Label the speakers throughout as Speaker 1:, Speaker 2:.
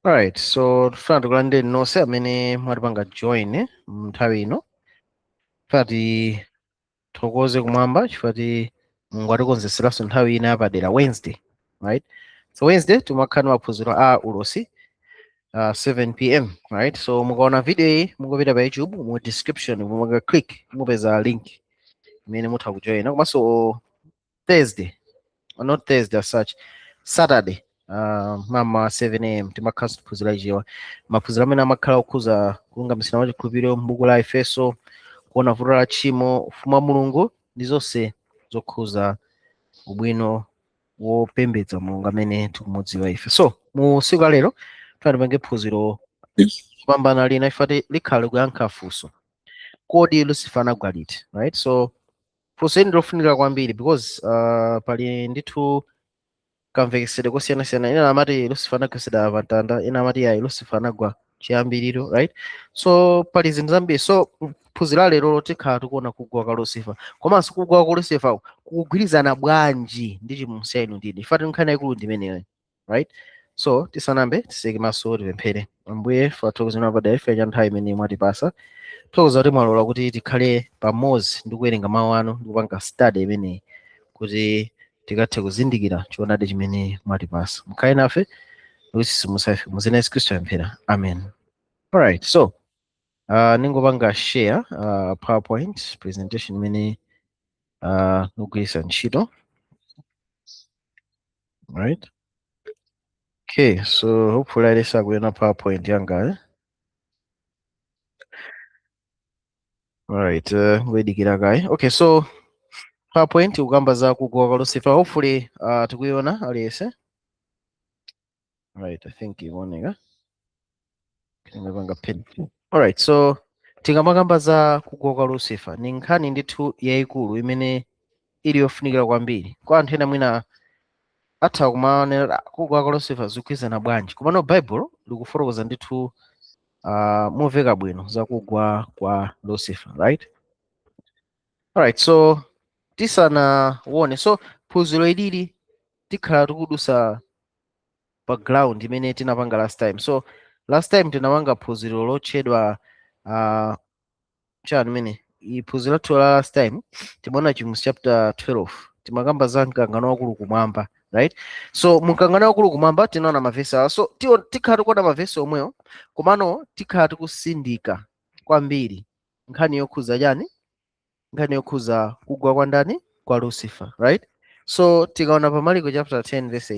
Speaker 1: Alright, so tifuna tikulandireni nonse amene mwatipanga join nthawi ino. Tifuna tithokoze kumwamba chifukwa ti Mulungu atikonzeseranso nthawi ina yapadera, Wednesday, right? So Wednesday timakhala ndi maphunziro a ulosi 7 p.m., right? So mukaona video iyi, mungopita pa YouTube, mu description mumanga click, mupeza link imene mutha kujoina. Komanso Thursday, or not Thursday as such, Saturday mama 7 a.m. timakhala tiphunzira Chichewa, maphunziro amene amakhala okhuza kulungamisira mwa chikhulupiriro m'buku la Efeso, kuona vuto la tchimo, ufumu wa Mulungu ndi zonse zokhuza ubwino wopembedza Mulungu amene tikumudziwa ife. So mu tsiku la lero tipange phunziro kupambana lina ifati likhale kuyankha funso: kodi Lucifer anagwa liti? Right, so funso ili ndilofunika kwambiri because pali ndithu kamvekesedwe kosiyanasiyana. Ena amati Lucifer anagwesedwa pa mtanda, ena amati ayi, Lucifer anagwa chiyambiriro, right? So pali zinthu zambiri. So phunziro la lero tikhala tikuona kugwa kwa Lucifer, komanso kugwa kwa Lucifer kukugwirizana bwanji ndi chivumbulutso inu ndine ifati nkhani yayikulu ndimeneyo, right? So tisanambe, tiseke maso, tipemphere. Ambuye, tathokoza padera ife cha nthawi imene mwatipasa. Thokoza kuti mwalola kuti tikhale pamodzi ndi kuwerenga mawu anu ndi kupanga study imeneyi kuti tikathe kuzindikira choonadi chimene mwatipasa. Mukhale nafe ndikutsitsimutsa ife mu dzina la Yesu Khristu pemphera, amen. Alright, so ningopanga share PowerPoint presentation imene ndikugwiritsa ntchito, right? Okay, so hopefully alesa kuona PowerPoint yanga, eh? Alright, ngoyidikira kaye. Okay, so PowerPoint ikukamba za kugwa kwa Lucifer. Hopefully tikuiona aliyense. Right, I think ikuoneka. Tingapanga pin. Alright, so tikamakamba za kugwa kwa Lucifer, ni nkhani ndithu yayikulu imene ili yofunikira kwambiri kwa anthu ena. Mwina atha kumaonera kugwa kwa Lucifer zikugwirizana bwanji, komano Bible likufotokoza ndithu momveka bwino za kugwa kwa Lucifer, right? Alright, so tisanaone, so phunziro ilili tikhala tikudusa pa ground imene tinapanga last time. So last time tinapanga phunziro lotchedwa chani mene iphunziro lathu la last time timaona Chivumbulutso chapter 12. Timakamba za mkangano wakulu kumwamba, right? So mkangano wakulu kumwamba tinaona mavesi awa. So tikhala tikuona mavesi omwewo, komano tikhala tikusindika kwambiri nkhani yokhuza chani? Nkhani yokhuza kugwa kwa ndani? Kwa Lucifer, right? So tikaona pa Mariko chapter 10 verse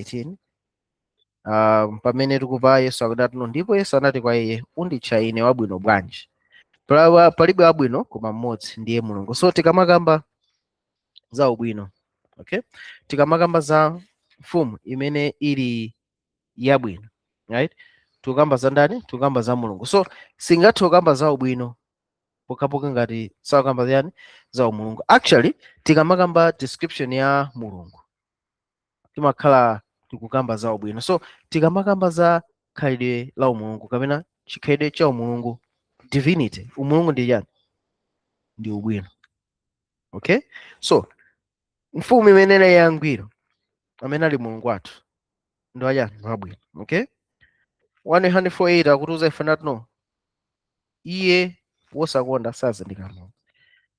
Speaker 1: 18, pamene tikupa Yesu akuti, "No, ndipo Yesu anati kwa iye, 'Unditcha ine wabwino bwanji? Palibe wabwino koma mmodzi, ndiye Mulungu.'" So tikamakamba za ubwino, okay, tikamakamba za mfumu imene ili yabwino, right, tikukamba za ndani? Tikukamba za Mulungu. So singathe kukamba za ubwino pokhapokha ngati sakukamba yani? Za umulungu. Actually, tikamakamba description ya Mulungu, timakhala tikukamba za ubwino. So tikamakamba za khalidwe la umulungu kapena chikhalidwe cha umulungu, divinity, umulungu ndi chani? Ndi ubwino, okay? So mfumu imene ili yangwiro, amene ali Mulungu wathu, ndi wachani? Ndi wabwino, okay? 148 akutiuza ife nati, "No, iye wosakonda sazindikira Mulungu,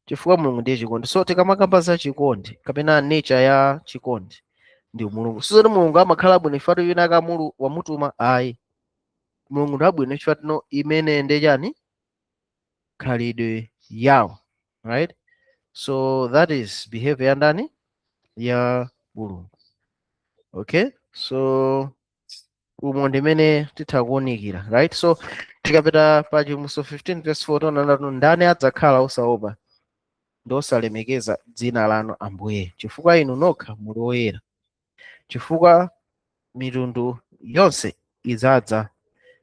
Speaker 1: chifukwa Mulungu ndiye chikondi." So tikamakamba za chikondi kapena nature ya chikondi, ndi Mulungu. Sizoti Mulungu amakhala bwino ifatu wina akamulu wamutuma, ayi. Mulungu ndi wabwino chifukwa tino imene ndi chani? Khalidwe yawo, right? So that is behavior ya ndani? Ya Mulungu, okay? So umo ndimene titha kuwunikira, right? So tikapita pa Chivumbulutso 15 verse 4, tiona, "Ndani adzakhala osaopa ndi osalemekeza dzina lanu, Ambuye? Chifukwa inu nokha muli woyera. Chifukwa mitundu yonse idzadza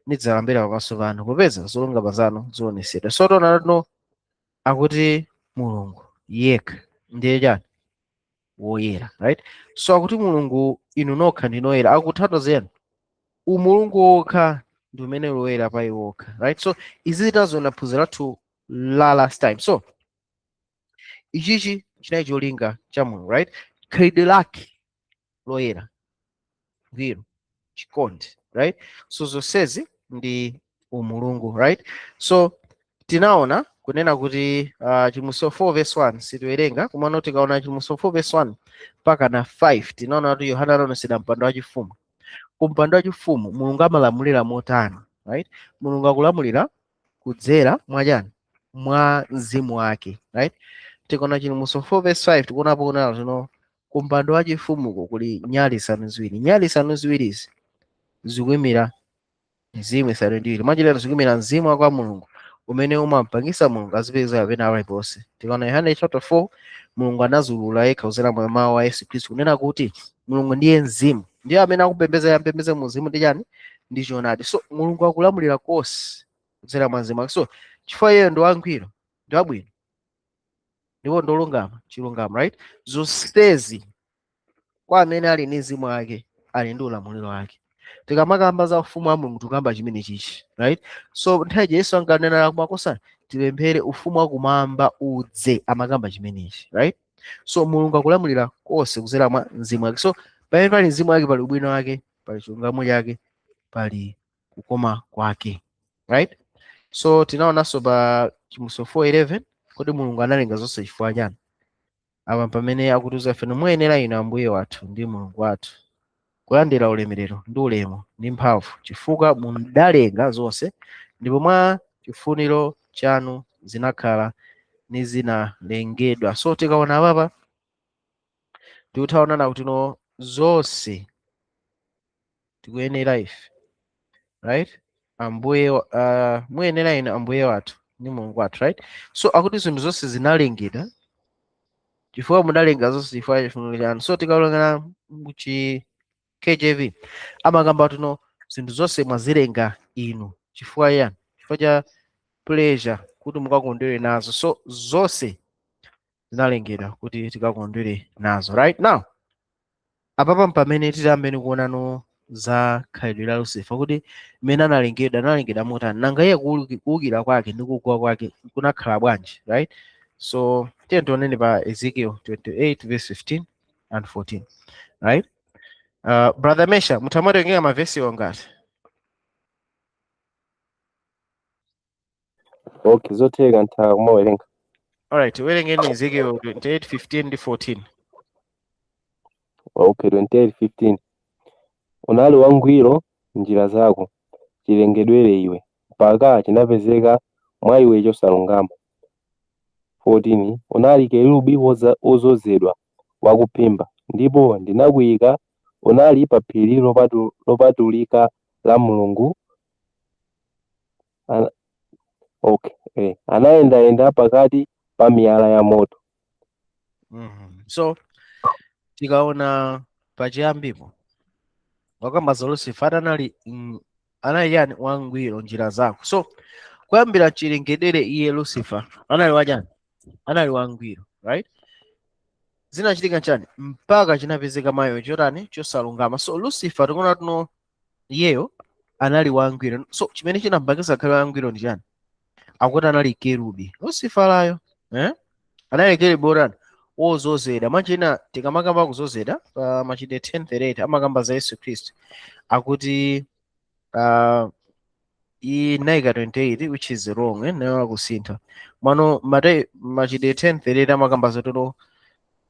Speaker 1: nidzalambira pamaso panu, popeza zolungama zanu zionetsedwa." So tiona tino akuti Mulungu yekha ndiye chani? Woyera, right? So akuti Mulungu inu nokha ndinu oyera, akutanthauzeni umulungu wokha ndi umene woyera pa iwo wokha, right? So izi taziona phunziro lathu la last time. So ichichi chinali cholinga cha Mulungu, right? Khalidwe lake loyera, ngwiro, chikondi. right? So zonsezi ndi umulungu, right? So tinaona kunena kuti Chivumbulutso 4 verse 1 sitiwerenga, komano tikaona Chivumbulutso 4 verse 1 mpaka na 5, tinaona kuti Yohana anaonetsedwa mpando wachifumu. Ku mpando wachifumu Mulungu amalamulira motani, right? Mulungu akulamulira kudzera mwachani? Mwa mzimu wake, right? Tikaona Chivumbulutso 4 verse 5, tikuonapo kunena tino ku mpando wachifumuko kuli nyali zisanu ziwiri. Nyali zisanu ziwirizi zikuyimira mizimu isanu ndi iwiri. Mwachitatu, zikuyimira mzimu wa kwa Mulungu umene umampangisa Mulungu azipeza kapena aliponse. Tikaona Yohane chapter 4, Mulungu anazulula yekha kudzera mwa mawu a Yesu Khristu kunena kuti Mulungu ndiye mzimu, ndiye amene akupembedza yampembedza mu mzimu ndi chani? Ndi choonadi. So Mulungu akulamulira konse kudzera mwa mzimu wake. So chifukwa iyeyo ndi wangwiro, ndi wabwino ndipo ndolungama, chilungamo, right? Zonsezi kwa amene ali ndi mzimu wake, ali ndi ulamuliro wake. Tikamakamba za ufumu wa Mulungu, tikamba chimene chichi, right? So nthawi Yesu ankanena kumakosana tipemphere ufumu wakumwamba udze, amakamba chimenechi, right? So Mulungu akulamulira konse kudzera mwa mzimu wake. So pamene pali mzimu wake, pali ubwino wake, pali chilungamo chake, pali kukoma kwake, right? So tinaonanso pa Chivumbulutso 4:11 kuti Mulungu analenga zonse chifukwa chani. Apa pamene akutiuza ife, muyenera inu, Ambuye wathu ndi Mulungu wathu, kulandira ulemerero ndi ulemu ndi mphamvu, chifukwa mudalenga zonse, ndipo mwa chifuniro chanu zinakhala ni zinalengedwa. So tikaona apapa, tikuthaonana kuti no, zonse tikuyenera ife, right? Ambuye, muyenera inu, Ambuye wathu ndi Mulungu wathu, right? So akuti zinthu zonse zinalengedwa chifukwa mudalenga zonse chifukwa cha chifuniro chanu. So tikaonana muchi KJV, amakamba kuti no, zinthu zonse mwazilenga inu chifukwa yani? Chifukwa cha pleasure, kuti mukakondwere nazo. So zonse zinalengedwa kuti tikakondwere nazo. Right now, apapa pamene titiyambeni kuonano za khalidwe la Lucifer, kuti mmene analengedwa, analengedwa motani, nanga iye kuwukira kwake ndi kugwa kwake kunakhala bwanji, right? So tiye tionene pa Ezekiel 28 verse 15 and 14, right? Brother Mesha, mutamawerengera mavesi ongati?
Speaker 2: Okay, zotheka, ntha kumawerenga.
Speaker 1: Alright, werengeni Ezekiel 28 15 ndi 14.
Speaker 2: Okay, 28:15. Unali wangwiro njira zako chilengedwere iwe, mpaka chinapezeka mwa iwe chosalungama. 14 Unali kerubi wozozedwa wakuphimba, ndipo ndinakuyika unali pa phiri lopatulika la Mulungu. Okay. Anayendayenda pakati pa miyala ya moto.
Speaker 1: So tikaona pachiyambipo wakamba za Lucifer, anali anali yani? Wangwiro njira zako. So kuyambira chilengedwere iye Lucifer anali wachani? Anali wangwiro, right? Zinachitika chani? Mpaka chinapezeka mayo chotani? Chosalungama. So Lucifer, tikuona tuno iyeyo anali wangwiro. So chimene chinampangisa akhale wangwiro ndi chani? Akuti anali kerubi Luciferayo, eh? Anali kerubi otani? Wozozedwa. Machina tikamakamba kuzozedwa pa Machitidwe 10:38, amakamba za Yesu Khristu, akuti iyi naika 28, which is wrong, eh? Nayo akusintha mwano. Machitidwe 10:38 amakamba zotero,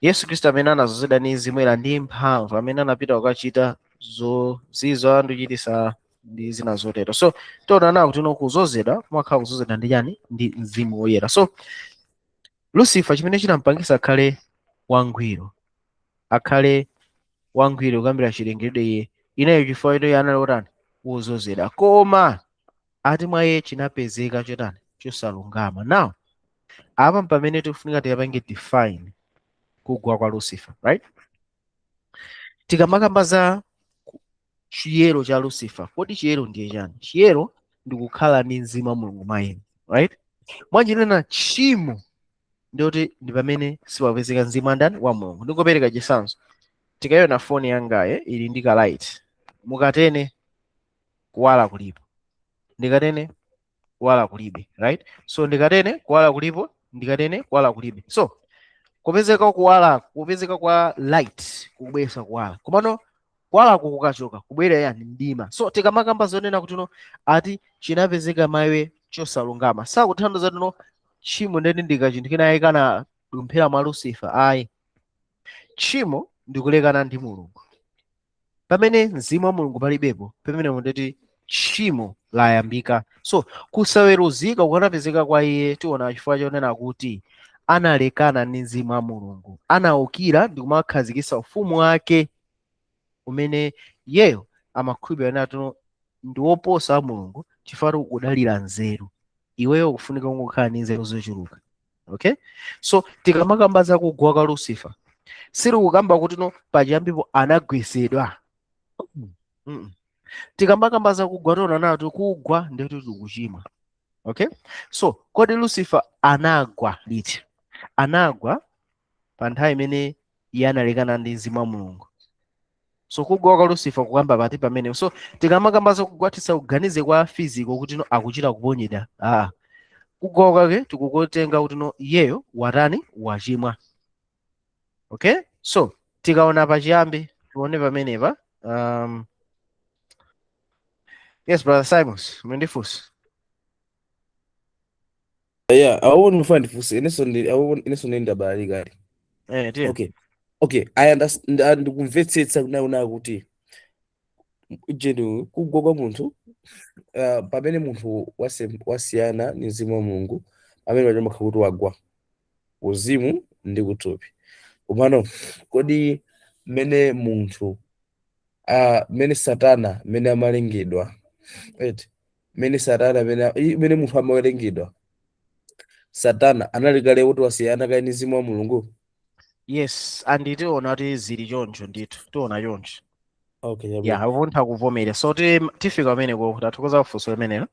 Speaker 1: Yesu Khristu amene anazozedwa ndi Mzimu Woyera ndi mphamvu, amene anapita kukachita zozizwa ndi kuchitisa ndi zina zotero. So tiona nawo kuti no, kuzozedwa kumakhala kuzozedwa ndi chani? Ndi Mzimu Woyera. So Lucifer, chimene chinampangisa akhale wangwiro, akhale wangwiro kuyambira chilengedwe iye ineyo, chifukwa ito iye anali otani? Wozozedwa. Koma ati mwa iye chinapezeka chotani? Chosalungama. Now apa pamene tikufunika tiyapange define kugwa kwa Lucifer, right? Tikamakamba za chiyero cha Lucifer, kodi chiyero ndiye chani? Chiyero ndi kukhala ndi mzimu wa Mulungu mwa inu, right? Mwanjinena, tchimo ndiyoti ndi pamene sipapezeka mzimu wa ndani? Wa Mulungu. Ndingopereka chitsanzo. Tikayiona foni yangaye ili ndi ka light, mukatene kuwala kulipo, ndikatene kuwala kulibe, right? So ndikatene kuwala kulipo, ndikatene kuwala kulibe. So kupezeka kuwala, kupezeka kwa light kukubweretsa kuwala, komano Kuwalako kukachoka, kubwera yani? Mdima. So tikamakamba zonena kuti no, ati chinapezeka mwa iwe chosalungama, sakuthandiza tino tchimo ndeni ndika chinthu kinaye kana dumphera mwa Lucifer, ayi. Tchimo ndikulekana ndi Mulungu. Pamene mzimu wa Mulungu palibepo, pamene ndeti tchimo layambika. So kusaweruzika kukanapezeka kwa iye, tiona chifukwa chonena kuti analekana ndi mzimu wa Mulungu, anawukira ndi kumakhazikitsa ufumu wake umene iyeyo amakhulupirira natino ndi woposa wa Mulungu, chifukwa ukudalira nzeru. Iweyo ukufunika kungokhala ndi nzeru zochuluka, okay? So tikamakamba za kugwa kwa Lucifer, sitikukamba kuti no, pachiyambipo anagwesedwa. Tikamakamba za kugwa, tiona nato kugwa ndikuti tikuchimwa, okay? So kodi Lucifer anagwa liti? Anagwa pa nthawi imene iye analekana ndi mzimu wa Mulungu. So kugwa kwa Lucifer kukamba pati pamene? So tikamakamba za kugwa, tisakuganize kwa physical kuti no, akuchita kuponyedwa. Ah, kugwa kwake tikukutenga kuti no, iyeyo watani? Wachimwa, okay? So tikaona pachiyambi, tione pamenepa. Yes, Brother Simons, mundifunsa?
Speaker 3: Yeah, awo ndifuna ndifunse inenso ndi awo inenso ndi ndabalalika.
Speaker 1: Eh, tiye.
Speaker 3: Okay, I understand, ndikumvetsetsa kunena kuti jenu kugwa kwa munthu, pamene munthu wasiyana ndi mzimu wa Mulungu, pamene paja amakhala kuti wagwa uzimu ndi kuthupi. Komano kodi mmene munthu, mmene Satana mmene amalengedwa, right, mmene Satana mmene munthu amalengedwa, Satana anali kale kuti wasiyana kale ndi mzimu wa Mulungu?
Speaker 1: Yes, and tiona kuti zili choncho ndithu, tiona choncho.
Speaker 3: Okay.
Speaker 1: Yeah.
Speaker 3: Chabwino.
Speaker 1: Akuntha kuvomera. So tifika pameneko, tathokoza kufunso limenelo.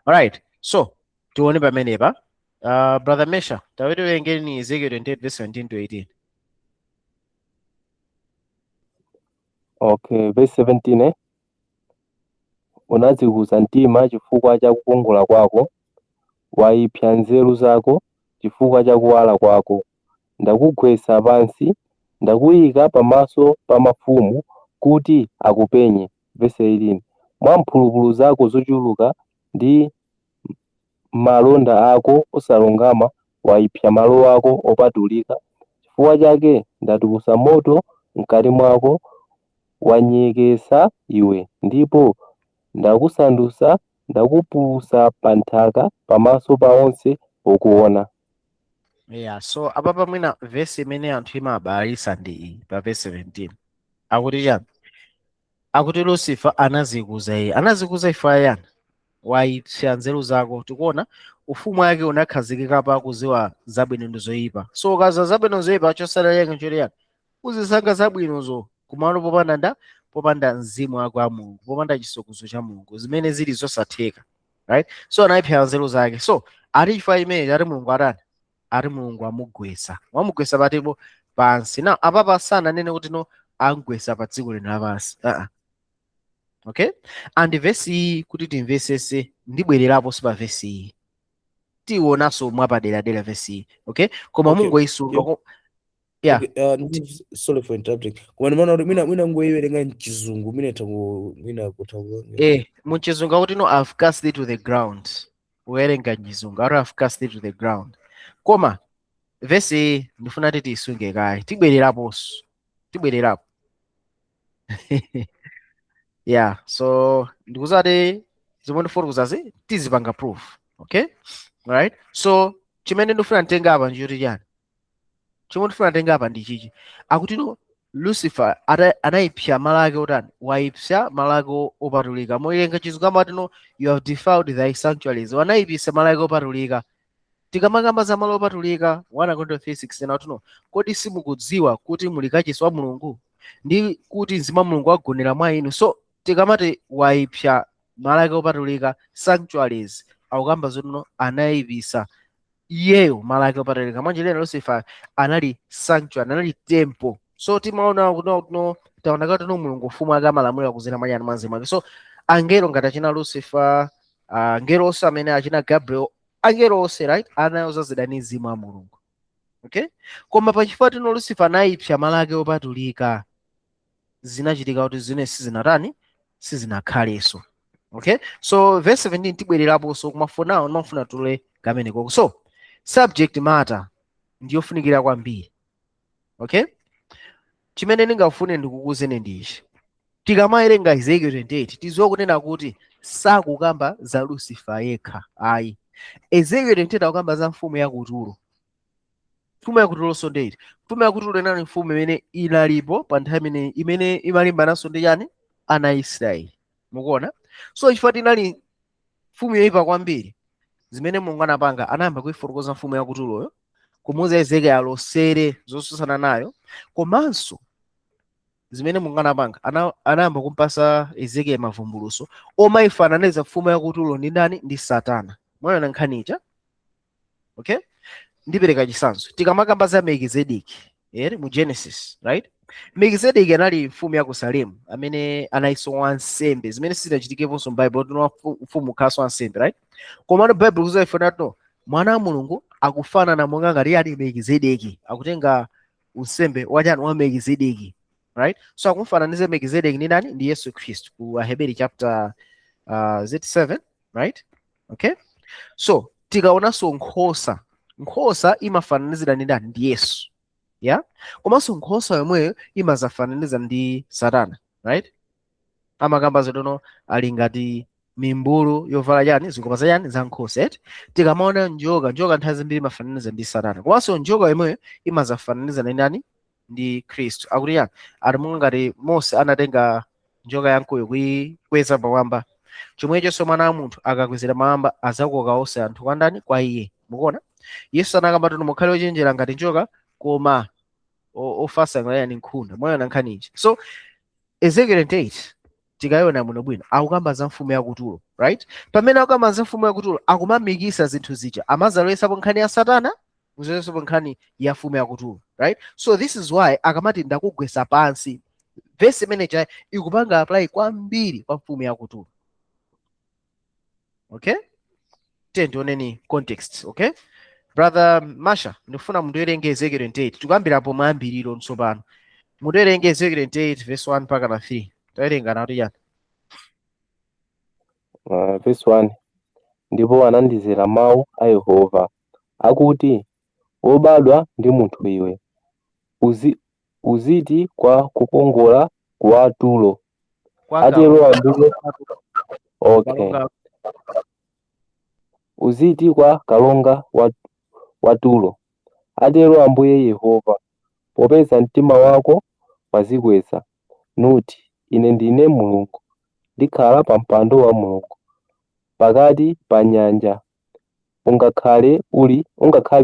Speaker 1: Alright, so tione pamenepa. Brother Mesha, tawerengeni Ezekiel 28 verse 17 to 18.
Speaker 2: Okay, verse 17, eh? Unadzikuza mtima chifukwa cha kukongola kwako, wayipsa nzeru zako chifukwa cha kuwala kwako. Ndakugwetsa pansi, ndakuyika pamaso pa mafumu kuti akupenye. Verse 18. Mwa mphulupulu zako zochuluka ndi malonda ako osalungama wayipsa malo ako opatulika. Chifukwa chake ndatulutsa moto mkati mwako, wanyeketsa iwe, ndipo ndakusandutsa, ndakupulutsa pa nthaka pamaso pa onse okuona.
Speaker 1: Yeah, so apapa mwina verse imene anthu imabalalisa ndi iyi pa verse 17. Akuti chani? Akuti Lucifer anazikuza iye. Anazikuza ifa yani? Wayipsa nzeru zako. Tikuona ufumu wake unakhazikika pa kuziwa zabwino ndi zoyipa. So ukaza zabwino zoyipa, chosaleleka nchoti yani? Uzisankha zabwinozo kumalo popanda mzimu wake wa Mulungu, popanda chisokozo cha Mulungu, zimene zili zosatheka, right? So anayipsa nzeru zake. So ati chifukwa imene ati Mulungu atani? Ati Mulungu amugwetsa. Wamugwetsa patipo? Pansi. Na apapa sananene kuti no, angwetsa pa dziko lino lapansi, Okay, and vesi iyi kuti timvesese, ndibwereraponso pa vesi iyi, tionanso mwapaderadera vesi iyi, okay? Koma mungoyisunga. Yeah.
Speaker 3: Okay, sorry for interrupting. Koma ndimaona kuti mwina ngoyiwerenga mchizungu, mwina itha ku mwina kutha ku
Speaker 1: Eh, muchizungu akuti no, "I've cast it to the ground." Kuwerenga mchizungu akuti, "I've cast it to the ground." Koma vesi iyi ndifuna kuti tiyisunge kaye, tibwereraponso, tibwererapo. Yeah, so ndikuzati zomwe ndifotokozazi tizipanga proof, okay? Alright, so chimene ndifuna nditenga apa nchoti chani? Chomwe ndifuna nditenga apa ndi chichi. Akuti no, Lucifer anayipsa malo ake otani? Wayipsa malo ake opatulika. Moyerenga chizungu amati no, "You have defiled thy sanctuaries." Wanayipisa malo ake opatulika. Tikamakamba za malo opatulika, 1 Korinto 3:16 akuti no, kodi simukudziwa kuti muli kachisi wa Mulungu ndi kuti mzimu wa Mulungu wagonera mwa inu? So tikamati wayipsa malo ake opatulika, sanctuaries, akukamba zoti no, anayipisa iyeyo malo ake opatulika. Mwanjira ina Lucifer anali sanctuary, anali temple. So timaona kuno kuno, taona kuti no, Mulungu ufumu ake amalamulira kuzera mwa yani? Mwa mzimu wake. So angelo ngati achina Lucifer, angelo onse amene achina Gabriel, angelo onse, right, anayozazidwa ndi mzimu wa Mulungu, okay? Koma pachifukwa tino Lucifer anayipsa malo ake opatulika. Zinachitika kuti zimene sizinatani, sizinakhalenso. Okay, so verse 17 tibwereraponso, koma for now ndimafuna tule kamenekoko. So subject matter ndiyofunikira kwambiri, okay? Chimene ndingafune ndikukuuzeni ndi ichi: tikamawerenga Ezekiel 28, tiziwa kunena kuti sakukamba za Lucifer yekha ayi. Ezekiel 28 akukamba za mfumu ya kutulo. Mfumu yakutulo ndeti? Mfumu yakutulo inali mfumu imene inalipo pa nthawi imene imalimbananso ndi chani? Ana a Israeli. Mukuona? So chifukwa tinali mfumu yoyipa kwambiri, zimene Mulungu anapanga, anayamba kuifotokoza mfumu yakutuloyo, kumuuza Ezekiel alosere zotsutsana nayo. Komanso zimene Mulungu anapanga, anayamba kumpasa Ezekiel mavumbuluso omayifananiza mfumu yakutulo ndi ndani? Ndi Satana. Mwaona nkhanicha? Okay, ndipereka chitsanzo. Tikamakamba za Melkizedeki eri mu Genesis, right? Melkizedeki anali mfumu ya ku Salemu amene analinso wansembe, zimene sizinachitikeponso m'Bible kuti mfumu ukhalanso wansembe, right? Komano Bible kuzaifuna to mwana wa Mulungu akufanana monga ngati ali Melkizedeki, akutenga unsembe wachani? Wa Melkizedeki, right? So akumfananiza Melkizedeki ndi ndani? Ndi Yesu Khristu, ku Aheberi chapter 7, right? Okay, so tikaonanso nkhosa, nkhosa imafananizira ndi ndani? Ndi Yesu, yeah. Komanso nkhosa yomweyo imazafananiza ndi Satana, right? Amakamba zitono ali ngati mimbulu yovala chani? Zikopa za chani? Za nkhosa, eti? Tikamaona njoka, njoka nthawi zambiri imafananiza ndi Satana. Komanso njoka yomweyo imazafananiza ndi ndani? Ndi Khristu. Akuti chani? Ali monga ngati Mose anatenga njoka yamkuyu kuyikweza pamwamba, chomwechonso mwana wa munthu akakwezera pamwamba azakoka onse anthu kwa ndani? Kwa iye. Mukuona, Yesu anakamba kuti mukhale ochenjera ngati njoka koma ofatsa ngati ni nkhunda. Mwaona nkhani ichi? So Ezekiel 28 tikayiona bwinobwino akukamba za mfumu yakutulo, right? Pamene akukamba za mfumu yakutulo, akumamikisa zinthu zija, amazalowesapo nkhani ya Satana, muzalowesapo nkhani ya mfumu yakutulo, right? So this is why akamati "ndakugwesa pansi", verse imene ikupanga apply kwambiri kwa mfumu yakutulo, okay? Tiye tioneni context. Okay, Brother Masha, ndikufuna mundiwerenge Ezekiel 28, tikuyambirapo mayambiriro tsopano. Mundiwerenge Ezekiel 28 verse 1 mpaka na 3. Tawerenga nati chani?
Speaker 2: Verse 1: Ndipo anandizera mawu a Yehova akuti, "Wobadwa ndi munthu iwe, uziti kwa kukongola kwa Turo,
Speaker 1: Kwa
Speaker 2: atero
Speaker 1: kalonga.
Speaker 2: Ambuye. Okay.
Speaker 1: Kalonga.
Speaker 2: Uziti kwa kalonga wa Turo, atero Ambuye Yehova, popeza mtima wako wazikweza, nuti, 'Ine ndine mulungu, ndikhala pa mpando wa Mulungu pakati pa nyanja,' ungakhale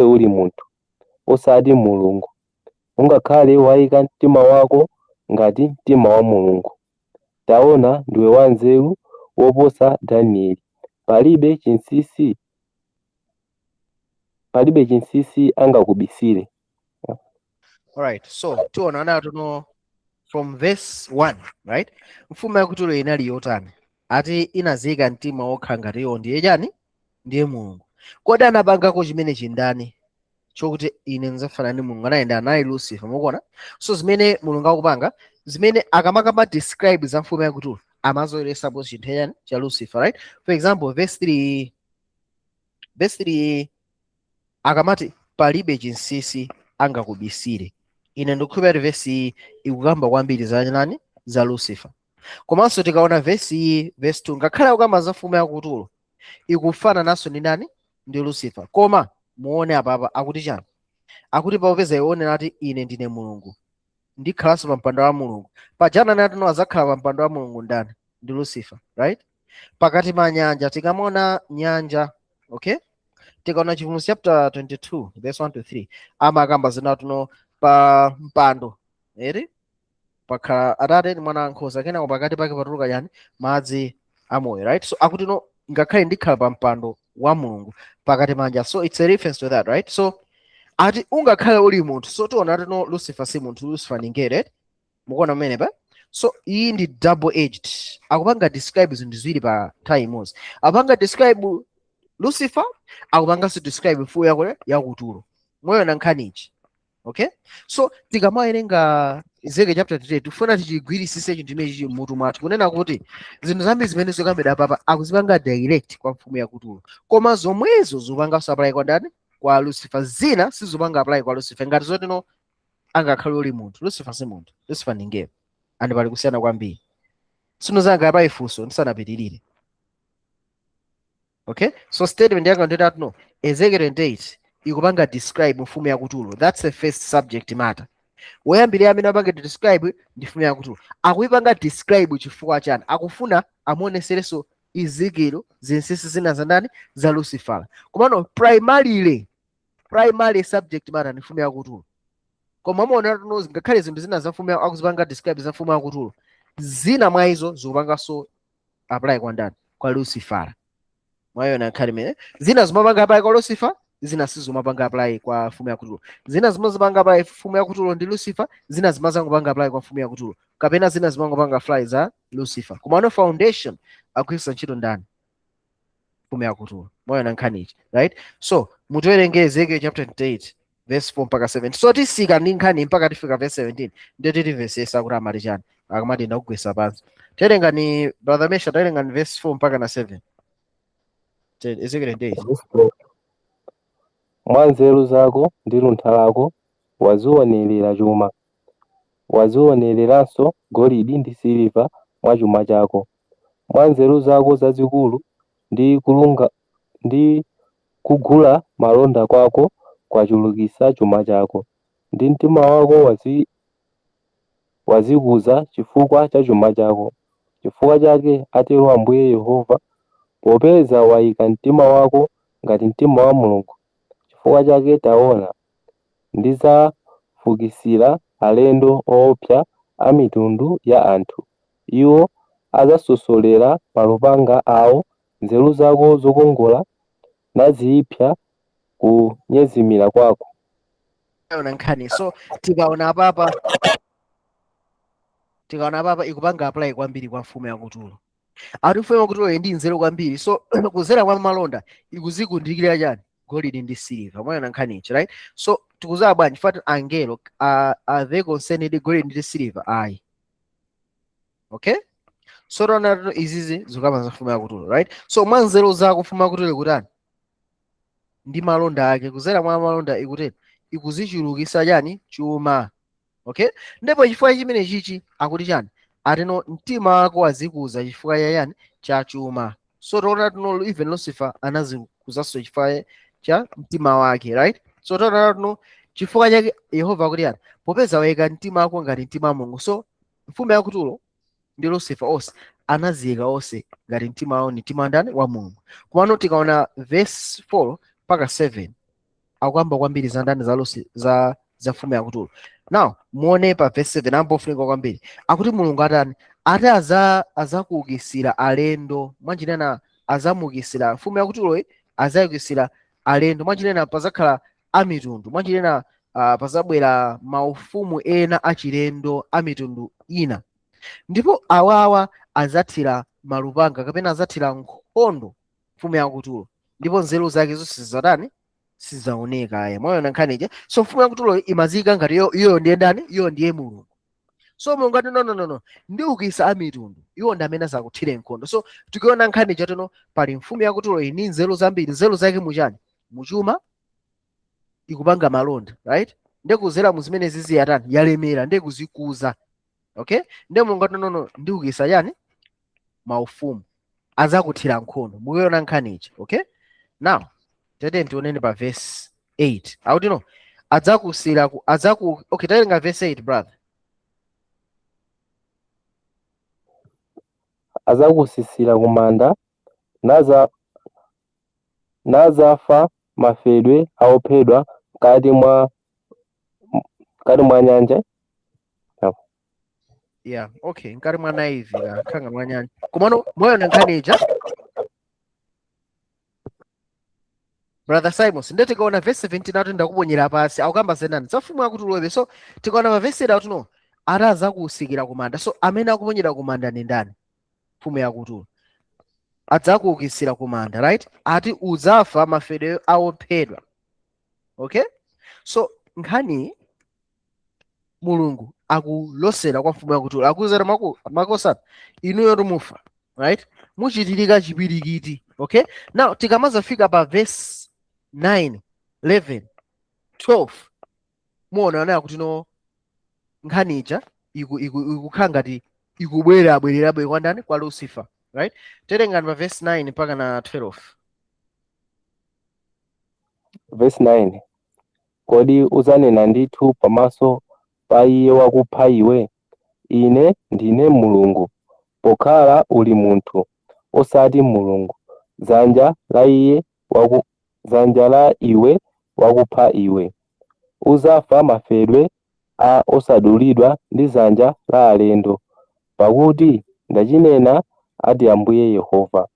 Speaker 2: uli munthu, osati mulungu, ungakhale wayika mtima wako ngati mtima wa Mulungu. Taona, ndiwe wanzeru woposa Danieli. Palibe chinsinsi angakubisire."
Speaker 1: Alright, so tiona nayo tuno from verse 1, right? Mfumu yakutulo inali yotani? Ati inazika mtima wokha ngati iwo ndiye chani? Ndiye Mulungu. Kodi anapangako chimene chindani chokuti ine ndidzafanana ndi Mulungu? Anayenda, anali Lucifer. Mukuona? So zimene Mulungu akupanga, zimene akamakamba describe za mfumu yakutulo, amazoyeresapo chinthu chani? Cha Lucifer, right? For example, verse 3, verse 3 akamati palibe chinsinsi angakubisire, ine ndikukhulupirira kuti vesi iyi ikukamba kwambiri za nani? Za Lucifer. Komanso tikaona vesi iyi, verse 2, ngakhale akukamba za mfumu yakutulo, ikufanananso ndi ndani? Ndi Lucifer. Koma muone apapa akuti chani? Akuti popeza ione nati ine ndine mulungu, ndikhalanso pa mpando wa Mulungu. Pajana nati azakhala pa mpando wa Mulungu ndani? Ndi Lucifer, right? Pakati pa nyanja, tikamaona nyanja, okay, tikaona Chivumbulutso chapter 22 verse 1 to 3, amakamba zinatuno pa mpando eri pakhala Atate ndi Mwana wankhosa, kenako pakati pake patuluka chani? Madzi amoyo, right? So akuti no, ngakhale ndikhala pa mpando wa Mulungu pakati manja, so it's a reference to that, right? So ati ungakhale uli munthu. So tiona ati no, Lucifer si munthu, Lucifer ndi ngelo. Mukuona mmene pa? So iyi ndi double edged, akupanga describe zinthu ziwiri pa nthawi imodzi. Akupanga describe Lucifer, akupanganso describe mfumu yakutulo. Moyo na nkhani ichi. Okay, so tikamawerenga Ezekiel chapter 28, tifuna tichigwirisise chinthu chimene chichi mmutu mwathu, kunena kuti zinthu zambiri zimene zikambidwa papa akuzipanga direct kwa mfumu yakutulo, koma zomwezo zikupanganso apply kwa ndani? Kwa Lucifer. Zina sizipanga apply kwa Lucifer, ngati zotino angakhale uli munthu. Lucifer si munthu, Lucifer ndi ngelo, and pali kusiyana kwambiri. Sinozanga pa ifunso ndisanapitirire. Okay, so statement yanga nditati no, Ezekiel 28 ikupanga describe mfumu yakutulo. That's the first subject matter woyambirira amene apanga describe ndi mfumu yakutulo. Akuyipanga describe chifukwa chani? Akufuna amuoneserenso Ezekiel zinsinsi zina za ndani? Za Lucifer. Komano primary subject matter ndi mfumu yakutulo. Koma muona tuno, ngakhale zinthu zina za mfumu akuzipanga describe za mfumu yakutulo, zina mwa izo zikupanganso apply kwa ndani? Kwa Lucifer. Mwayona nkhani imene? Zina zimapanga apply kwa Lucifer, zina sizimapanga apply kwa mfumu yakutulo. Zina zimazipanga apply mfumu yakutulo ndi Lucifer, zina zimazangopanga apply kwa mfumu yakutulo, kapena zina zimangopanga apply za Lucifer. Komano foundation akugwiritsa ntchito ndani? Mfumu yakutulo. Mwayona nkhani ichi, right? So mutiwerenge Ezekiel chapter 28 verse 4 mpaka 7. So tisika ndi nkhani mpaka tifika verse 17, ndiye titimvesesa kuti amati chani akamati ndakugwetsa pansi. Tawerenga ni brother Mesha, tawerenga ni verse 4 mpaka na 7. Ezekiel 28.
Speaker 2: Mwa nzeru zako ndi luntha lako wazionerera chuma, wazionereranso golide ndi siliva mwa chuma chako. Mwa nzeru zako zazikulu ndi kulunga ndi kugula malonda kwako kwachulukitsa chuma chako, ndi mtima wako wazikuza chifukwa cha chuma chako. Chifukwa chake atero Ambuye Yehova, popeza wayika mtima wako ngati mtima wa Mulungu, chifukwa chake taona, ndidzafukisira alendo owopsa a mitundu ya anthu. Iwo adzasosolera malupanga awo nzeru zako zokongola naziyipsa kunyezimira kwako.
Speaker 1: Ona nkhani. So tikaona apapa ikupanga apply kwambiri kwa mfumu yakutulo. Ati mfumu yakutulo ndi nzeru kwambiri, so kuzera kwa malonda ikuzikundikira chani? Golide ndi silver. Mwaona nkhani ichi, right? So tikuzaa bwanji fati angelo are they concerned golide ndi silver? Ayi. Okay, so taona izizi zikukamba za mfumu yakutulo, right? So mwa nzeru zako mfumu yakutulo ikutani? Ndi malonda ake, kuzera mwa malonda ikuteni? Ikuzichulukisa chani? Chuma. Okay, ndipo chifukwa chimene chichi akuti chani? Atino mtima wako wazikuza chifukwa cha chani? Cha chuma. So taona tuno even Lucifer anazikuzanso chifukwa cha mtima wake, right? So taona tuno chifukwa chake Yehova akuti yani, popeza wayika mtima wako ngati mtima wa Mulungu. So mfumu yakutulo ndi Lucifer onse anaziyika onse ngati mtima wawo ni mtima ndani? Wa Mulungu. Komano tikaona verse 4 mpaka 7, akuyamba kwambiri za ndani? Za Lucy, za mfumu yakutulo. Now muone pa verse 7, ambofunika kwambiri. Akuti Mulungu atani? Ati azakuukisira alendo. Mwanjinena azamukisira mfumu yakutulo, azayukisira alendo. Mwanjinena pazakhala amitundu, mwanjinena pazabwera maufumu ena achilendo a mitundu ina, ndipo awawa azathira malupanga kapena azathira nkhondo mfumu yakutulo, ndipo nzeru zake zonse zizatani? Sizaoneka ayi. Mwaona nkhani ija? So mfumu yakutulo imazika ngati iyo ndiye ndani? Iyo ndiye Mulungu. So Mulungu ati, "No, no, no, no, ndiukisa amitundu, iwo ndi amene azakuthire nkhondo." So tikuona nkhani ija tino, pali mfumu yakutulo iyi ndi nzeru zambiri. Nzeru zake muchani? Muchuma, ikupanga malonda, right? Ndekuzera mu zimene zizi yatani? Yalemera, ndekuzikuza. Okay, ndiye Mulungu ati, "No, no, ndiukisa chani? Maufumu azakuthira nkhondo." Mukuona nkhani ija? Okay, now tete tionene pa verse 8. Akuti no, adzakusira ku adzaku okay, tawerenga verse 8, brother.
Speaker 2: Azakusisira kumanda nazafa mafedwe aophedwa mkati mwa nyanja.
Speaker 1: Yeah, okay, mkati mwa naivi ka khanga mwa nyanja. Komano moyona nkhani ija, brother Simon? Ndiye tikaona verse 17, ati ndakuponyera pasi. Akukamba zenani? Za mfumu yakutulobe. So tikaona pa verse 8, akuti no, ati azakusikira kumanda. So amene akuponyera kumanda ndi ndani? Mfumu yakutulo adzakuukitsira kumanda, right? Ati udzafa mafedwe aophedwa. Okay, so nkhani Mulungu akulosera kwa mfumu yakutulo, akuwuzera makosana, inuyo tumufa, right? Muchitirika chipirikiti. Okay, now tikamazafika pa verse 9, 11, 12, muona nayo kuti no, nkhani ija ikukhala ngati ikubwera bwererabe kwa ndani? Kwa Lucifer, right? Terengani pa verse 9 mpaka na 12.
Speaker 2: Verse 9. Kodi uzanena ndithu pamaso pa iye wakupha iwe, "Ine ndine mulungu," pokhala uli munthu, osati mulungu, dzanja la iwe wakupha iwe? Uzafa mafedwe a osadulidwa ndi dzanja la alendo, pakuti ndachinena, ati Ambuye Yehova.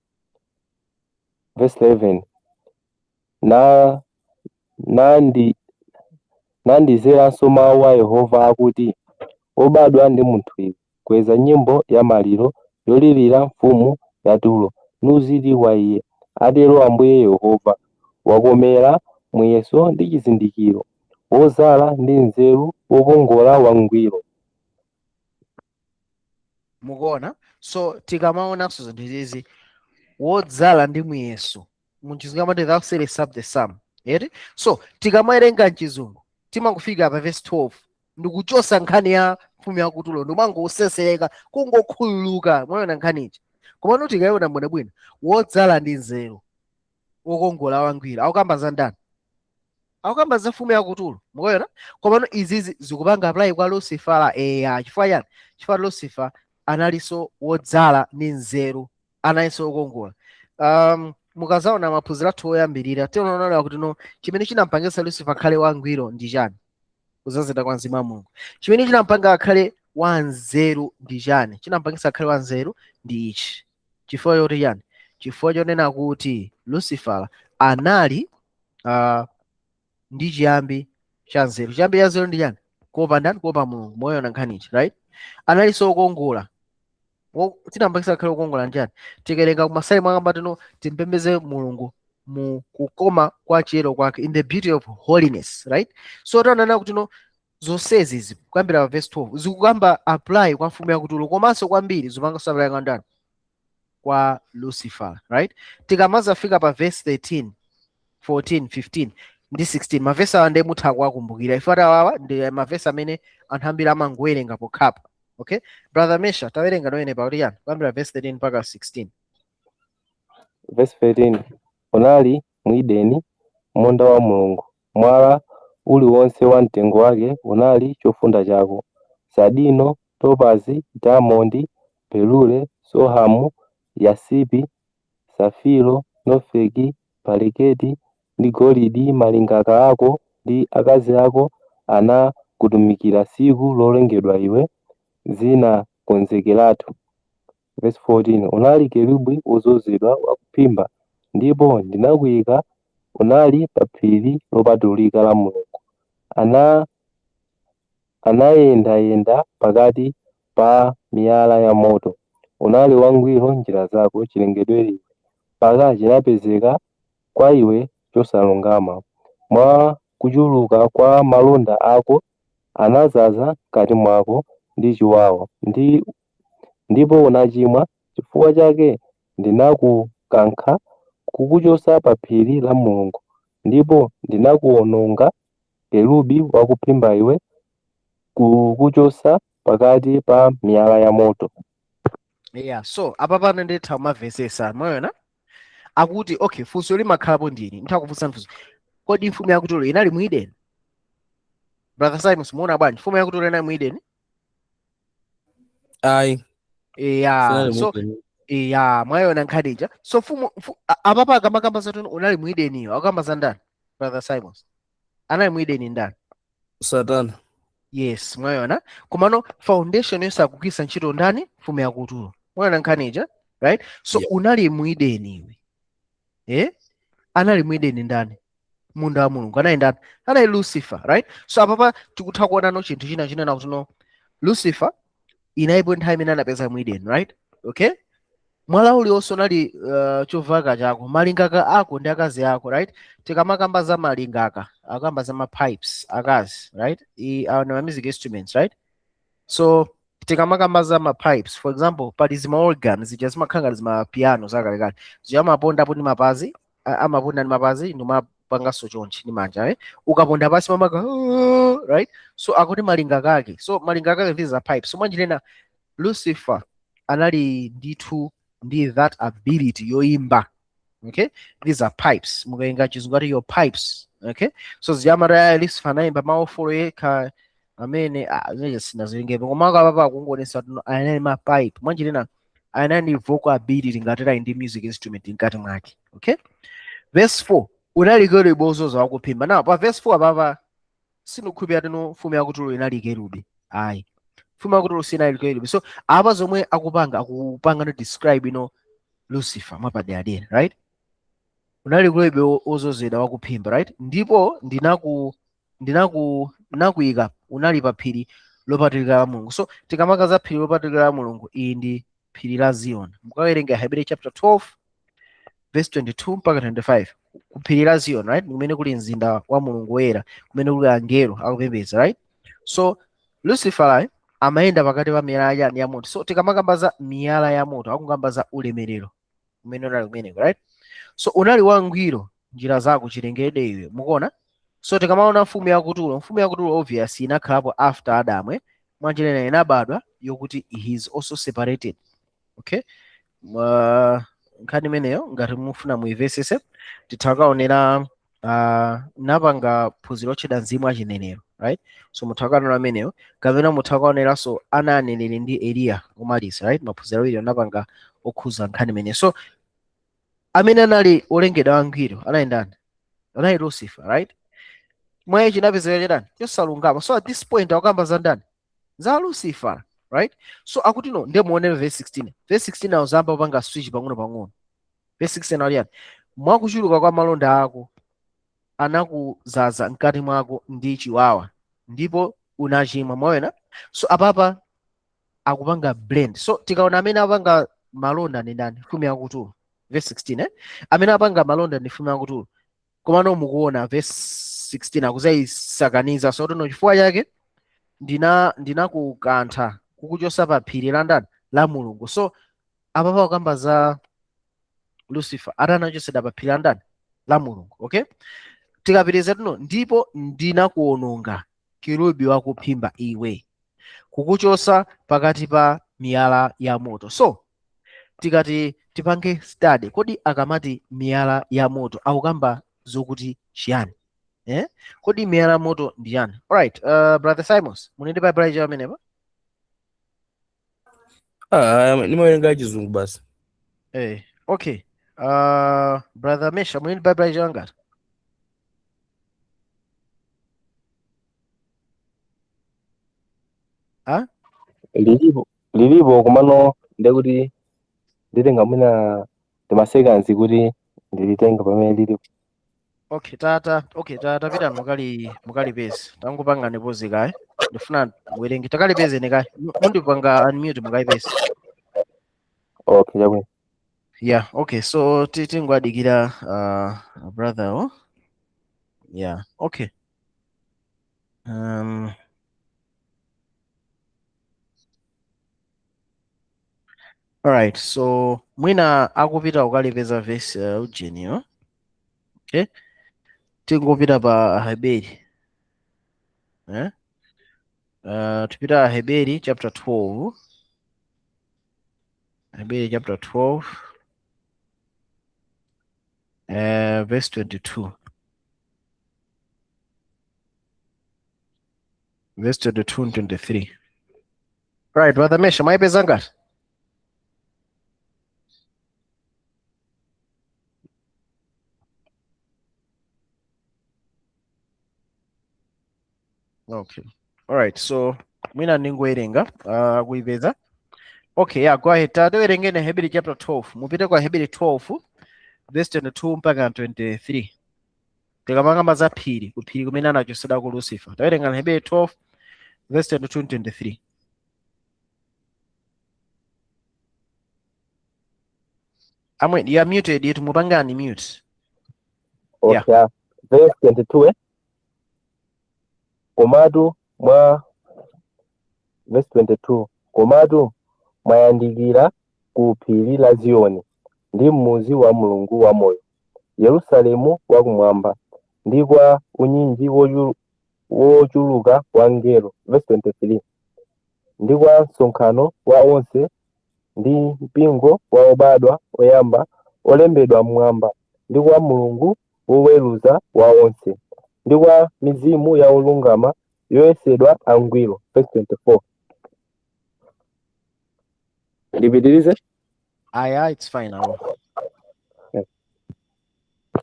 Speaker 2: Verse 11. Na nandi nandizeranso mawu a Yehova akuti, "Wobadwa ndi munthu iwe, kweza nyimbo ya maliro yolirira mfumu ya Turo, nuziti kwa iye, 'Atero Ambuye Yehova: Wakomera muyeso ndi chizindikiro, wodzala ndi nzeru, wokongola wangwiro."
Speaker 1: Mukuona? So tikamaonanso zinthu izizi, wodzala ndi muyeso, muchizungu amati "Thou saidest up the sum," eti? So tikamawerenga mchizungu timangofika pa verse 12 ndikuchosa nkhani ya mfumu yakutulo, ndimangosesereka, kungokhululuka. Mwaona nkhani iji? Komano tikayiona bwinobwino, wodzala ndi nzeru, wokongola wangwiro, akukamba za ndani? Akukamba za mfumu yakutulo. Mukuona? Komano izizi zikupanga apply kwa Lucifer? Eya. Chifukwa chani? Chifukwa Lucifer analinso wodzala ndi nzeru, analinso wokongola. Mukazaona maphunziro athu oyambirira, tionaonera kuti no, chimene chinampangitsa Lucifer akhale wangwiro ndi chani? Kudzazidwa kwa mzimu wa Mulungu. Chimene chinampanga akhale wanzeru ndi chani? Chinampangitsa akhale wanzeru ndi ichi. Chifukwa choti chani? Chifukwa chonena kuti Lucifer anali ndi chiyambi cha nzeru. Chiyambi cha nzeru ndi chani? Kuopa ndani? Kuopa Mulungu. Moyona nkhanichi, right? Analinso wokongola. Chinampangitsa akhale wokongola ndi chani? Tikawerenga kumasalimo, akamba tino timpembeze Mulungu mu kukoma kwa chiyero kwake, in the beauty of holiness, right? So taonana kuti no, zonsezi izi kuyambira pa verse 12 zikukamba apply kwa mfumu yakutulo, komanso kwambiri zipanganso apply kwa ndani? Kwa Lucifer, right? Tikamazafika pa verse 13, 14, 15 ndi 16, mavesi awa ndiye mutha kuwakumbukira. Ifo awawa ndi mavesi amene anthu ambiri amangowerenga pokhapa. Okay, Brother Mesha, tawerenga noyene pakuti yani, kuyambira verse 13 mpaka 16.
Speaker 2: Verse 13. Unali mu Edeni, munda wa Mulungu. Mwala uliwonse wa mtengo wake unali chofunda chako: sardino, topazi, diamond, berule, sohamu, yasipi, safiro, nofeki, paleketi ndi golide. Malingaka ako ndi akazi ako anakutumikira tsiku lolengedwa iwe zinakonzekeratu. Verse 14. Unali kerubi wozozedwa wakuphimba, ndipo ndinakuyika unali pa phiri lopatulika la Mulungu. Anayendayenda pakati pa miyala ya moto. Unali wangwiro njira zako chilengedwere iwe, mpaka chinapezeka kwa iwe chosalungama. Mwa kuchuluka kwa malonda ako anadzaza mkati mwako ndi chiwawa, ndipo unachimwa. Chifukwa chake ndinakukankha kukuchotsa pa phiri la Mulungu, ndipo ndinakuwononga, kerubi wakuphimba iwe, kukuchotsa pakati pa miyala ya moto.
Speaker 1: Yeah, so apa pano nditha kumamvesesa. Moyona akuti okay, funso limakhalapo ndini nditha kufunsa funso: kodi mfumu yakutulo inali mu Eden? Brother Simon, muona bwanji? Mfumu yakutulo inali mu Eden?
Speaker 3: Ayi.
Speaker 1: Yeah.
Speaker 3: Sinali
Speaker 1: So
Speaker 3: mu Eden.
Speaker 1: Yeah, mwayona nkhaniija. So mfumu apapa akamakamba zati unali mu Edeniyo, akamba za ndani? Brother Simons, anali mu Edeni ndani?
Speaker 3: Satana.
Speaker 1: Yes, mwayona. Komano foundation yonse akugwiritsa ntchito ndani? Mfumu yakutulo. Mwayona nkhaniija, right? So
Speaker 3: Yeah.
Speaker 1: unali mu Edeni iwe, eh? Anali mu Edeni ndani? Munda wa Mulungu anali ndani? Anali Lucifer, right? So apapa tikutha kuonano chinthu china chinena kuti no, Lucifer inalipo nthawi imene anapeza mu Eden, right? Okay. Mwala uliwonse unali chovaka chako, malingaka ako ndi akazi ako, right? Tikamakamba za malingaka, akamba za ma pipes, akazi, right? Awa ndi ma music instruments, right? So tikamakamba za ma pipes, for example, pali zima organ zija zimakhala ngati zima piano zakalekale, zija amapondapo ndi mapazi, amaponda ndi mapazi ndimapanganso chonchi ndi manja, eh? Ukaponda pasi mamaka, right? So akuti malingaka ake, so malingaka ake, these are pipes. So mwanjirena Lucifer anali ndithu ndi that ability yoimba, okay? These are pipes, mukayenga chizungu ati your pipes, okay? So zijamata Lucifer anayimba maofolo yekha amene zimene sinazilengepo, koma akapapa akungonesa kuti anali ma pipe, mwanjirena anali ndi vocal ability ngati ali ndi music instrument mkati mwake, okay? Verse 4, unali kerubi wozoza wakuphimba. Now pa verse 4 apapa sindikukhulupirira tino mfumu yakutulo inali kerubi, ayi, mfumu yakutulo sinali kerubi. So apa zomwe akupanga, akupanga no describe ino Lucifer mwapaderadera, right? Unali kerubi wozozedwa wakuphimba, right? Ndipo ndinakuyika unali pa phiri lopatulika la Mulungu. So tikamaka za phiri lopatulika la Mulungu, iyi ndi phiri la Zion. Mukawerenga Hebrew chapter 12 verse 22 mpaka 25, ku phiri la Zion, right? Kumene kuli mzinda wa Mulungu woyera, kumene kuli angelo akupembedza, right? So Lucifer amayenda pakati pa miyala ya moto. So tikamakamba za miyala ya moto, akukamba za ulemerero kumene unali kumeneko, right? So unali wangwiro njira zako chilengedwe iwe, mukuona? So tikamaona mfumu yakutulo, mfumu yakutulo obviously inakhalapo after Adam, eh? Mwanjira inabadwa yokuti he is also separated, okay? Nkhani imeneyo ngati mufuna muimvesese, tithakaonera napanga phunziro lotchedwa mzimu wachinenero, right? So muthakaonera ameneyo, kapena muthakaoneranso ana aneneri ndi Eliya omaliza, right? Maphunziro awiri anapanga okhuza nkhani imeneyo. So amene anali olengedwa wangwiro anali ndani? Anali Lucifer, right? Mwaye chinapezeka chitani? Chosalungama. So at this point akukamba za ndani? Za Lucifer, right? So akuti no, ndiye muonere verse 16. Verse 16 awuzamba kupanga switch pang'ono pang'ono. Verse 16 ali yani, mwakuchuluka kwa malonda ako anakuzaza mkati mwako ndi chiwawa, ndipo unachimwa. Mwaona? So apapa akupanga blend. So tikaona amene apanga malonda ndi ndani? Mfumu yakutulo. Verse 16, eh? Amene apanga malonda ndi mfumu yakutulo. Komano mukuona verse 16 akuzayisakaniza. So tino chifukwa chake ndinakukantha kukuchosa pa phiri la ndani? La Mulungu. So apapa akukamba za Lucifer atanachosedwa pa phiri la ndani? La Mulungu, okay? Tikapitiriza tino, ndipo ndinakuononga kerubi wakuphimba iwe, kukuchosa pakati pa miyala ya moto. So tikati tipange study, kodi akamati miyala ya moto akukamba zokuti chiyani? Eh? Kodi miyala ya moto ndi chiyani? Alright, brother Simons, muli ndi Bible ija pamenepa?
Speaker 3: Nimawerenga chizungu basi.
Speaker 1: Okay. Brother Mesha, muli ndi Bible ija ngati? Ah?
Speaker 2: Lilipo komano ndekuti nditenga mwina timasekanzi kuti ndilitenga pamene lilipo.
Speaker 1: Okay, okay, tapita mukalipeze. Tangopanga pause kaye. Ndifuna muwerenge. Takalipeze ne kaye. Mundipanga unmute mukalipeze.
Speaker 2: Okay, chabwino.
Speaker 1: Yeah, okay. So tingoadikira brother, oh. Yeah, okay. All right, so mwina akupita kukalipeza verse Eugenio. Okay. Tingopita pa Heberi. Eh? Tupita Heberi chapter 12. Heberi chapter 12. Verse 22. Verse 22 and 23. Right, brother Mesha, mwaipeza ngati? Okay. All right, so mwina ningowerenga kuipeza. Okay, yeah, go ahead. Tatiwerengeni Heberi chapter 12. Mupite kwa Heberi 12 verse 22 mpaka 23. Tikamangamba za phiri, kuphiri kumene anachosedwa ku Lucifer. Tawerenga Heberi 12 verse 22 and 23. Amwe, you are muted yetu, mupangani mute. Yeah.
Speaker 2: Okay, verse 22, eh? Komatu mwa, verse 22, komatu mwayandikira ku phiri la Ziyoni ndi mudzi wa Mulungu wamoyo, Yerusalemu wakumwamba, ndi kwa unyinji wochuluka wa angelo. Verse 23, ndi kwa msonkhano wa onse ndi mpingo wa obadwa oyamba olembedwa mmwamba, ndi kwa Mulungu woweruza wa onse, ndi kwa mizimu ya olungama yoyesedwa angwiro. Verse 24, ndipitirize?
Speaker 1: Aya, it's fine now.
Speaker 2: Yeah.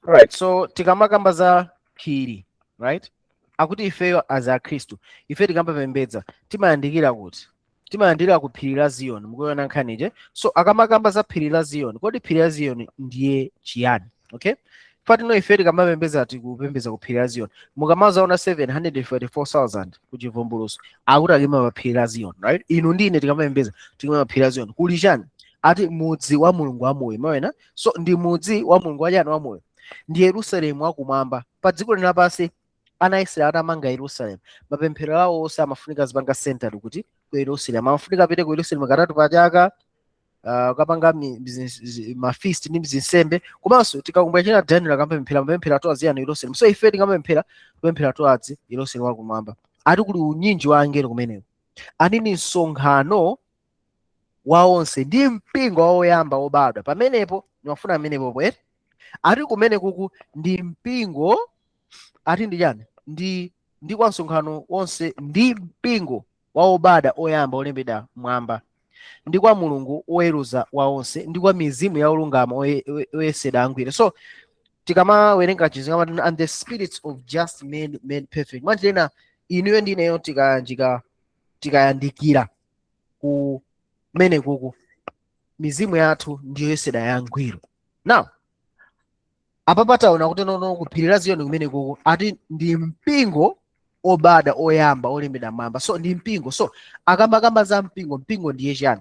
Speaker 1: Alright, so tikamakamba za phiri, right? Akuti ifeyo as akhristu, ife tikamapembedza timayandikira kuti? Timayandikira ku phiri la Ziyoni. Mukuona nkhanije? So akamakamba za phiri la Ziyoni, kodi phiri la Ziyoni ndiye chiyani? Okay, fatino ife tikamapembedza tikupembedza ku phiri la Ziyoni. Mukamazaona 744,000 ku Chivumbulutso, akuti akima pa phiri la Ziyoni, right? Inu ndi ine tikamapembedza tikima pa phiri la Ziyoni. Kuli chani? Ati mudzi wa Mulungu wamoyo, mawena. So ndi mudzi wa Mulungu wachani? Wamoyo. Ndi Yerusalemu wakumwamba. Pa dziko lino lapansi, ana Israeli atamanga Yerusalemu, mapemphero awo onse amafunika zipanga centered kuti? Ku Yerusalemu. Amafunika apite ku Yerusalemu katatu pa chaka, kapanga mafeast ndi zinsembe. Komanso tikakumbukira china, Daniel akamapemphera, mapemphero towards yani? Yerusalemu. So ife tikamapemphera, kupemphera towards Yerusalemu wakumwamba. Ati kuli unyinji wa angelo kumeneko, anini msonkhano wa onse ndi mpingo wa woyamba wobadwa pamenepo. Ndimafuna pamenepopo, eti? Ati kumene kuku ndi mpingo, ati ndi chani? Ndi kwa msonkhano wonse ndi mpingo wa obadwa oyamba olembedwa mwamba, ndi kwa Mulungu woweruza wa onse, ndi kwa mizimu ya olungama oyesedwa angwiro. So tikamawerenga chizungu, "and the spirits of just men made perfect". Mwanjirena inuyo ndi ineyo tikayanjika, tikayandikira kumene kuku, mizimu yathu ndiyo yoyesedwa yangwiro. Now apa pataona kuti nono kuphiri la Ziyoni kumene kuku, ati ndi mpingo obadwa oyamba olembedwa mwamba. So ndi mpingo. So akamakamba za mpingo, mpingo ndiye chani?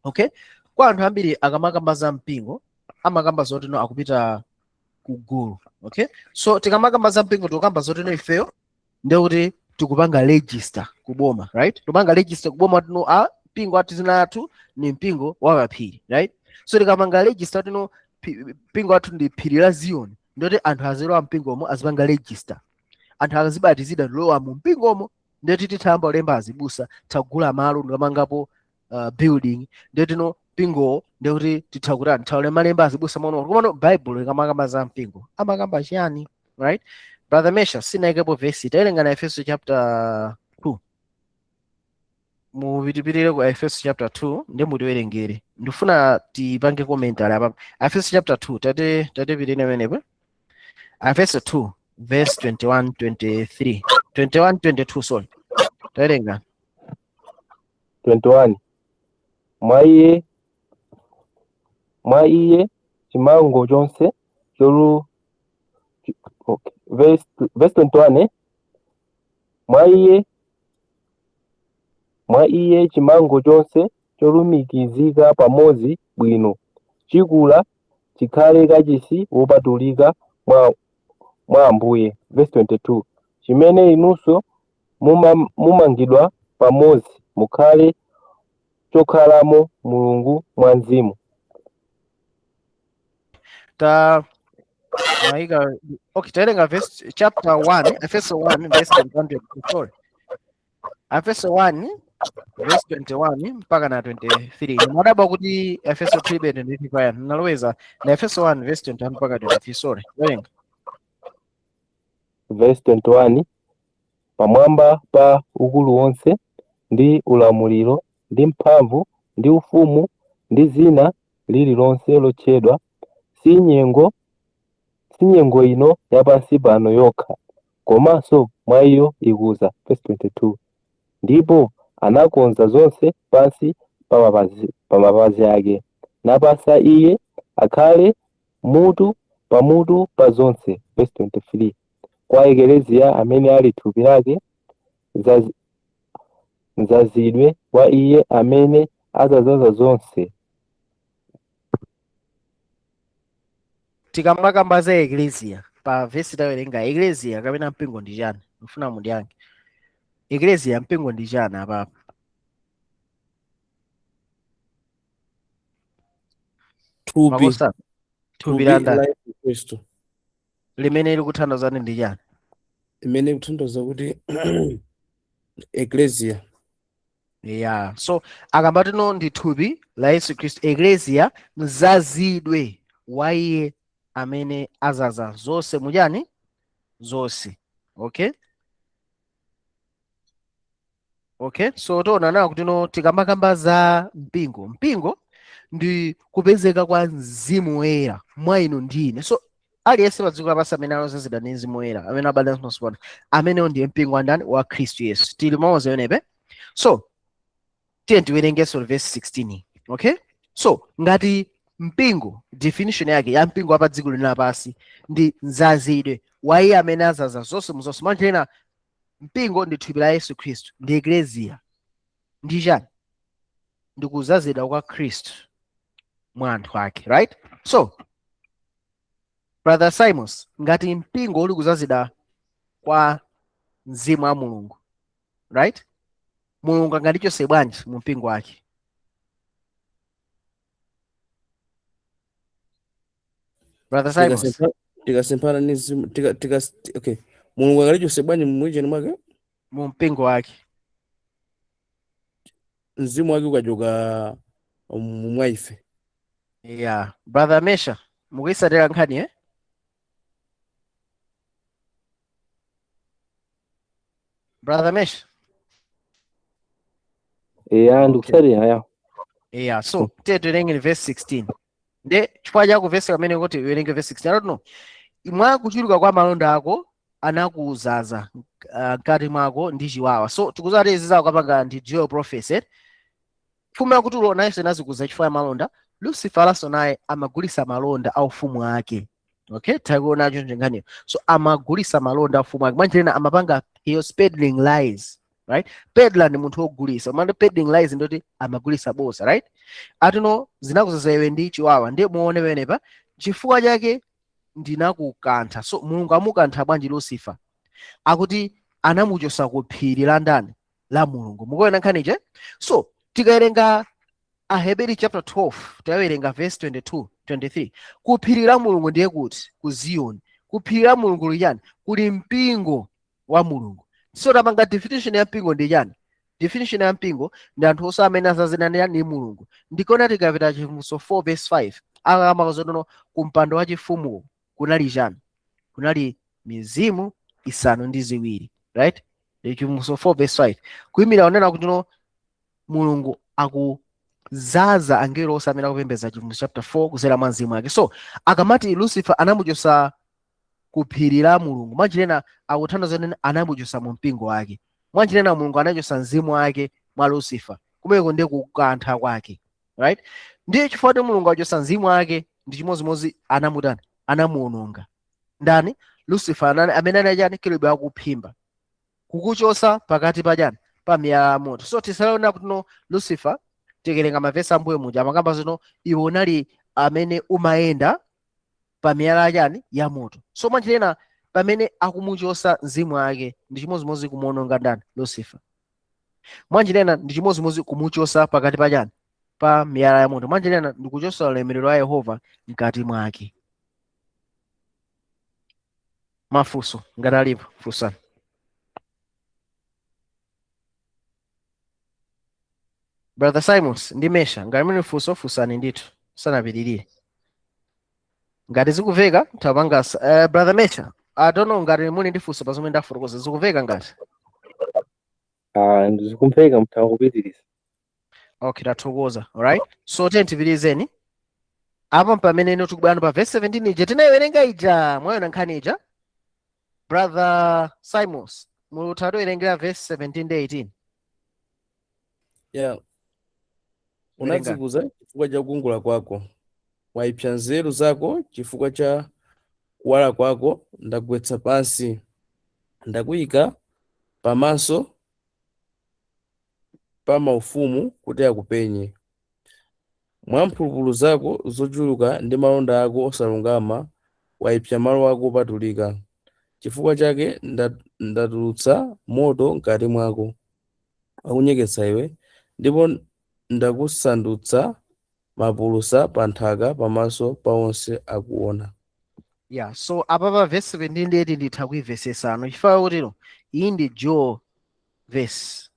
Speaker 1: Okay, kwa anthu ambiri akamakamba za mpingo amakamba zoti no akupita ku gulu. Okay, so tikamakamba za mpingo tikukamba zoti no ifeyo ndekuti tikupanga register kuboma, right? Tikupanga register kuboma tino a mpingo athu, zina athu ni Mpingo wa Paphiri, right? So tikamanga register tino mpingo athu ndi Phiri la Ziyoni, ndoti anthu azilowa mpingomo, azipanga register, anthu azibatizidwa lowa mu mpingomo. Ndoti tithamba ulemba azibusa, tagula malo, ndikamangapo building, ndotino mpingowo ndikuti titha kutani, tha malemba azibusa mono. Komano Bible ikamakamba za mpingo amakamba chiyani, right? Brother Mesha, sinaikepo vesi, tawerenga na Efeso chapter 2. Mupitipitire ku Efeso chapter 2 ndi mutiwerengere. Ndifuna tipange commentary apa. Efeso chapter 2, tate pitine pamenepo. Efeso 2 verse 21, 23, 21, 22, sorry, tawerenga.
Speaker 2: 21, Mwa iye chimango chonse cholu, okay. Verse 21, eh? Mwa iye chimango chonse cholumikizika pamodzi bwino chikula chikhale kachisi wopatulika mwa Ambuye. Verse 22, chimene inunso mumangidwa pamodzi mukhale chokhalamo Mulungu mwa Mzimu.
Speaker 1: Ta maika, okay, tawerenga verse, chapter 1, Efeso 1 verse 21, sorry, Efeso 1 verse 21 mpaka na 23. Madaba kuti Efeso 3 be 23 paya naloweza na Efeso 1 verse 21 mpaka 23, sorry, werenga.
Speaker 2: Verse 21, pamwamba pa ukulu wonse ndi ulamuliro ndi mphamvu ndi ufumu ndi zina lililonse lotchedwa, si nyengo ino yapansi pano yokha, komanso mwa iyo ikuza. Verse 22, ndipo anakonza zonse pansi pa mapazi ake, napasa iye akhale mutu pamutu pa zonse. Verse 23, kwa ekeleziya amene ali thupi lake, mzazidwe wa iye amene adzaza zonse.
Speaker 1: Tikamakamba za eklesia pa vesi tawerenga, eklesia kapena mpingo ndi chani? Mfuna mundiyankhe. Eklesia, mpingo ndi chani apapa?
Speaker 3: Thupi.
Speaker 1: Makosa, thupi
Speaker 3: Thupi
Speaker 1: la ndani?
Speaker 3: La Yesu Khristu.
Speaker 1: Limene likuthandizani ndi chani?
Speaker 3: Imene ikutanthauza kuti eklesia.
Speaker 1: Yeah, so akambatino ndi thupi la Yesu Khristu, eklesia, mzazidwe wa iye amene azaza zonse muchani? Zonse. Okay, okay, so tiona nawo kuti no tikamakamba za mpingo, mpingo ndi kupezeka kwa Mzimu Woyera mwa inu ndi ine. So aliyense pa dziko lapansi amene alozezedwa ndi Mzimu Woyera, amene abadwa matsopano, amenewo ndiye mpingo wa ndani? Wa Khristu Yesu. Tili limodzi pamenepe. So tiye tiwerengenso verse 16. Okay, so ngati mpingo, definition yake ya mpingo wa pa dziko lino lapansi ndi mzazidwe wa iye amene azaza zonse muzonse, mwanjira mpingo ndi thupi la Yesu Khristu, ndi eklesia, ndi chani? Ndi kuzazidwa kwa Khristu mwa anthu ake, right? So Brother Simons, ngati mpingo uli kuzazidwa kwa Mzimu wa Mulungu, right, Mulungu angatichotse bwanji mu mpingo wake? Brother Simons.
Speaker 3: Tikasemphana ndi mzimu, okay, Mulungu angatichotse bwanji mu mwake?
Speaker 1: Mu mpingo wake.
Speaker 3: Mzimu wake ukachoka mwa ife.
Speaker 1: Yeah, Brother Mesha, mukuyisatira nkhani, eh? Brother Mesha.
Speaker 2: Yeah.
Speaker 1: Okay.
Speaker 2: Ndikusatira, ya.
Speaker 1: Yeah, so tiye tiwerenge verse 16. Nde chifukwa cha kuvesi kamene kuti uwerenge verse 16, I don't know. Mwa kuchuluka kwa malonda ako anakuzaza mkati mwako ndi chiwawa. So tikuzati izi zakapanga ndi dual prophecy. Mfumu yakutulo nayenso inazikuza chifukwa ya malonda. Lucifer naye amagulisa malonda a ufumu ake. Okay, takuona choncho nkhaniyo. So amagulisa malonda a ufumu ake. Mwanjira amapanga, he was peddling lies, right? Peddler ndi munthu wogulisa. Umati peddling lies ndoti amagulisa bosa, right? Atino zinakuzaza iwe ndi chiwawa. Ndiye muone penepa chifukwa chake ndinakukantha. So Mulungu amukantha bwanji Lucifer? Akuti anamuchosa ku phiri la ndani? La Mulungu. Mukuona nkhani che? So tikawerenga Aheberi chapter 12, tawerenga verse 22, 23. Ku phiri la Mulungu ndiye kuti ku Ziyoni. Ku phiri la Mulungu kuli chani? Kuli mpingo wa Mulungu. So tapanga definition ya mpingo ndi chani? Definition ya mpingo ndi anthu onse amene azazidwa ndi Mulungu. Ndikona tikapita Chivumbulutso 4 verse 5, akamba zotono ku mpando wa chifumu kunali chani? Kunali mizimu isanu ndi ziwiri, right? Chivumbulutso 4 verse 5 kuyimira onena kuti no Mulungu akuzaza angelo onse amene akupembedza, Chivumbulutso chapter 4, kuzera mwa mzimu wake. So akamati Lucifer anamuchosa ku phiri la Mulungu, mwanjira akuthandiza kuti anamuchosa mu mpingo wake. Mwanjira Mulungu anachosa mzimu wake mwa Lucifer, kumeko ndiye kukantha kwake, right? Ndiye chifukwa kuti Mulungu achosa mzimu wake ndi chimodzimodzi anamutani, anamuononga ndani? Lucifer, amene anali chani? Kerubi akuphimba, kukuchosa pakati pa chani? Pa miyala ya moto. So tisalaona kuti no Lucifer, tikerenga mavesi ambuyo muja amakamba zino, iwe unali amene umayenda pa miyala chani? Ya moto. So mwanjira pamene akumuchosa mzimu wake ndi chimodzimodzi kumuononga ndani? Lucifer. Mwanjira ndi chimodzimodzi kumuchosa pakati pa chani? Pa miyala ya moto. Mwanjira ndi kuchosa ulemerero wa Yehova mkati mwake. Mafunso ngati alipo, funsani. Brother Simons ndi Mesha, ngati muli funso funsani ndithu sanapitirire. Ngati zikuveka tapanga. Brother Mesha, I don't know ngati muli ndi funso pa zomwe ndafotokoza. Zikuveka ngati?
Speaker 2: Ah, ndizikumveka, mutha kupitiriza.
Speaker 1: Okay, tathokoza. Alright, so tiye tipitirizeni apo pamene ino tikubwera pa verse 17 ija tinayiwerenga ija. Mwayona nkhani ija? Brother Simons, mutha tiwerengera verse 17 ndi 18?
Speaker 3: Yeah.
Speaker 1: Werenga.
Speaker 3: Unadzikuza chifukwa cha kukongola kwako, wayipsa nzeru zako chifukwa cha kuwala kwako. Ndagwetsa pansi, ndakuyika pamaso pa maufumu kuti akupenye. Mwa mphulupulu zako zochuluka ndi malonda ako osalungama. Wayipsa malo ako opatulika. Chifukwa chake ndatulutsa moto mkati mwako akunyeketsa iwe, ndipo ndakusandutsa mapulusa pa nthaka pamaso pa onse akuona.
Speaker 1: Yeah, so apapa verse 17 ndiyeti nditha kuimvesesano, chifukwa kutero iyi ndi Joel verse.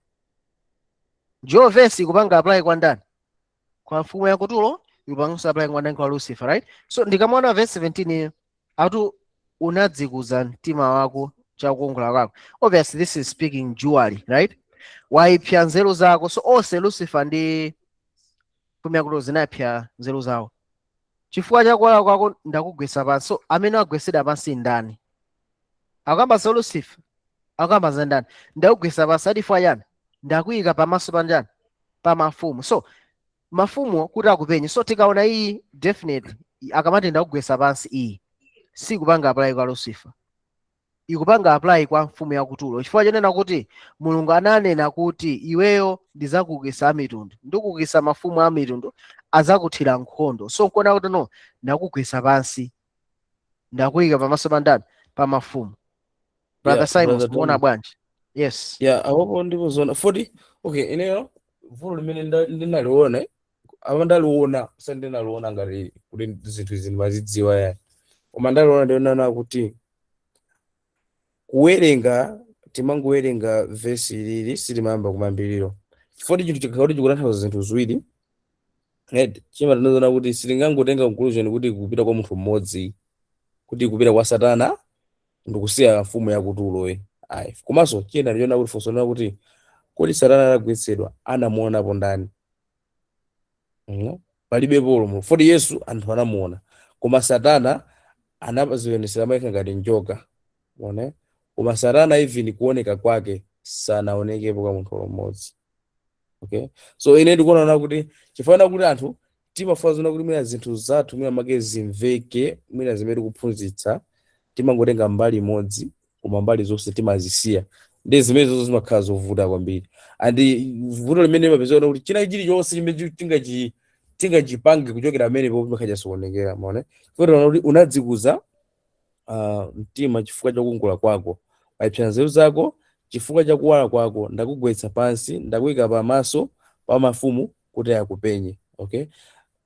Speaker 1: Joel verse ikupanga apply kwa ndani? Kwa mfumu ya kutulo. Ikupanganso apply kwa ndani? Kwa Lucifer, right? So ndikamaona verse 17 iyo atu unadzikuza mtima wako chakukongola kwako, obviously this is speaking dually, right? Wayipsa nzeru zako. So onse Lucifer ndi mfumu yakutulo zinapsa nzeru zawo. Chifukwa chakuwala kwako ndakugwetsa pansi. So amene agwetsedwa pansi ndani? Akamba za Lucifer, akamba za ndani? Ndakugwetsa pansi adifwa chani? Ndakuyika pamaso pa ndani? Pa mafumu. So mafumu kuti akupenye. So tikaona iyi, definitely akamati ndakugwetsa pansi, iyi sikupanga apply kwa Lucifer, ikupanga apply kwa mfumu yakutulo, chifukwa chonena kuti Mulungu ananena kuti iweyo ndizakukisa amitundu, ndikukisa mafumu a mitundu, azakuthira nkhondo. So nkuona kuti no, ndakugwetsa pansi, ndakuyika pamaso pa ndani? Pa mafumu. Brother
Speaker 3: Yeah,
Speaker 1: Simon,
Speaker 3: brother
Speaker 1: muona
Speaker 3: Tommy.
Speaker 1: bwanji? Yes.
Speaker 3: Yeah, apopo ndipo zona 40. Okay, ineyo vuto limene ndinaliona, apa ndaliona, sandinaliona ngati kuti zinthu izi ndimazidziwa yani, koma ndaliona, ndionana kuti kuwerenga, timangowerenga vesi ilili, sitimayamba kumayambiriro, chifukwa chinthu chikakhala kuti chikutanthauza zinthu ziwiri, right, chimatanthauza kuti sitingangotenga conclusion kuti kupita kwa munthu mmodzi, kuti kupita kwa Satana ndikusiya mfumu yakutuloyi, ayi. Komanso china ndichoona kuti funso lina kuti kodi Satana atagwetsedwa anamuonapo ndani? Palibepo lumo foti Yesu anthu anamuona, koma Satana anazionesera mayekha ngati njoka, umeona? Koma Satana even kuoneka kwake sanaonekepo kwa munthu mmodzi. Okay, so ine ndikuona kuti chifukwa kuti anthu timafuna zona kuti mwina zinthu zathu mwina make zimveke, mwina zimene tikuphunzitsa, timangotenga mbali imodzi koma mbali zonse timazisiya, ndi zimene zonse zimakhala zovuta kwambiri. And vuto limene limapezeka kuti china chilichonse chimene tingachipange kuchokera pamenepo chimakhala chasokonekera, maona? Chifukwa kuti unadzikuza mtima chifukwa cha kukongola kwako, wayipsa nzeru zako chifukwa cha kuwala kwako, ndakugwetsa pansi, ndakuyika pamaso pa mafumu kuti akupenye. Okay,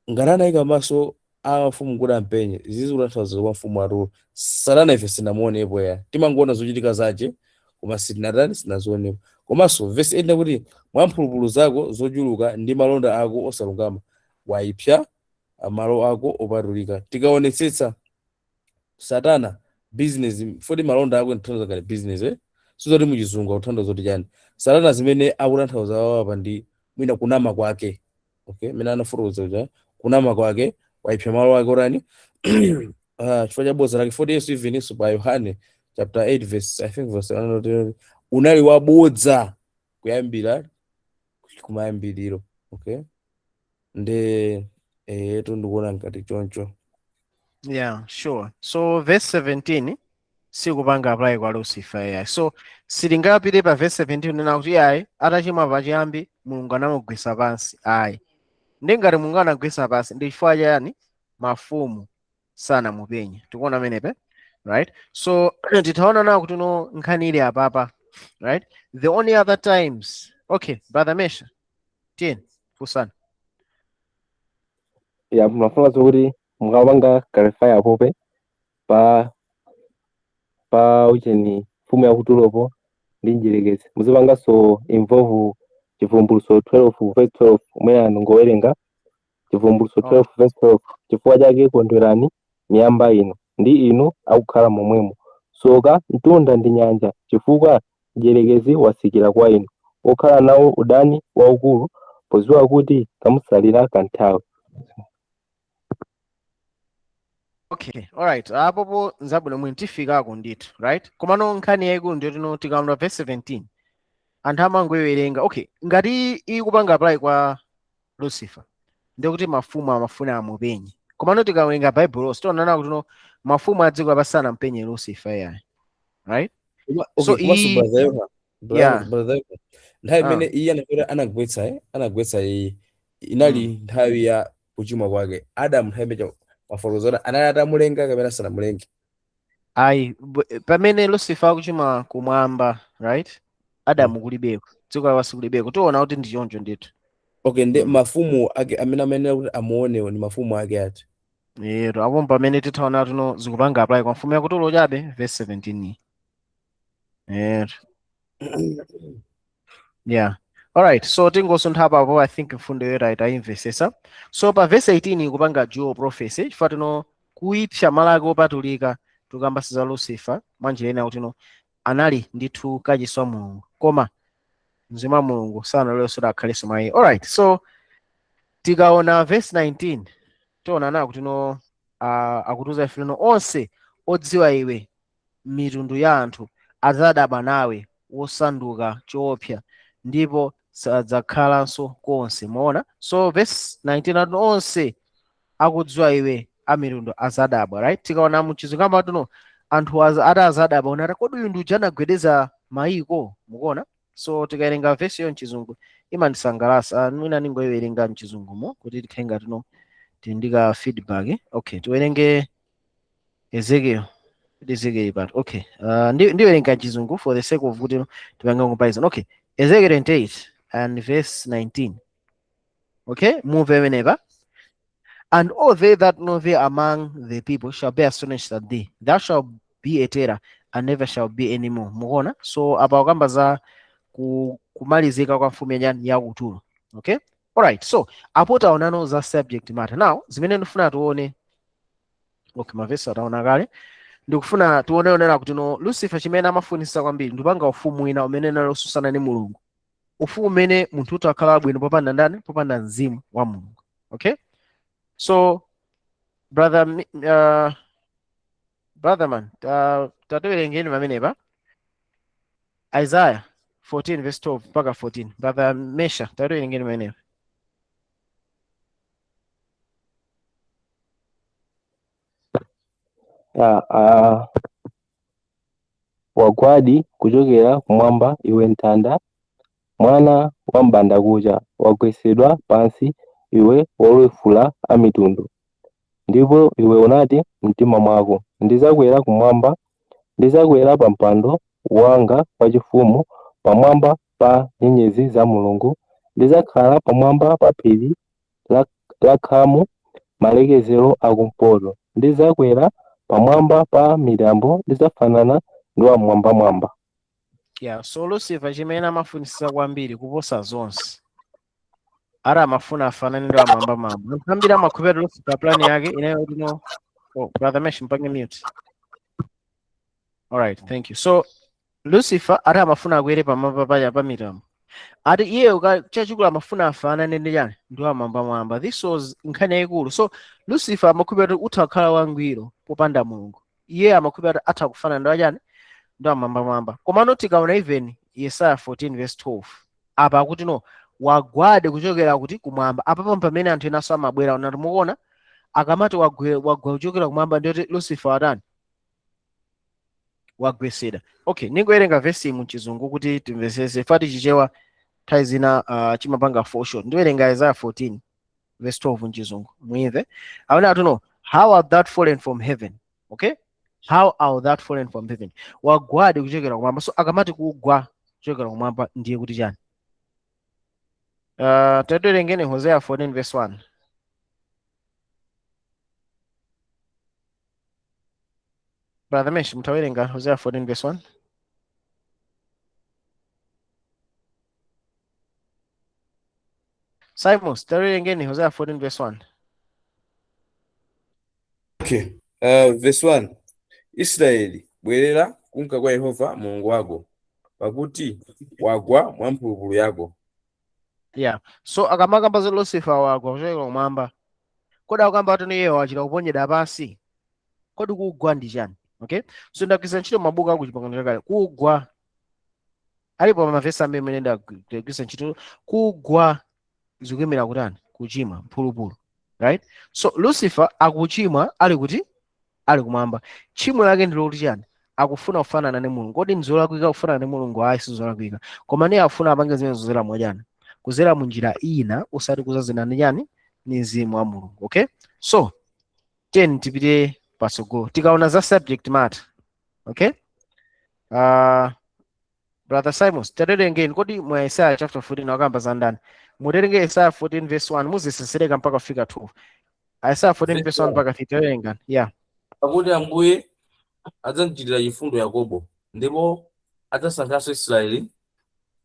Speaker 3: ngati anayika maso a mafumu kuti ampenye, izizi kutanthauza kwa mfumu atulo. Satana ife sinamuonepo ya, timangoona zochitika zace koma sitinatani, sinazionepo. Komanso verse 8 kuti mwa mphulupulu zako zochuluka ndi malonda ako osalungama wayipsa malo ako opatulika. Tikaonetsetsa Satana business foti malonda ako ntanthauza ngati business, eh? Sizoti muchizungu akutanthauza kuti chani. Satana zimene akutanthauza apa ndi mwina kunama kwake, okay, mene anafotokoza kuti kunama kwake, wayipsa malo ake otani, chifukwa cha bodza lake. Foti Yesu even pa Yohane chapter 8 verse, I think verse 1, unali wabodza kuyambira kumayambiriro. Okay, ndi ndikuona ngati choncho.
Speaker 1: Yeah, sure. So verse 17 sikupanga apply kwa Lucifer yayi. So sitingapite pa verse 17 nena kuti ayi, atachimwa pachiyambi Mulungu anamugwetsa pansi, ayi. Ndi ngati Mulungu anagwetsa pansi, ndi chifukwa chani mafumu sanamupenye? Tikuona amenepe, right? So titaona nawo kuti no, nkhani ili apapa, right? The only other times. Okay, brother Mesha, tiyeni funsani.
Speaker 2: Ya, mafuna zokuti mukapanga clarify apope pa ucheni mfumu yakutulopo ndi mdierekezi, muzipanganso involve Chivumbulutso 12 verse 12 umene anthu ngowerenga Chivumbulutso 12 verse 12: "Chifukwa chake kondwerani miyamba ino ndi inu akukhala momwemo. Tsoka mtunda ndi nyanja, chifukwa mdierekezi watsikira kwa inu, wokhala nawo udani waukulu, podziwa kuti kamutsalira kanthawi."
Speaker 1: Okay, alright, apopo nzabwino, mwini tifikako ndithu, right? Komano nkhani yayikulu ndiyo tino tikaona verse 17, anthu amangoiwerenga. Okay, ngati ikupanga apply kwa Lucifer, ndikuti mafumu amafuna amupenye. Komano tikawerenga Bible tionana kuti no, mafumu a dziko lapansi sanampenye Lucifer yayi, right? So
Speaker 3: Okay, komanso brother Yoha, brother Yoha, nthawi imene iye anakwera anagwetsa, anagwetsa iyi inali nthawi ya kuchimwa kwake Adamu, nthawi imene Mafotokozera anali atamulenga kapena sanamulenge?
Speaker 1: Ayi, pamene Lucifer akuchimwa kumwamba, right? Adamu kulibeko, dziko lapansi kulibeko. Tiona kuti ndi choncho ndithu.
Speaker 3: Okay, ndi mafumu ake amene amayenera kuti amuonewo ndi mafumu ake ati?
Speaker 1: Yero apo pamene tithaona tuno zikupanga apply kwa mfumu yakutulo chabe, verse 17. Yero. Yeah. Alright, so tingosuntha apapo. I think mfundo yoyera itayimvesesa. So pa verse 18 ikupanga dual prophecy, chifukwa tino kuipsa malo ake opatulika, tukamba za Lucifer mwanjira ina kuti no anali ndithu kachisi wa Mulungu, koma mzimu wa Mulungu sanalolenso kuti akhalenso mwa iye. Alright, so tikaona verse 19 tiona na kuti no akutiuza ife no onse odziwa iwe mitundu ya anthu adzadabwa nawe wosanduka choopsa ndipo sadzakhalanso konse. Muona? So verse 19 ati onse akudziwa iwe a mitundu azadabwa, right? Tikaona muchizungu amati no anthu ati azadabwa unati kodi uyu ndi uja anagwedeza mayiko, mukuona? So tikawerenga verse yo mchizungu imandisangalatsa. Mwina ningoiwerenga mchizungumo kuti tikhale ngati no tili ndi ka feedback. Okay, tiwerenge Ezekiel. Ezekiel part. Okay. Ndiwerenga mchizungu for the sake of kuti tipange comparison. Okay. Ezekiel 28 and verse 19. Okay, move pamenepa. And all they that know thee among the people shall be astonished at thee. Thou shalt be a terror and never shall be any more. Mukuona? So apa wakamba za kumalizika kwa mfumu ya yakutulo. Okay? Alright, so apo taonano za subject matter. Now, zimene ndifuna tione. Okay, mavesi ataona kale. Ndikufuna tione onera kuti no Lucifer chimene amafunisa kwambiri ndipanga ufumu wina umene unali osusana ndi Mulungu. Ufumu umene munthu utakhala bwino popanda ndani? Popanda mzimu wa Mulungu. Okay? So brother, brother man, tatiwerengeni pamenepa Isaiah 14 verse 12 mpaka 14. Brother Mesha, tatiwerengeni pamenepa.
Speaker 2: Wagwadi kuchokera kumwamba iwe nthanda, mwana wa m'bandakucha, wagwetsedwa pansi iwe wolefula a mitundu. Ndipo iwe unati mtima mwako, ndizakwera kumwamba, ndizakwera pa mpando wanga wachifumu pamwamba pa nyenyezi za Mulungu, ndizakhala pamwamba pa phiri la khamu malekezero akumpoto, ndizakwera pamwamba pa mitambo, ndizafanana ndi wamwambamwamba.
Speaker 1: Yeah, so Lucifer chimene amafunisisa kwambiri kuposa zonse, ara amafuna afanane ndi wamwambamwamba. Anthu ambiri amakhulupirira Lucifer plan yake inayo kuti no. Oh, brother Mesh, mpange mute. Alright, thank you. So Lucifer ati amafuna akwere pamwamba paja pa mitambo, ati iye chachikulu amafuna afanane ndi chani? Ndi wamwambamwamba. This was nkhani yayikulu. So Lucifer amakhulupirira kuti utha kukhala wangwiro popanda Mulungu. Iye amakhulupirira kuti atha kufanana ndi wachani? Ndi wamwambamwamba. Komano tikaona even Yesaya 14 verse 12 apa akuti no wagwade kuchokera kuti kumwamba. Apapo pamene anthu enanso amabwera unati mukuona akamati wagwa kuchokera kumwamba, ndiyoti Lucifer watani? Wagwesera. Okay, ningowerenga verse mu chizungu kuti timvesese fati Chichewa nthawi zina chimapanga fall short. Ndiwerenga Isaiah 14 verse 12 mchizungu muimve. Aona ati no, how art thou fallen from heaven? Okay, how art thou fallen from heaven? Wagwadi kuchokera kumwamba. So akamati kugwa kuchokera kumwamba ndiye kuti chani? Tatiwerengeni Hosea 14 verse 1. Brother Mesh, mtawerenga Hosea 14 verse 1. Simons, tawerengeni Hosea 14 verse 1.
Speaker 3: Okay. Verse 1. Israeli, bwerera kunka kwa Yehova Mulungu wako, pakuti wagwa mwa mphulupulu yako.
Speaker 1: Yeah. So akamakamba za Lucifer wagwa kuchokera kumwamba, kodi akukamba kuti iye wachita kuponyedwa pansi? Kodi kugwa ndi chani? Okay, so ndagwiritsa ntchito mabuku aku Chipangano Chakale. Kugwa alipo mavesi ambiri amene ndagwiritsa ntchito. Kugwa zikuyimira kutani? Kuchimwa, mphulupulu, right? So Lucifer akuchimwa ali kuti? Ali kumwamba. Tchimo lake ndi loti chani? Akufuna kufanana ndi Mulungu. Kodi nzolakwika kufanana ndi Mulungu? Ayi, sizolakwika, koma ndiye akufuna apange zimene zozera mwachani? Kuzera munjira ina, usati kuzazina ndi chani? Ni mzimu wa Mulungu. Okay, so Tiyeni tipite patsogolo tikaona za subject matter. Okay, Brother Simons, taterengeni. Kodi mwa Isaiah chapter 14 wakamba za ndani? Muterenge Isaiah 14 verse 1, muzisesereka mpaka kufika 12. Isaiah 14
Speaker 3: Verse
Speaker 1: verse 1
Speaker 3: 1.
Speaker 1: mpaka 3, tawerengani. Yeah.
Speaker 3: Pakuti Ambuye adzamchitira chifundo Yakobo, ndipo adzasankhanso Israeli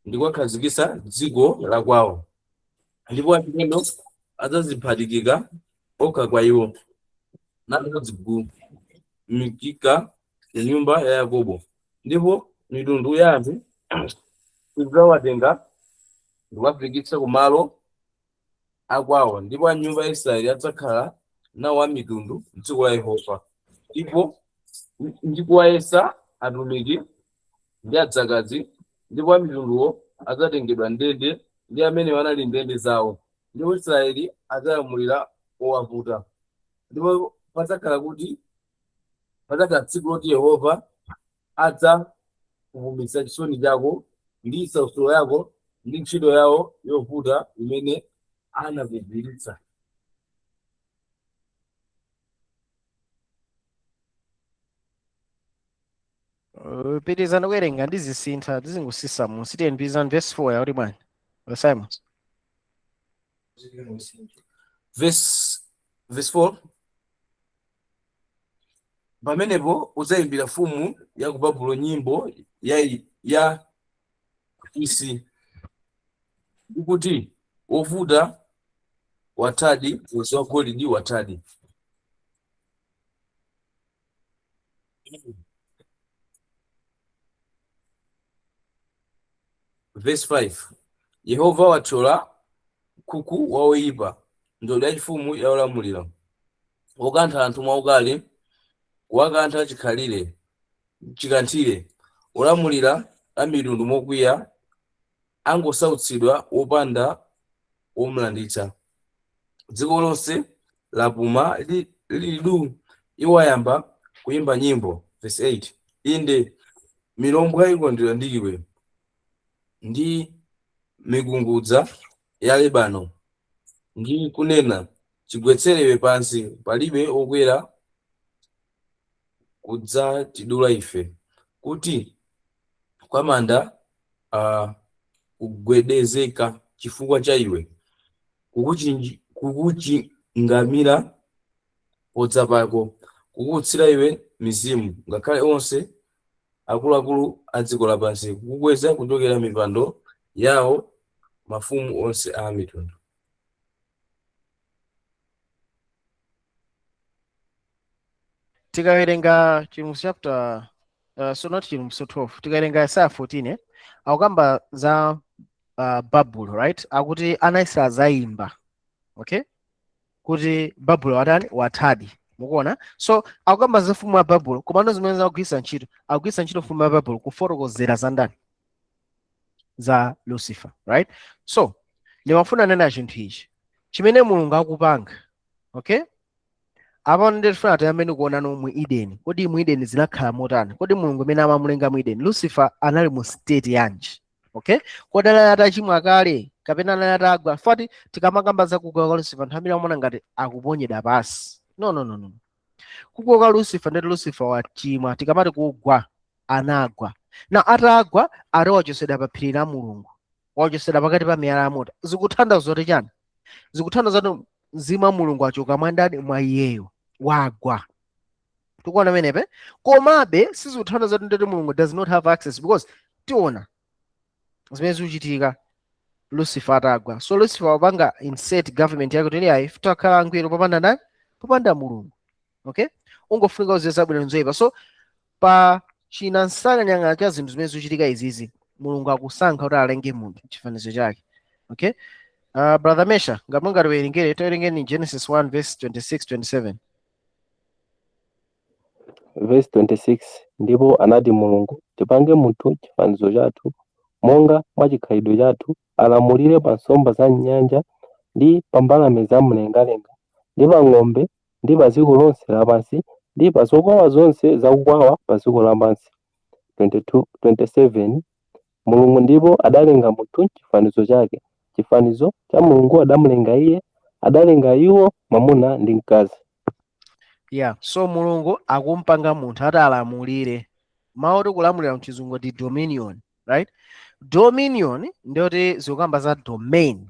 Speaker 3: ndi kuwakhazikitsa dziko la kwawo, ndipo achilendo adzadziphatikika okha kwa iwo, nadzagumikika nyumba ya Yakobo, ndipo mitundu ya anthu idzawatenga ndikuwafikitsa kumalo akwawo, ndipo a nyumba ya Israeli adzakhala nawo a mitundu m'dziko la Yehova, ndipo ndikuwayesa atumiki ndi adzakazi, ndipo a mitunduwo adzatengedwa ndende ndi amene anali ndende zawo, ndipo Israeli adzalamulira owavuta. Ndipo padzakhala kuti padzakhala tsiku loti Yehova adzakupumitsa chisoni chako ndi nsautso yako ndi ntchito yawo yovuta imene anakugwiritsa.
Speaker 1: Pitirizani kuwerenga, ndizisintha, tizingosisa munsi. Tiyeni, pitirizani verse 4, yakuti bwanji, Brother Simons?
Speaker 3: Verse 4. Pamenepo udzayimbira mfumu ya ku Babulo nyimbo ya isi, ndikuti, wovuta wathadi, muyeso wa golide wathadi. Verse 5. Yehova wathyola nkhukhu wa oyipa, ndodo yachifumu ya olamulira, wokantha anthu mwaukali, kuwakantha chikhalire chikanthire, olamulira a mitundu mokwiya, angosautsidwa wopanda womlanditsa. Dziko lonse lapuma lili du, iwo ayamba kuyimba nyimbo. Verse 8. Inde milombwa ikondwera ndi iwe, ndi mikungudza ya Lebano, ndi kunena, chigwetsere iwe pansi, palibe wokwera kudzatidula ife, kuti kwa manda kugwedezeka chifukwa cha iwe, kukuchingamira podza pako, kukuutsira iwe mizimu, ngakhale onse akuluakulu a dziko lapansi, kukukweza kuchokera mipando yawo mafumu onse a mitundu.
Speaker 1: Tikawerenga Chivumbulutso chapter, so not Chivumbulutso 12, tikawerenga Isaiah 14, akukamba za Babulo, right? Akuti ana Israeli azayimba, okay, kuti Babulo watani? Wathadi. Mukuona? So akukamba za mfumu ya Babulo, komano zimene akugwiritsa ntchito, akugwiritsa ntchito mfumu ya Babulo kufotokozera za ndani? Za Lucifer, right? So ndimafuna nena chinthu ichi chimene Mulungu akupanga, okay? Apa ndifuna tiyambe kuona no mu Eden. Kodi mu Eden zinakhala motani? Kodi Mulungu amene amamulenga mu Eden, Lucifer anali mu state yanji? Okay, kodi anali atachimwa kale kapena anali atagwa? Fati tikamakamba za kugwa kwa Lucifer, anthu ambiri amaona ngati akuponyedwa pasi. No, no, no, no. Kugwa kwa Lucifer ndeti Lucifer wachimwa. Tikamati kugwa, anagwa. Na atagwa ati wachosedwa pa phiri la Mulungu, wachosedwa pakati pa miyala ya moto. Zikutanthauza kuti chani? Zikutanthauza kuti mzimu wa Mulungu achoka mwa ndani? Mwa iyeyo, wagwa. Tikuona menepe? Komabe sizikutanthauza kuti ndeti Mulungu does not have access, because tiona zimene zikuchitika Lucifer atagwa. So Lucifer wapanga insert government yake kuti ayi, takhala angwiro popanda ndani? Popanda Mulungu. Okay, ungofunika uziwe zabwino nzoyipa. So pa chinasanganyang'ana cha zinthu zimene zikuchitika izizi, Mulungu akusankha kuti alenge munthu chifanizo chake. Okay, Brother Mesha, ngati mungatiwerengere, tawerengeni Genesis 1 verse 26 27.
Speaker 2: Verse 26. Ndipo anati Mulungu, tipange munthu chifanizo chathu, monga mwa chikhalidwe chathu, alamulire pa nsomba za m'nyanja, ndi pa mbalame za mlengalenga, ndi pa ng'ombe, ndi pa dziko lonse lapansi, ndi pa zokwawa zonse zakukwawa pa dziko lapansi. 22 27. Mulungu ndipo adalenga munthu chifanizo chake, chifanizo cha Mulungu adamulenga iye, adalenga iwo mwamuna ndi mkazi.
Speaker 1: Yeah, so Mulungu akumpanga munthu ati alamulire. Mawu oti kulamulira mchizungu ndi dominion, right? Dominion ndiyoti zikukamba za domain,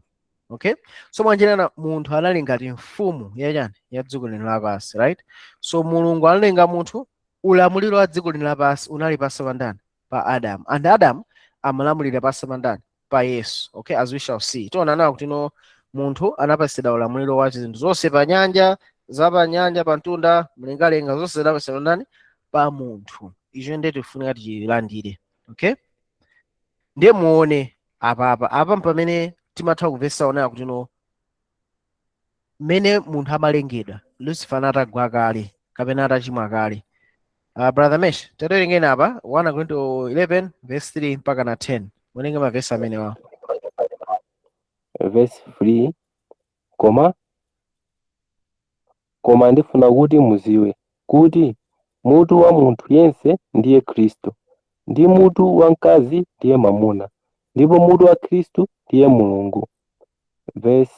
Speaker 1: okay? So mwanjirana munthu anali ngati mfumu yachani? Ya dziko lino lapansi, right? So Mulungu analenga munthu, ulamuliro wa dziko lino lapansi unali pansi pa ndani? Pa Adam. And Adam amalamulira pansi pa ndani? Pa Yesu. Okay, as we shall see, tiona nawo kuti no, munthu anapasidwa ulamuliro wa zinthu zonse pa nyanja, za pa nyanja, pa mtunda, mlengalenga, zonse zinapasidwa ndani? Pa munthu. Icho ndiye tifunika tichilandire, okay? Ndiye muone apapa, apa pamene timatha kumvetsa onaya kuti no, mmene munthu amalengedwa Lucifer anatagwa kale kapena atachimwa kale. Brother Mesh, tatiwerengeni apa 1 Korinto 11 verse 3 mpaka na 10. Muwerenge mavesi amenewa.
Speaker 2: Verse 3: Koma ndifuna kuti muziwe kuti mutu wa munthu yense ndiye Khristu, ndi mutu wa mkazi ndiye mwamuna, ndipo mutu wa Khristu ndiye Mulungu. Verse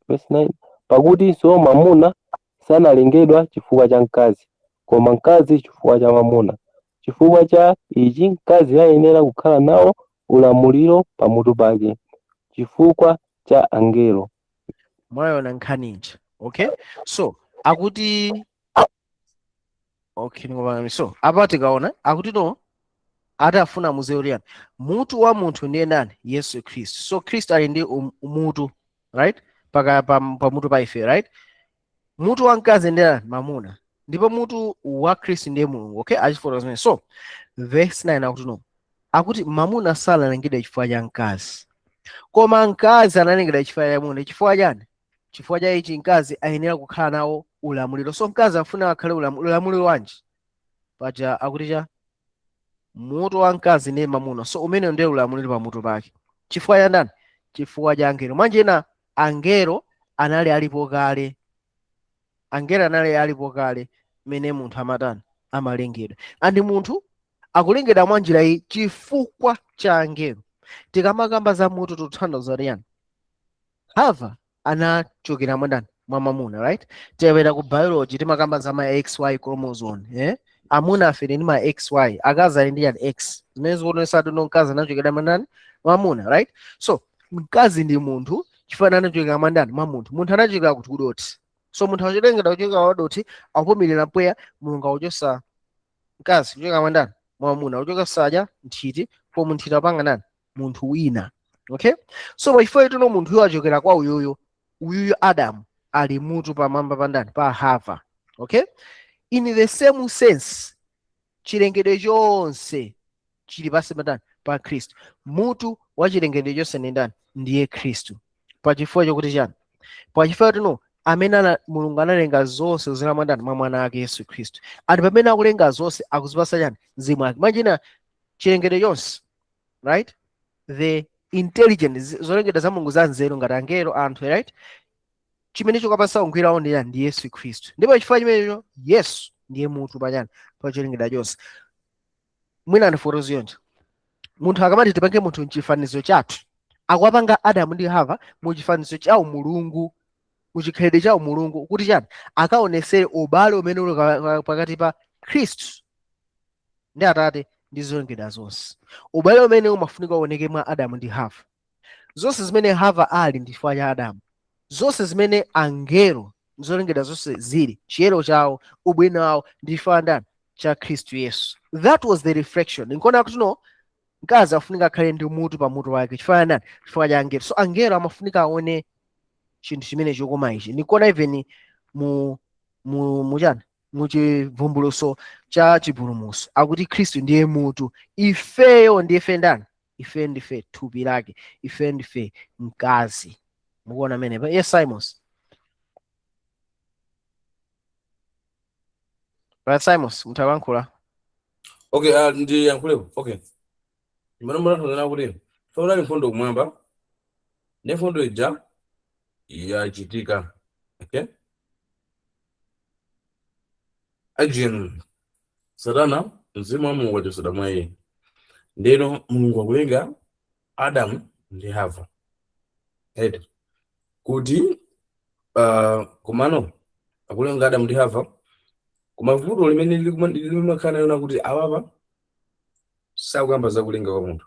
Speaker 2: 9: Pakutinso mwamuna sanalengedwa chifukwa cha mkazi, koma mkazi chifukwa cha mwamuna. Chifukwa cha ichi mkazi ayenera kukhala nawo ulamuliro pamutu pake chifukwa cha angelo.
Speaker 1: Mwayiona nkhani ija? Okay, so akuti, okay, ndingopanga. So apa tikaona akuti no, ati afuna muziwe kuti yani mutu wa munthu ndiye ndani? Yesu Khristu. So Khristu ali ndi umutu, right? Paka pamutu pa ife, right? Mutu wa mkazi ndiye ndani? Mamuna. Ndipo mutu wa Khristu ndiye Mulungu. Okay, achifotokoza zimene. So verse 9 akuti no, akuti mamuna sanalengedwe chifukwa cha mkazi, koma mkazi analengedwa chifukwa cha mwamuna. Chifukwa chani? Chifukwa cha ichi mkazi ayenera kukhala nawo ulamuliro. So mkazi afuna akhale ulamuliro wanji? Paja akuti cha mutu wa mkazi ndiye mamuna, so umene ndiye ulamuliro pamutu pake chifukwa cha ndani? Chifukwa cha angelo. Mwanjena angelo anali alipo kale, angelo anali alipo kale mmene munthu amatani? Amalengedwa. And munthu akulengedwa mwa njira iyi chifukwa cha angelo. Tikamakamba za mutu tikuthandiza yani? Hava anachokera mwa ndani? Mwa mamuna, right? Tiyapita ku biology, timakamba za ma XY chromosome, eh? Amuna afe ndi ma XY, akazi ali ndi yani? X. Zimene zikuonesa kuti mkazi anachokera mwa ndani? Mwamuna, right? So mkazi ndi munthu chifukwa anachokera mwa ndani? Mwa munthu. Munthu anachokera kuti? Kudoti. So munthu achilengedwa kuchokera kwa doti, akupumirira mpweya. Mulungu akuchosa mkazi kuchoka mwa ndani? Mwa mwamuna. Kuchoka sadya nthiti, pomwe nthiti apanga ndani? Munthu wina, okay? So pachifukwa chino munthuyo achokera kwa uyuyu. Uyuyu Adamu ali mutu pamwamba pa ndani? Pa Hava, okay? In the same sense, chilengedwe chonse chili pansi pa ndani? Pa Khristu. Mutu wa chilengedwe chonse ndi ndani? Ndiye Khristu. Pachifukwa chokuti chani? Pachifukwa tino amene Mulungu analenga zonse kudzera mwa ndani? Mwa mwana wake Yesu Khristu. And pamene akulenga zonse akuzipasa chani? Mzimu wake. Mwanjina chilengedwe chonse, right, the intelligent zolengedwa za Mulungu za nzeru ngati angelo, anthu, right, chimene chikapasa ungwiro ndi chani? Ndi Yesu Khristu. Ndipo chifukwa chimenecho Yesu ndiye mutu pachani? Pa cholengedwa chonse. Mwina ndifotokoze yonje: munthu akamati tipange munthu mchifanizo chathu, akuwapanga Adamu ndi Hava mu chifanizo chawo Mulungu, muchikhalidwe chawo Mulungu, kuti chani? Akaonesere ubale umene uli pakati pa Khristu ndi Atate ndi zolengedwa zonse. Ubale umene umafunika uoneke mwa Adamu ndi Hava. Zonse zimene Hava ali ndi chifukwa cha Adamu. Zonse zimene angelo, zolengedwa zonse zili, chiyero chawo, ubwino wawo, ndi chifukwa ndani? Cha Khristu Yesu. That was the reflection. Nkuona kuti no, mkazi afunika akhale ndi mutu pa mutu wake chifukwa ndani? Chifukwa cha angelo. So angelo amafunika aone chinthu chimene chokoma ichi. Ndikuona even mu muchani, muchivumbulutso cha chipulumutso, akuti Khristu ndiye mutu, ifeyo ndife ndani? Ife ndife thupi lake, ife ndife mkazi. Mukuona amenepa? Yes, Simons. Brother Simons, mutha.
Speaker 3: Okay, ndiyankhulepo. Okay, imene munathonzana kuti faunali nkhondo kumwamba, ndi nkhondo ija yachitika, okay? Ajin Satana, mzimu wa Mulungu wachotsedwa mwa iye, ndeno Mulungu akulenga Adamu ndi Hava, right? Kuti komano akulenga Adamu ndi Hava. Koma vuto limene limakhala nayo kuti awapa sakuyamba za kulenga kwa munthu,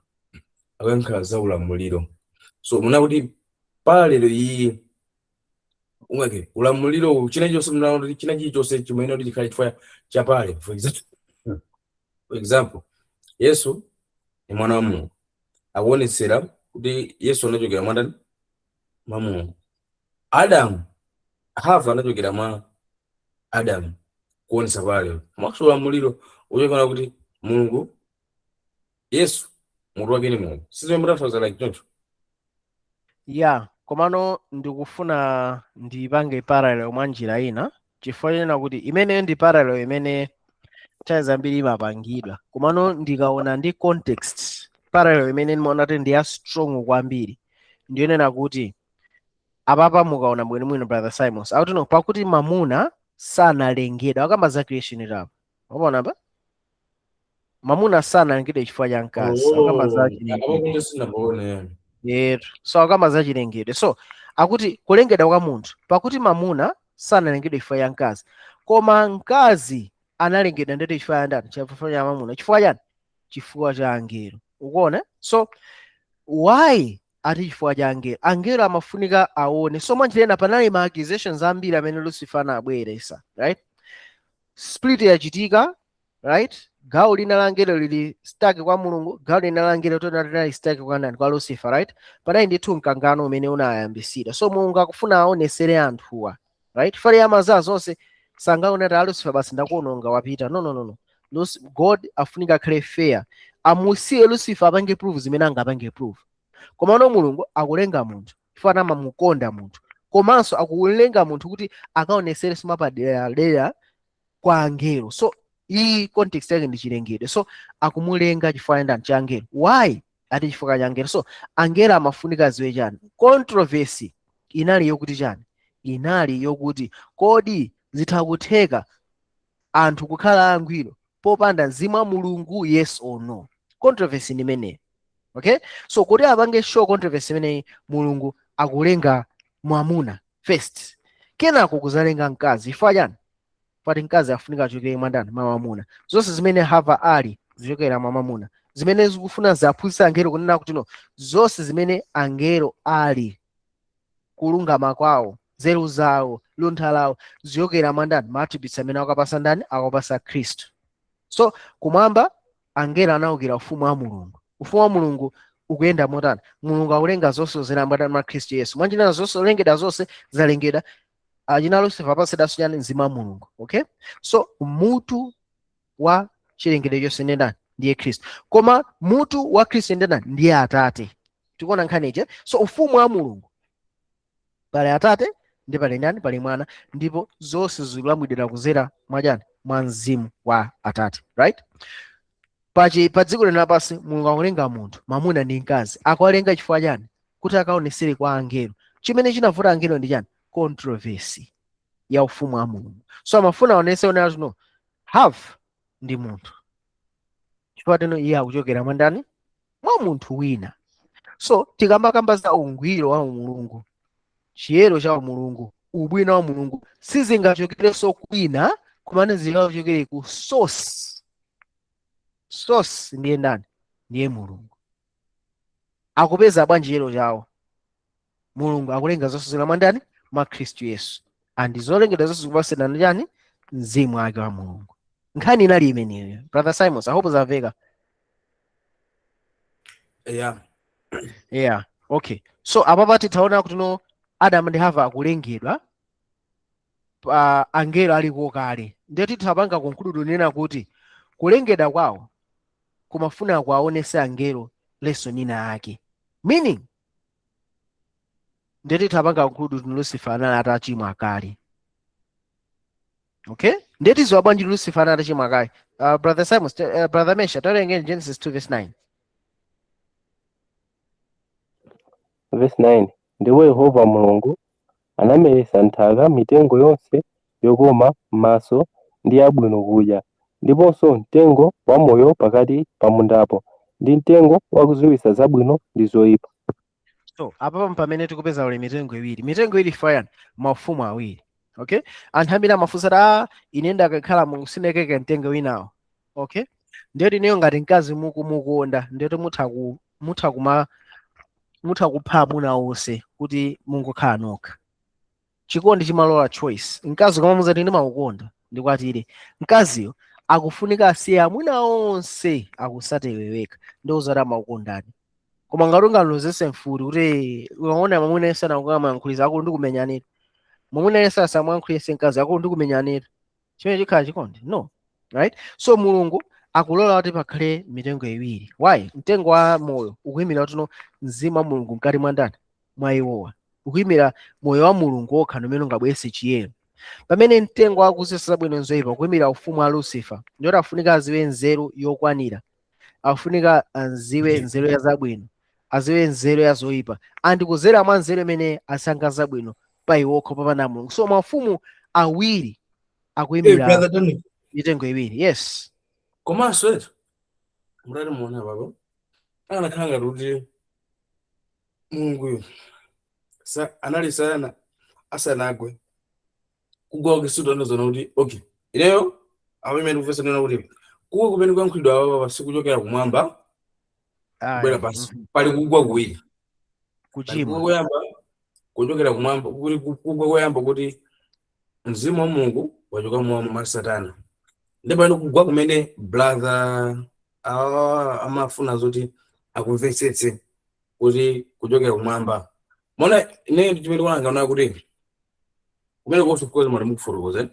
Speaker 3: akuyankhula za ulamuliro. So muna kuti parallel iyi ungake ulamuliro china chonse, mnaona kuti china chilichonse chimene kuti chikhale chifukwa cha parallel. For example, Yesu ni mwana wa Mulungu, akuonetsera kuti Yesu anachokera mwa ndani? Mwa Mulungu. Adamu, Hava anachokera mwa Adamu, kuonetsa parallel. Komanso ulamuliro uchokera kuti Mulungu, Yesu mutu wake ni Mulungu. Sizimene mutanthauza like choncho?
Speaker 1: Ya, komano ndikufuna ndipange parallel mwa njira ina, chifukwa chonena kuti imeneyo ndi parallel imene nthawi zambiri imapangidwa. Komano ndikaona ndi context, parallel imene ndimaona kuti ndi ya strong kwambiri ndiyonena kuti apapa mukaona bwinobwino, Brother Simons, akuti no, pakuti mamuna sanalengedwa, akamba za creation itapo, wapaona pa mamuna sanalengedwe chifukwa cha mkazi, akamba za
Speaker 3: Oh,
Speaker 1: chilengedwe.
Speaker 3: Apapo sinapaone.
Speaker 1: Yetu, so akamba za chilengedwe. So akuti kulengedwa kwa munthu, pakuti mamuna sanalengedwe chifukwa cha mkazi, koma mkazi analengedwa ndete chifukwa cha ndani? Chifukwa cha mamuna. Chifukwa chani? Chifukwa cha angelo. Ukuona? So why ati chifukwa cha angelo? Angelo amafunika aone. So mwanjira panali ma accusations ambiri amene Lucifer anabweresa, right? Split yachitika, right? Gawo lina la angelo lili stuck kwa Mulungu, gawo lina la angelo tona linali stuck kwa ndani? Kwa Lucifer, right? Panali ndithu mkangano umene unayambisira. So Mulungu akufuna aonesere anthuwa, right? Fali amaza zonse sangaone ati Lucifer basi ndakuononga, wapita. No, no, no, no. God afunika akhale fair, amusiye Lucifer apange prove zimene angapange prove. Komano Mulungu akulenga munthu chifukwa amamukonda munthu, komanso akulenga munthu kuti akaonesere simapaderadera kwa angelo. So iyi context yake ndi chilengedwe. So akumulenga chifukwa ndani? Cha angelo. Why ati chifukwa cha angelo? So angelo amafunika aziwe chani? Controversy inali yokuti chani? Inali yokuti kodi zitha kutheka anthu kukhala angwiro popanda mzimu wa Mulungu, yes or no? Controversy ndi imeneyo, okay? So kuti apange show controversy imeneyi, Mulungu akulenga mwamuna first, kenako kuzalenga mkazi. Chifukwa chani? Pati mkazi afunika achokere mwa ndani? Mwa mwamuna. Zonse zimene Hava ali zichokera mwa mwamuna, zimene zikufuna zaphunzitsa angelo kunena kuti no, zonse zimene angelo ali, kulungama kwawo, nzeru zawo, luntha lawo, zichokera mwa ndani? Ma attributes amene akapasa ndani? Akapasa Khristu. So kumwamba angelo anawukira ufumu wa Mulungu. Ufumu wa Mulungu ukuyenda motani? Mulungu akulenga zonse zilambwa mwa Khristu Yesu. Mwanjira zonse zolengedwa, zonse zalengedwa, achina Lucifer apasidwanso chani? Mzimu wa Mulungu, okay? So mutu wa chilengedwe chonse ndi ndani? Ndiye Khristu. Koma mutu wa Khristu ndi ndani? Ndiye Atate. Tikuona nkhani ije? So ufumu wa Mulungu pali Atate ndi pali ndani? Pali Mwana, ndipo zonse zikulamulidwa kuzera mwachani? Mwa mzimu wa Atate, right? Pachi pa dziko lino lapansi Mulungu akulenga munthu, mwamuna ndi mkazi. Akuwalenga chifukwa chani? Kuti akaonesere kwa angelo. Chimene chinavuta angelo ndi chani? Controversy ya ufumu wa Mulungu. So amafuna aonese onera no, Hava ndi munthu chifukwa tino iye akuchokera mwa ndani? Mwa munthu wina. So tikambakamba za ungwiro wa Mulungu, chiyero cha Mulungu, ubwino wa Mulungu, sizingachokerenso kwina kumene zingachokere ku source. Source ndiye ndani? Ndiye Mulungu. Akupeza bwanji chiyero chawo? Mulungu akulenga zonse zila mwa ndani? Mwa Khristu Yesu, and zolengedwa zonse zikupasana ndi chani? Mzimu wake wa Mulungu. Nkhani inali imeneyo. Brother Simons, I hope zamveka.
Speaker 3: Yeah.
Speaker 1: Yeah, okay. So apapa titaona kuti no, Adamu ndi Hava akulengedwa pa angelo aliko kale, ndiye tithapanga conclude nena kuti kulengedwa kwawo kumafuna kuwaonesa angelo lesson ina yake, meaning ndiye tithapanga conclude kuti Lucifer anali atachimwa kale, okay? Ndiye tiziwa bwanji Lucifer anali atachimwa kale? Brother Simon, Brother Mesha, tawerengeni Genesis 2 verse 9.
Speaker 2: Verse 9. Ndipo Yehova Mulungu anameretsa nthaka mitengo yonse yokoma m'maso ndi yabwino kudya, ndiponso mtengo wamoyo pakati pa mundapo, ndi mtengo wakudziwitsa zabwino ndi zoyipa.
Speaker 1: So apapa pamene tikupeza uli mitengo iwiri, mitengo iwiri fayani maufumu awiri, Okay, anthu ambiri amafunsa kuti, "Ah, ine ndakakhala Mulungu sindikeke mtengo winawo." Okay, ndiyoti ineyo ngati mkazi mukumukonda, ndiyoti mutha kuma mutha kupha amuna onse kuti mungokhala nokha. Chikondi chimalola choice. Mkazi ukamamuzati, "Ndimakukonda, ndikwatire," mkaziyo akufunika asiye amuna onse akusate iwe wekha, ndiwozati amakukondani. Koma ngati ungalozese mfuti kuti ukaona mwamuna yense anakumayankhulisa, akulu ndikumenyanira, mwamuna yense asamwankhulise mkazi, akulu ndikumenyanira, chimene chikhala chikondi? No, right? So Mulungu akulola kuti pakhale mitengo iwiri. Why? Mtengo wa moyo ukuyimira kuti no, mzimu wa Mulungu mkati mwa ndani? Mwa iwowa, ukuyimira moyo wa Mulungu wokha umene ungabweretse chiyero, pamene mtengo wakudziwitsa zabwino nzoyipa ukuyimira ufumu wa Lucifer. Ndiyoti afunika aziwe nzeru yokwanira, afunika aziwe nzeru ya zabwino, aziwe nzeru ya zoyipa, andikuzera mwa nzeru imene asankha zabwino pa iwokha popanda Mulungu. So mafumu awiri akuyimira
Speaker 3: Brother Tony.
Speaker 1: mitengo iwiri, yes.
Speaker 3: Komanso etu mutati muone papa, akanakhala ngati kuti Mulunguyo anali sana asanagwe, kugwa kwake sitanozana kuti, okay, ineyo apo imene ndikufesa nena kuti kugwa kumene kuyankhulidwa apa sikuchokera kumwamba kubwera
Speaker 1: Ayi,
Speaker 3: pansi. Pali kugwa kuwiri. Pali kugwa
Speaker 1: Kuchimwa.
Speaker 3: koyamba kuchokera kumwamba, kuti kugwa koyamba kuti mzimu wa Mulungu wachoka mwa Satana, ndipo pali kugwa kumene brother awa amafuna zoti akumvetsetse kuti kuchokera kumwamba. Mona ine chimene ndikuona kuti kumene konse kukoza mwati mukufotokoza,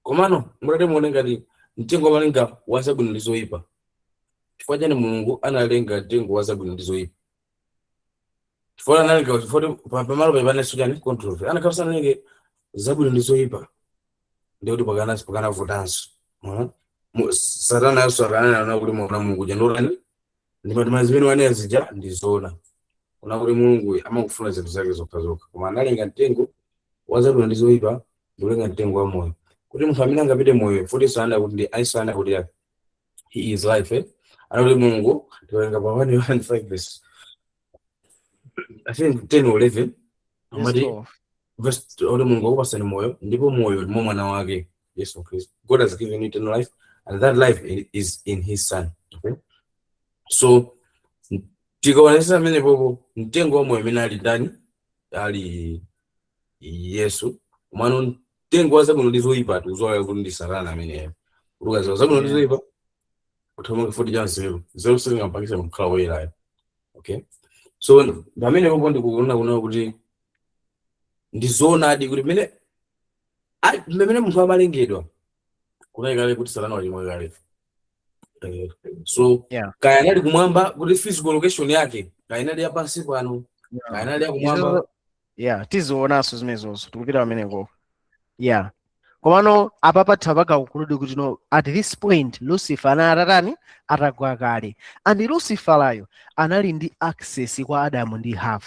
Speaker 3: komano mutati muone ngati mtengo wamalinga wa zabwino ndi zoyipa, chifukwa chani Mulungu analenga mtengo wa zabwino ndi zoyipa? Chifukwa analenga, chifukwa pamalo papanenso chani? Controversy. Anakhala sanalenge zabwino ndi zoyipa, ndikuti pakanavutanso. Mona Satana yaso akanena kuti, "Mona Mulungu jandotani ndimati zimene wanena zija ndi zoona." Ona kuti Mulungu amakufuna zinthu zake zokha zokha, koma analenga mtengo wa zabwino ndi zoyipa ndikulenga mtengo wa moyo kuti munthu amene angapite moyo futinso ana kuti ndi aiso ana kuti he is life, eh? Anakuti Mulungu, tikawerenga pa 1 Yohane 5 verse, I think, 10 or 11,
Speaker 1: Verse
Speaker 3: amati
Speaker 1: 12.
Speaker 3: Verse oti Mulungu akupasani moyo ndipo moyo ndi mwa mwana wake Yesu Khristu. God has given you eternal life and that life is in his son. Okay, so tikaonesa amene popo mtengo wa moyo amene ali ndani? Ali Yesu. Komano mtengo wa zabwino ndi zoyipa tikuzola kuti ndi Satana ameneyo, kuti ukaziwa zabwino ndi zoyipa uthamanga futi cha nzeru, nzeru sizingampangise kukhala woyerayo. Okay, so pamene popo ndikuona kuna kuti ndi zoonadi kuti pamene pamene munthu amalengedwa kunali kale kuti Satana wachimwa kale. So kaya anali kumwamba, kuti physical location yake kaya inali yapansi pano, kaya inali yakumwamba.
Speaker 1: Yeah, tizionanso zimenezozo tikupita pameneko, yeah. Komano apa patha paka conclude kuti no, at this point Lucifer anali atatani? Atagwa kale. And Lucifer anali ndi access kwa Adamu ndi Hava.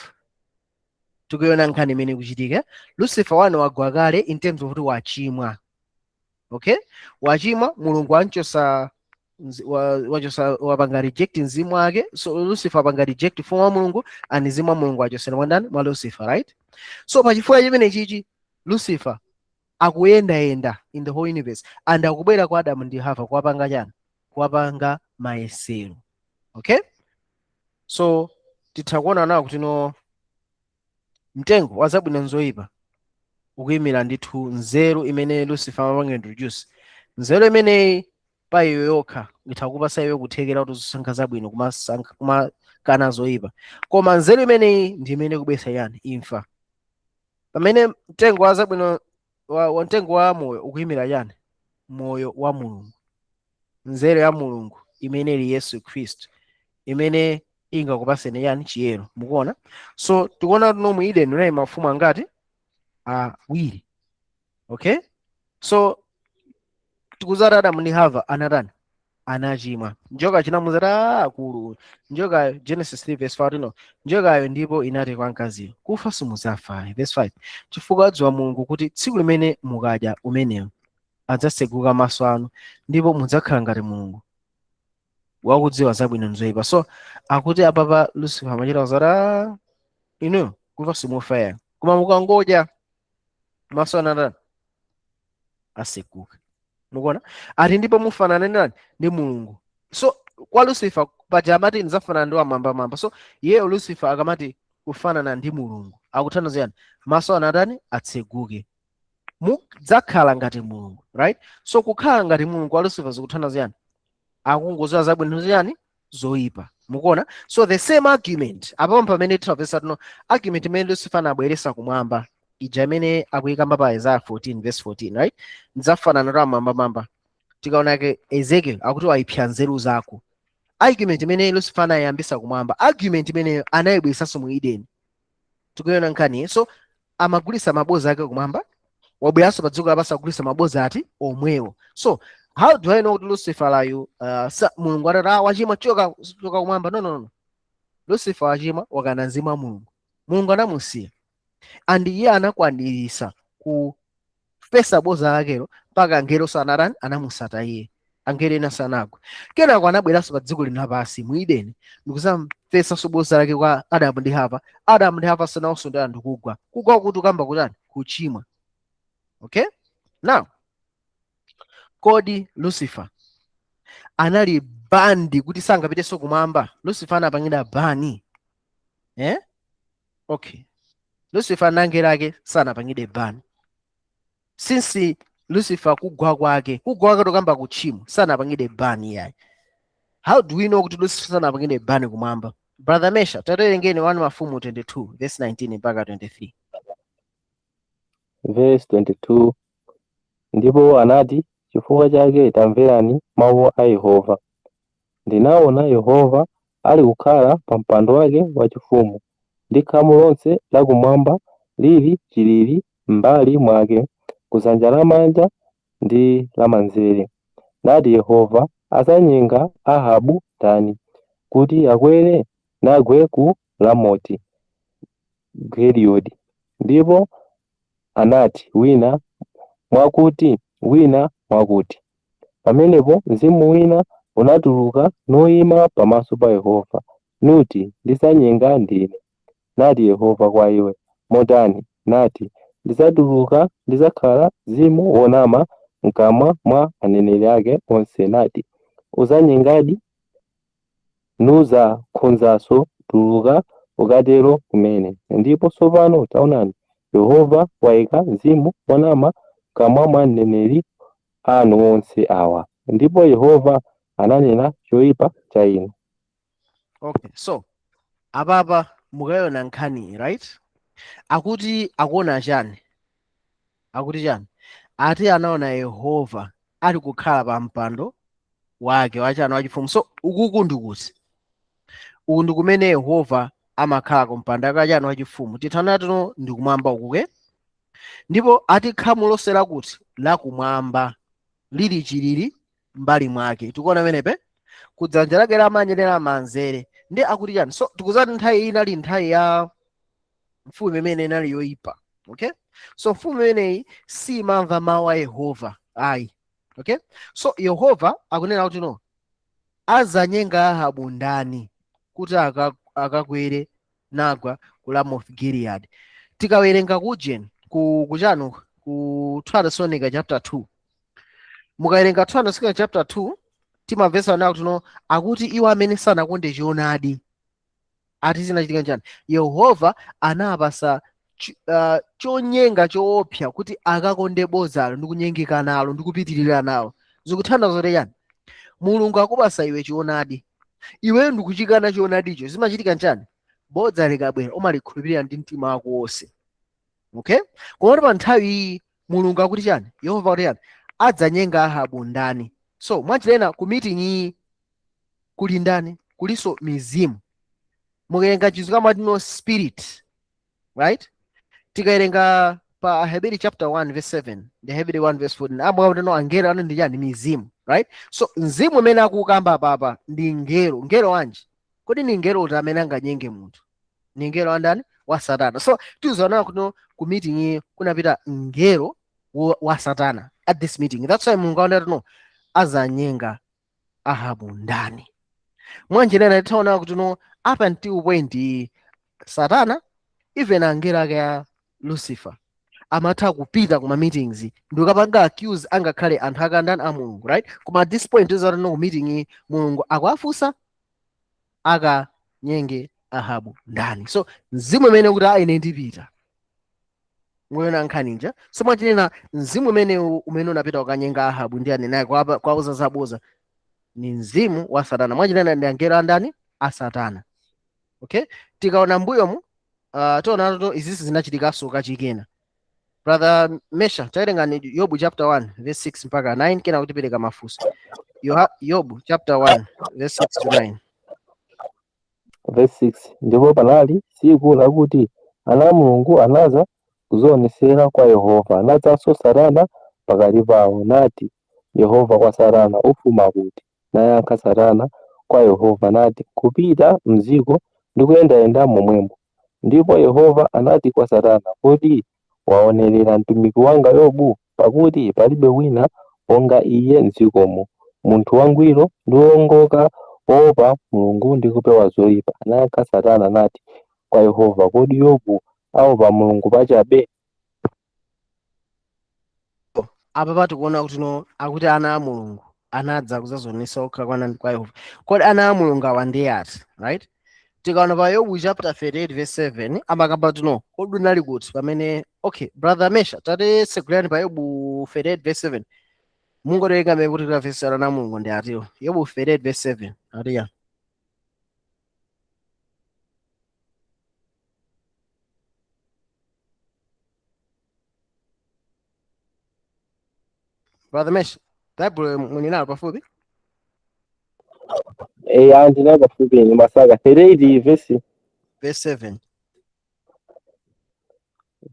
Speaker 1: Tikuiona nkhani imene ikuchitika. Lucifer wano wagwa kale in terms of kuti wachimwa. Okay, wachimwa, Mulungu anchosa wachosa, wapanga reject mzimu wake. So Lucifer wapanga reject ufumu wa Mulungu and mzimu wa Mulungu achosera mwa ndani? Mwa Lucifer, right? So pachifukwa chimene chichi Lucifer akuyendayenda in the whole universe and akubwera kwa Adamu ndi Hava kuwapanga chani? Kuwapanga mayesero. Okay, so titha kuona nawo kuti no, mtengo wa zabwino nzoyipa ukuyimira ndithu nzeru imene Lucifer amapanga introduce. Nzeru imeneyi pa iyo yokha itha kupasa iwe kuthekera kuti uzisankha zabwino, kumasankha kumakana zoyipa, koma nzeru imeneyi ndi imene ikubweretsa yani? Imfa. Pamene mtengo wa zabwino wa mtengo wa moyo ukuyimira chani? Moyo wa Mulungu, nzeru ya Mulungu imene ili Yesu Khristu, imene ingakupaseni yani? Chiyero. Mukuona? So tikuona tuno mu Eden unali mafumu angati? Awiri. Okay, so tikuzati Adamu ndi Hava anatani? Anachimwa. Njoka chinamuzati akulu njokayo, Genesis 3 verse 5 no, njokayo ndipo inati kwa mkaziyo, "Kufa simudzafa." Verse 5, "Chifukwa adziwa Mulungu kuti tsiku limene mukadya umenewo adzatseguka maso anu ndipo mudzakhala ngati Mulungu, wakudziwa zabwino ndi zoyipa." So akuti apapa Lucifer amachita zati, "Ah, inuyo kufa simufa ya, koma mukangodya." Maso anatani? Aseguka. Mukuona? Ati ndipo mufanana ndani? Ndi Mulungu. So kwa Lucifer paja amati ndidzafanana ndi wamwambamwamba. So iyeyo Lucifer akamati kufanana ndi Mulungu, akutanthauza yani? Maso anatani? Atseguke, mudzakhala ngati Mulungu, right? So kukhala ngati Mulungu kwa Lucifer zikutanthauza yani? Akungoziwa zabwino, ziyani, zoyipa. Mukuona? So the same argument apapo pamene tinapeza tino argument imene Lucifer anabweresa kumwamba ija imene akuyikamba pa Isaiah 14 verse 14, right? Ndidzafanana ndi wamwambamwamba. Tikaona ke Ezekiel akuti wayipsa nzeru zako. Argument imene Lucifer anayambisa kumwamba, argument imene anayibweresanso mu Eden. Tikuiona nkhani? So amagulisa maboza ake kumwamba, wabweranso pa dziko lapansi, agulisa maboza ati omwewo. So how do I know kuti Lucifer layu Mulungu atati, "Ah, wachimwa, choka, choka kumwamba"? No, no, no. Lucifer wachimwa, wakana mzimu wa Mulungu, Mulungu anamusiya, and iye anakwanirisa kufesa boza lakelo mpaka angelo sanatani? Anamusata iye. Angelo ena sanagwe. Kenako anabweranso pa dziko lino lapansi mu Edeni ndikuzamfesanso boza lake kwa Adamu ndi Hava. Adamu ndi Hava sanawonso ndi anthu kugwa. Kugwa kuti ukamba kutani? Kuchimwa. Okay, now kodi Lucifer anali banned kuti sangapitenso kumwamba? Lucifer anapangidwa ban, eh? Okay, Lucifer nangelo ake sanapangidwe ban. Since Lucifer kugwa kwake, kugwa kwake tokamba kutchimo, sanapangidwe ban yayi. How do we know kuti Lucifer sanapangidwe ban kumwamba? Brother Mesha, taterengeni 1 Mafumu 22 verse 19 mpaka 23.
Speaker 2: Verse 22: Ndipo anati, "Chifukwa chake tamverani mawu a Yehova. Ndinaona Yehova ali kukhala pa mpando wake wachifumu, ndi khamu lonse lakumwamba lili chilili m'mbali mwake, kudzanja lamanja ndi lamanzere. Nati Yehova, adzanyenga Ahabu ndani, kuti akwere nagwe ku Ramoti Giliyadi? Ndipo anati, wina mwakuti, wina mwakuti. Pamenepo mzimu wina unatuluka nuyima pamaso pa Yehova, nuti, Ndidzanyenga ndine. Nati Yehova kwa iwe, Motani? Nati, Ndidzatuluka, ndidzakhala mzimu wonama mkamwa mwa aneneri ake onse. Nati, Udzanyengadi, nudzakhozanso tuluka ukatero kumene. Ndipo tsopano taonani, Yehova wayika mzimu wonama mkamwa mwa aneneri anu onse awa, ndipo Yehova ananena choyipa cha inu."
Speaker 1: Okay, so apapa mukayiona nkhani, right? Akuti akuona chani? Akuti chani? Ati anaona Yehova ali kukhala pa mpando wake wachani? Wachifumu. So ukuku ndikuti uku ndi kumene Yehova amakhala ku mpando wake wachani? Wachifumu. Tithana tino ndikumwamba ukuke. Ndipo ati khamu lonse lakuti lakumwamba lili chilili mbali mwake. Tikuona penepe kudzanja lake lamanja ndi lamanzere. Ndi akuti chani? So tikuzati nthawi inali nthawi ya mfumu imene inali yoyipa, okay? So mfumu imeneyi simamva mawu a Yehova ayi, okay? So Yehova akunena kuti no, azanyenga Ahabu ndani kuti akakwere nagwa ku Ramoth Gilead? Tikawerenga kujen ku kuchanu ku 2 Thessalonica chapter 2, mukawerenga 2 Thessalonica chapter 2, timamvetsa nawo kuti no, akuti iwo amene sanakonde choonadi, ati zinachitika chani? Yehova anapasa chonyenga choopsa kuti akakonde bodzalo ndi kunyengeka nalo ndi kupitirira nalo. Zikutanthauza kuti chani? Mulungu akupasa iwe choonadi, iweyo ndikuchikana choonadicho. Zimachitika nchani? Bodza likabwera umalikhulupirira ndi mtima wako wonse, okay? Komatu pa nthawi iyi Mulungu akuti chani? Yehova akuti chani? Adzanyenga Ahabu ndani? So mwachilena ku meeting iyi kuli ndani? Kulinso mizimu. Mukawerenga Chizungu amati no, spirit, right? Tikawerenga pa Aheberi chapter 1 verse 7 ndi Aheberi 1 verse 14, amwe akuti no, angelo ano ndi chani? Mizimu, right? So mzimu umene akukamba papa ndi ngelo. Ngelo wanji? Kodi ni ngelo uti amene anganyenge munthu? Ni ngelo andani? Wa Satana. So tizoona kuti no, ku meeting iyi kunapita ngelo wa Satana at this meeting. That's why Mulungu aonera no, azanyenga Ahabu ndani? Mwanjira ina titaona kuti no, up until point iyi Satana, even angelo ake a Lucifer, Amatha kupita kuma meetings ndikapanga accuse angakhale anthu akandani a Mulungu, right? Koma at this point tizati no, meeting iyi Mulungu akuafunsa akanyenge Ahabu ndani. So mzimu umene kuti ine ndipita ngoyona nkhaninja. So mwachinena mzimu umene umene unapita kukanyenga Ahabu ndi anene ake kwauza zaboza ni mzimu wa Satana. Mwachinena ndi angelo andani? A Satana. Okay, tikaona mbuyomu tiona to izinsi zinachitikanso kachikena. Brother Mesha, tawerengani Yobu chapter 1 verse 6 mpaka 9, kena kutipereka mafunso. Yobu chapter 1 verse 6 to 9.
Speaker 2: Verse 6. Ndipo panali tsiku lakuti ana a Mulungu anaza kuzionesera kwa Yehova, anadzanso Satana pakati pawo. Nati Yehova kwa Satana, ufuma kuti? Nayankha Satana kwa Yehova nati, kupita mdziko ndi kuyendayenda momwemo. Ndipo Yehova anati kwa Satana, kodi waonerera mtumiki wanga Yobu? Pakuti palibe wina wonga iye m'dzikomo, munthu wangwiro ndi wowongoka, woopa Mulungu ndi kupewa zoyipa. Anayankha Satana nati kwa Yehova, kodi Yobu aopa Mulungu pachabe?
Speaker 1: Apa patikuona kuti no, akuti ana a Mulungu anadza kudzazionetsa okha kwa nani? Kwa Yehova. Kodi ana a Mulungu awa ndi ati, right? Tikaona pa Yobu chapter 38 verse 7, amakamba kuti no, kodi unali kuti pamene? Okay, brother Mesha, tatitsegulirani pa Yobu 38 verse 7. Mungotoyenga mmene kuti verse ana a Mulungu ndi atiwo. Yobu 38 verse 7 atiya. Brother Mesha, Bible muli nalo pafupi?
Speaker 2: Eya, ndinayo pafupi, ni masaka 38 verse
Speaker 1: Verse 7.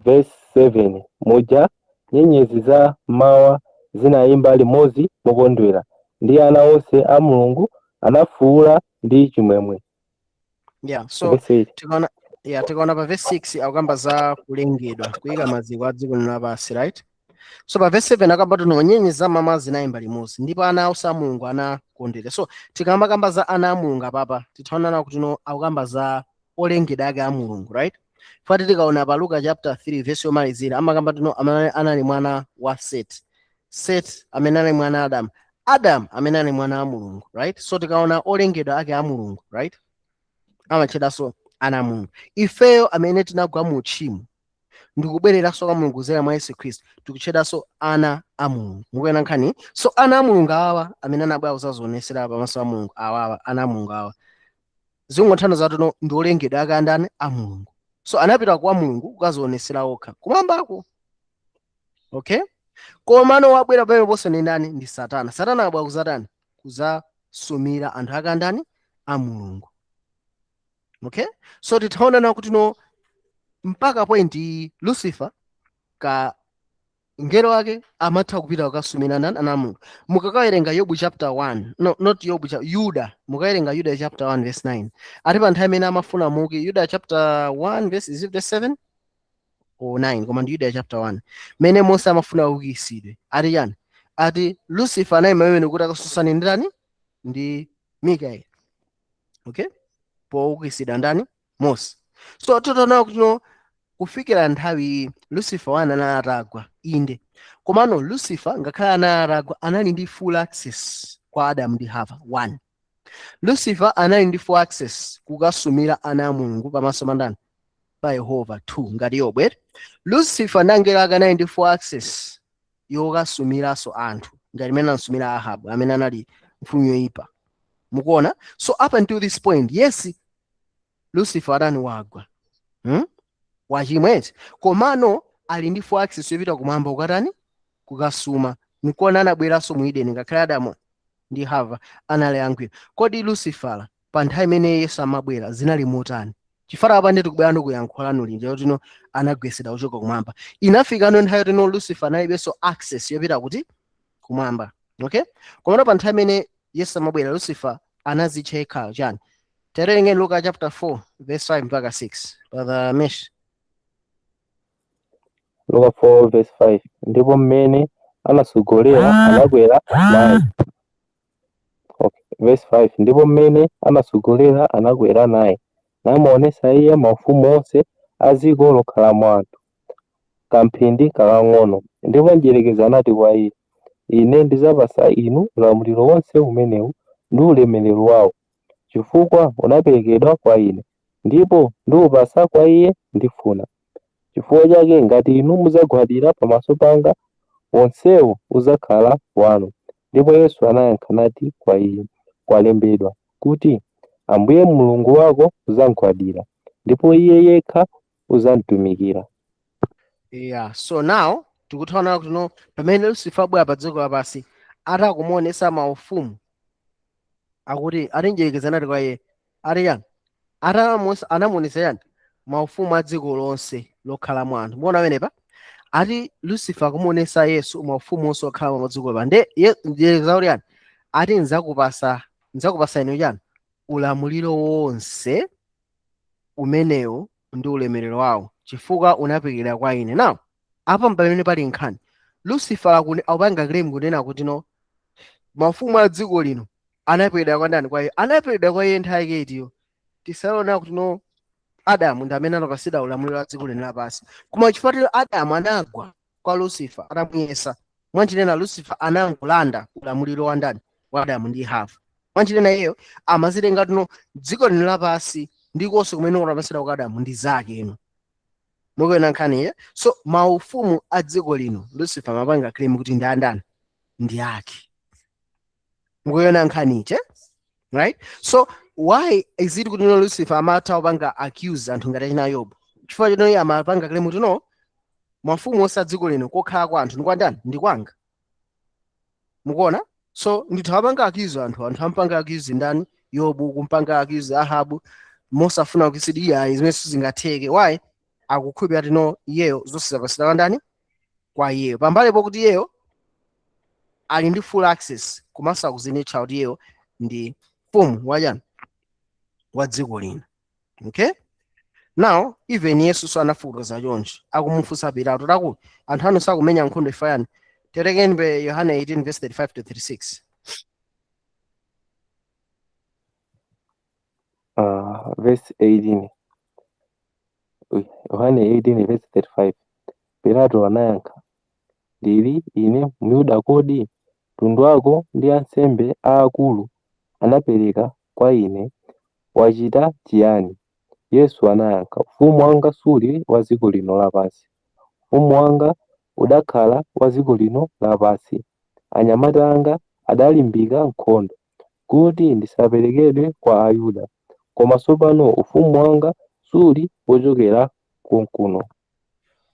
Speaker 2: Verse 7. Muja nyenyezi za mmawa zinayimba limodzi mokondwera, ndi ana onse a Mulungu anafuwula ndi chimwemwe.
Speaker 1: Yeah, so
Speaker 2: Verse 8.
Speaker 1: Tikaona, yeah, tikaona pa verse 6 akukamba za kulengedwa, kuyika maziko a dziko lino lapansi, right? So pa verse 7 akamba kuti nyenyezi za mmawa zinayimba limodzi ndipo ana onse a Mulungu anakondwera. So tikamakamba za ana a Mulungu apapa, tithaonana kuti no, akukamba za olengedwa ake a Mulungu, right? Fati tikaona pa Luka chapter 3 verse yomalizira, amakamba kuti no, amene anali mwana wa Seti, Seti amene anali mwana wa Adam, Adam amene anali mwana wa Mulungu, right? So tikaona olengedwa ake a Mulungu, right, amatchedwanso ana a Mulungu. Ifeyo amene tinagwa mu tchimo ndikubwereranso kwa Mulungu kudzera mwa Yesu Khristu, tikutchedwanso ana a Mulungu. Mukuona nkhani? So ana a Mulungu awawa amene anabwera kudzazionesera pamaso a Mulungu awawa, ana a Mulungu awa zingothandiza kuti no, ndi olengedwa ake andani? A Mulungu. So anapita kwa Mulungu kukazionesera okha kumwambako. Okay, komano wabwera pamene ponse ndi ndani? Ndi Satana. Satana abwera kuzatani? Kuzasumira anthu ake andani? A Mulungu. Okay, so tithaonana kuti no, mpaka point iyi Lucifer ka ngelo ake amatha kupita kukasumira ndani? Ana a Mulungu. Mukakawerenga Yobu chapter 1, no, not Yobu, Yuda, mukawerenga Yuda chapter 1 verse 9, ati pa nthawi imene amafuna muki, Yuda chapter 1 verse, is it verse 7 or 9? Koma ndi Yuda chapter 1, mene Mose amafuna kukisidwe, ati chani? Ati Lucifer anayima pamene kuti akasusane ndi ndani? Ndi Mikaeli. Okay, poukitsidwa ndani? Mose. So titaona kuti no, kufikira nthawi iyi Lucifer wana anali atagwa, inde, komano Lucifer ngakhale anali atagwa anali ndi full access kwa Adam ndi Hava. One, Lucifer anali ndi full access kukasumira ana a Mulungu pamaso pa ndani? Pa Yehova. Two, ngati Yobu eti, Lucifer ndi angelo ake anali ndi full access yokasumiranso anthu ngati imene anasumira Ahabu amene anali mfumu yoyipa. Mukuona? So up until this point, yes, Lucifer adani wagwa, Wachimwa eti, komano ali ndi full access yopita kumwamba kukatani? Kukasuma. Nikuona anabweranso mu Edeni ngakhale Adamu ndi Hava anali angwiro. Kodi Lucifer pa nthawi imene Yesu amabwera zinali motani? Chifukwa apa ndi tikubwera ndi kuyankhulano linja yoti no, anagwesedwa kuchoka kumwamba. Inafikano nthawi yoti no, Lucifer analibenso access yopita kuti? Kumwamba. Okay, komano pa nthawi imene Yesu amabwera Lucifer anazitcha yekha chani? Tawerengeni Luka chapter 4 verse 5 mpaka 6, Brother Mesh.
Speaker 2: Luka 4 verse 5. Ndipo mmene anasogolera anakwera naye. Okay. Verse 5. Ndipo mmene anasogolera anakwera naye, namuonesa iye maufumu onse a dziko lokhalamo anthu. Kamphindi kakang'ono. Ndipo mdierekezi anati kwa iye, Ine ndidzapatsa inu ulamuliro wonse umenewu ndi ulemerero wawo, chifukwa unaperekedwa kwa ine, ndipo ndiwupatsa kwa iye ndifuna. Chifukwa chake ngati inu mudzagwadira pamaso panga, wonsewo udzakhala wanu. Ndipo Yesu anayankha nati kwa iye, Kwalembedwa, kuti, Ambuye Mulungu wako udzamgwadira, ndipo iye yekha udzamtumikira.
Speaker 1: Yeah, so now tikuthaona kuti no, pamene Lucifer abwera pa dziko lapansi, atakumuonesa maufumu, akuti atinjekeza anati kwa iye ati yani, anamuonesa yani maufumu a dziko lonse lokhalamo anthu. Muona pamenepa ati Lucifer akumuonesa Yesu maufumu onse okhalamo pa dziko lapansi. Nde mdierekezi kuti yani, ati nzakupasa inu chani, ulamuliro wonse umenewo ndi ulemerero wawo, chifukwa unaperekedwa kwa ine. Now apa pamene pali nkhani, Lucifer akupanga claim kunena kuti no, mafumu a dziko lino anaperekedwa kwa ndani? Kwa iye. Anaperekedwa kwa iye nthawi yake itiyo? Tisaona kuti no, Adamu ndi amene anapasidwa ulamuliro wa dziko lino lapansi, koma chifukwa tilo Adamu anagwa kwa Lucifer atamuyesa, mwanchinena Lucifer anangolanda ulamuliro wa ndani? Wa Adamu ndi Hava. Mwanchinena iyeyo amazitenga tino dziko lino lapansi ndikonse kumene unapasidwa kwa Adamu ndi zake ino. Mukuona nkhaniye? So maufumu a dziko lino Lucifer amapanga claim kuti ndi andani? Ndi ake. Mukuona nkhaniche, right? So why is it kuti no, Lucifer amatha kupanga accuse anthu ngati achina Yobu? Chifukwa chino iye amapanga claim kuti no, mafumu onse a dziko lino kokhala kwa anthu ndi kwa ndani? Ndi kwanga. Mukuona? So ndithu apanga accuse anthu, anthu ampanga accuse ndani? Yobu, kumpanga accuse Ahabu mosafuna kusidi iyayi, zimene sizingatheke. Why? Akukhulupirira kuti no, iyeyo zonse zapasidwa kwa ndani? Kwa iyeyo. Pambali pokuti iyeyo ali ndi full access, komanso akuzinitcha kuti iyeyo ndi mfumu wachani? Wa dziko lino. Okay, now even Yesu so anafotokoza chonchi akumufunsa Pilato takuti anthu anu sakumenya nkhondo ifa yani. Terekeni pe Yohane 18 verse 35 to 36.
Speaker 2: Verse 18. Yohane 18 verse 35. Pilato anayankha, Ndili ine Myuda kodi? Mtundu wako ndi ansembe aakulu anapereka kwa ine, wachita chiyani? Yesu anayankha, Ufumu wanga suli wa dziko lino lapansi. Ufumu wanga udakhala wa dziko lino lapansi, anyamata anga adalimbika nkhondo, kuti ndisaperekedwe kwa Ayuda. Koma tsopano ufumu wanga suli wochokera konkuno.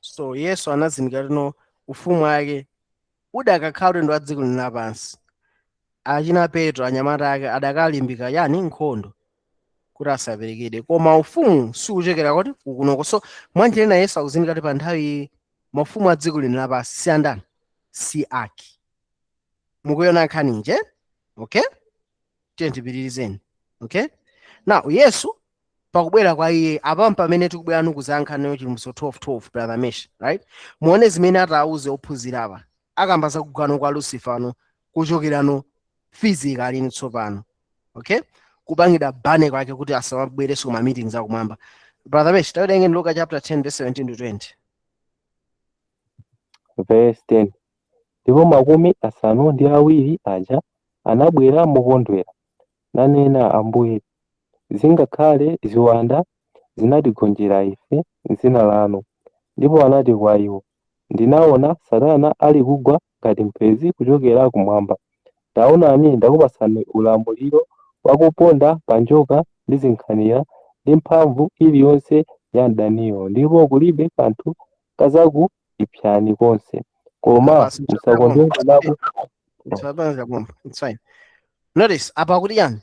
Speaker 1: So Yesu anazindikira tino ufumu wake udakakhala kuti ndi wa dziko lino lapansi, achina Petro, anyamata ake adakalimbika yani nkhondo kuti asaperekedwe, koma ufumu sikuchokera kuti kukunoko. So mwanjira ina Yesu akuzindikira kuti pa nthawi iyi mafumu a dziko lino lapansi si andani? Si ake. Mukuona nkhani nje? Okay, tiye tipitirizeni. Okay, now Yesu pakubwera kwa iye, apa pamene tikubwera nukuzankha nayo Chivumbulutso 12:12, Brother Mesh, right? Muone zimene atauze ophunzira apa akamba za kugwano kwa Lucifer no, kuchokerano physically tsopano, okay, kupangidwa ban kwake kuti asamabwerenso kuma meetings akumwamba. Brother Mesh, tawerengeni Luka chapter 10 verse 17 to 20.
Speaker 2: Verse 10. Ndipo 70 aja anabwera mokondwera, nanena, Ambuye, zingakhale ziwanda zinatigonjera ife m'dzina lanu. Ndipo anati kwa iwo, Ndinaona Satana ali kugwa ngati mphenzi kuchokera kumwamba. Taonani, ndakupatsani ulamuliro wakuponda pa njoka ndi zinkhanira ndi mphamvu iliyonse ya mdaniyo, ndipo kulibe kanthu kadzakuipsani konse. Koma
Speaker 1: Basi,
Speaker 2: musakondwere nako.
Speaker 1: It's fine. Notice apa kuti yani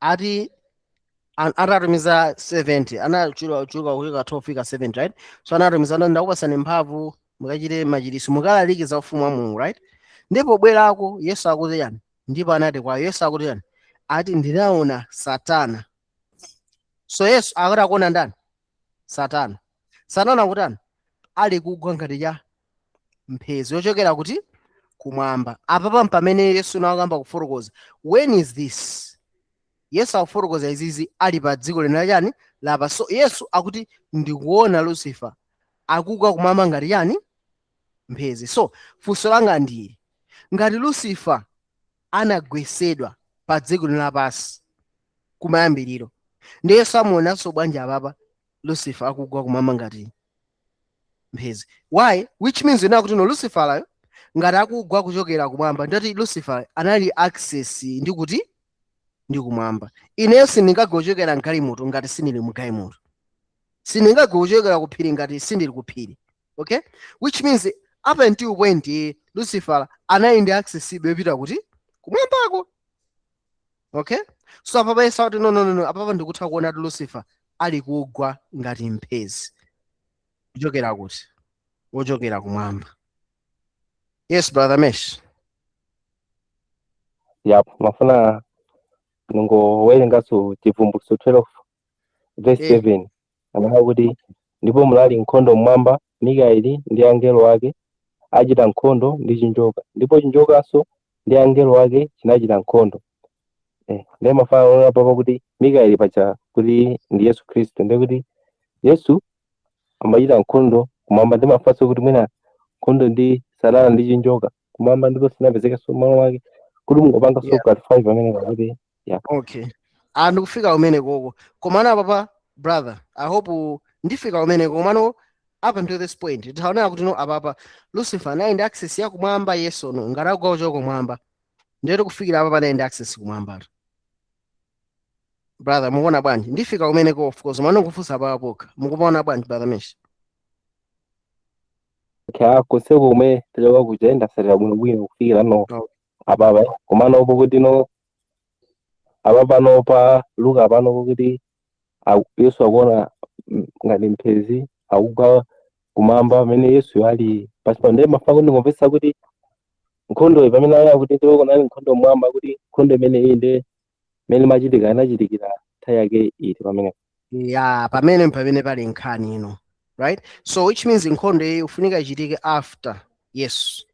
Speaker 1: ati atatumiza 70, anachuluka chuluka kufika 12 fika 70, right? So anatumiza, ndakupasani mphamvu mukachite machiritso, mukalalike za ufumu wa Mulungu, right? Ndipo bwerako Yesu akuti yani, ndipo anati kwa Yesu akuti yani, ati ndinaona Satana. So Yesu akuti akuona ndani? Satana. Satana akutani? Ali kugwa ngati cha mphezi yochokera kuti? Kumwamba. Apapa pamene Yesu nakamba kufotokoza, when is this? Yesu akufotokoza izizi ali pa dziko lino chani lapa. So Yesu akuti ndikuona Lucifer. Akugwa kumwamba ngati yani? Mphezi. So funso langa ndili, ngati Lucifer anagwesedwa pa dziko lino lapansi kumayambiriro, ndiye samuonanso bwanji apapa Lucifer akugwa kumwamba ngati mphezi? Why? Which means ina kuti no, Lucifer ngati akugwa kuchokera kumwamba, ndati Lucifer anali access ndi kuti? Ndi kumwamba. Ineyo sindingagwe kuchokera mgalimoto ngati sindili mgalimoto, sindingagwe kuchokera kuphiri ngati sindili kuphiri, okay? Which means up until point Lucifer anali ndi access yopita kuti? Kumwambako, okay? So apapa Yesu akuti, "No, no, no, no." Apapa ndikutha kuona kuti Lucifer ali kugwa ngati mphezi kuchokera kuti? Wochokera kumwamba. Yes, Brother Mesh.
Speaker 2: Yap, mafuna ningowerenganso Chivumbulutso 12 verse 7. Anaka kuti, "Ndipo munali nkhondo mmwamba, Mikaeli ndi angelo ake achita nkhondo ndi chinjoka, ndipo chinjokanso ndi angelo ake chinachita nkhondo." Ndiye mafana kuona papa kuti Mikaeli pacha kuti ndi Yesu Khristu, ndiye kuti Yesu amachita nkhondo kumwamba. Ndi mafunso kuti mwina nkhondo ndi Satana ndi chinjoka kumwamba, ndipo sinapezekenso malo ake kuti mungopanga so clarify pamene pakuti, yeah.
Speaker 1: Okay, ah, ndikufika kumene koko, komano apapa, brother, I hope ndifika kumeneko. Komano up until this point taonera kuti no, apapa Lucifer anali ndi access ya kumwamba, yes or no? Ngati akugwa kuchoka kumwamba, ndiye kufikira apa panali ndi access kumwambatu. Brother, mukuona bwanji? Ndifika kumeneko, of course, mano kufunsa apapa pokha. Mukupaona bwanji, Brother Mesh?
Speaker 2: Okay, konseko kumene tachoka kuja ndasatira bwinobwino kufikira no apapa. Komano opo kuti no, apa pano pa Luka pano kuti Yesu akuona ngati mphezi akugwa kumwamba pamene Yesu ali pasi pano. Ndiye mafuna kuti ndingomvetsa kuti nkhondo iyi pamene ali kuti ndipo kunali nkhondo mmwamba, kuti nkhondo imene iyi ndi imene imachitika inachitikira nthawi yake iti pamene?
Speaker 1: Ya, pamene pali nkhani ino, right? So which means nkhondo iyi ufunika ichitike after Yesu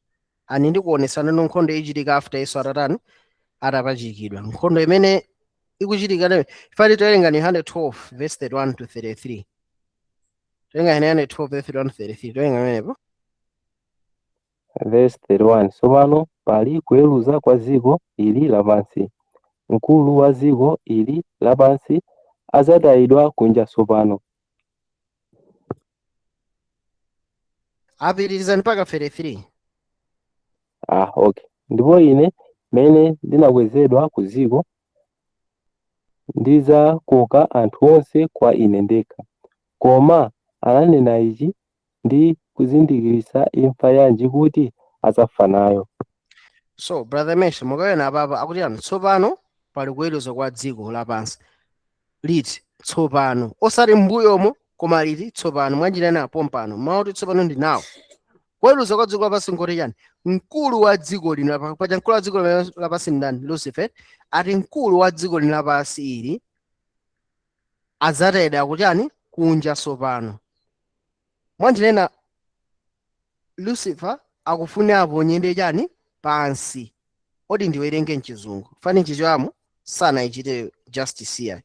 Speaker 1: ani. Ndikuonesana no, nkhondo iyi ichitika after Yesu atatani? Atapachikidwa. Nkhondo imene ikuchitika lero, ifati towerenga ni 112 verse 31 to 33. Towerenga ni 112 verse 31 to 33. Towerenga pamenepo.
Speaker 2: Verse 31: "Tsopano pali kuweruza kwa dziko ili lapansi. Mkulu wa dziko ili lapansi adzatayidwa kunja tsopano."
Speaker 1: Apitirizani mpaka 33.
Speaker 2: Ah, okay. "Ndipo ine mene ndinakwezedwa ku dziko, ndidzakoka anthu onse kwa ine ndekha." Koma ananena ichi ndi kuzindikiritsa imfa yanji kuti adzafa nayo.
Speaker 1: So Brother Mesh, mukaona apapa akuti yani? Tsopano pali kuweruza kwa dziko lapansi. Liti? Tsopano, osati m'mbuyomo, koma liti? Tsopano. Mwanjira ina, pompano. Mawu kuti tsopano ndi nawo. Kuweruza kwa dziko lapansi nkoti chani? Mkulu wa dziko lino paja mkulu wa dziko lapansi ndani? Lucifer. Ati mkulu wa dziko lino lapansi ili adzatayidwa kuchani? Kunja tsopano. Mwanjira ina, Lucifer akufuna aponyedwe chani? Pansi. Odi ndiwerenge mchizungu, fani nchichamo sanayichite justice here.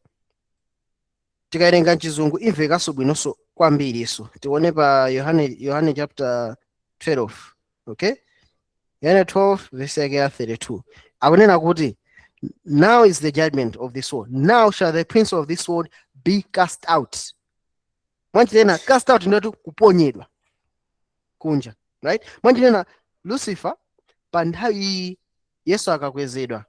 Speaker 1: Tikawerenga mchizungu imvekanso bwinonso kwambiriso. Tione pa Yohane chapter 12, okay? Yohane 12 verse yake ya 32 akunena kuti, "Now is the judgment of this world. Now shall the prince of this world be cast out." Mwanjira ina, cast out ndoti kuponyedwa kunja, right? Mwanjira ina, Lucifer pa nthawi iyi Yesu akakwezedwa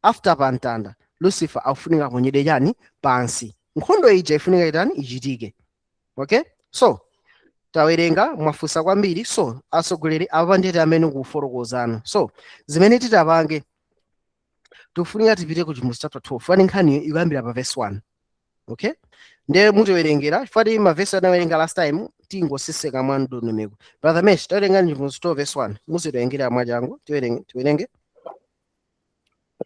Speaker 1: after pa mtanda, Lucifer akufunika aponyedwe chani? Pansi. Nkhondo ija ifunika itani? Ichitike, okay? So tawerenga, mwafunsa kwambiri. So atsogoleri apa nditi amene kufotokozana. So zimene titapange, tikufunika tipite ku Chivumbulutso chapter 12, fani nkhaniyo ikuyambira pa verse 1, okay? Ndiye mutiwerengera fati mavesi anawerenga last time, tingosiseka mwa ndondomeko. Brother Mesh, tawerenga Chivumbulutso 12 verse 1, muzitiwerengera mwachangu. Tiwerenge, tiwerenge.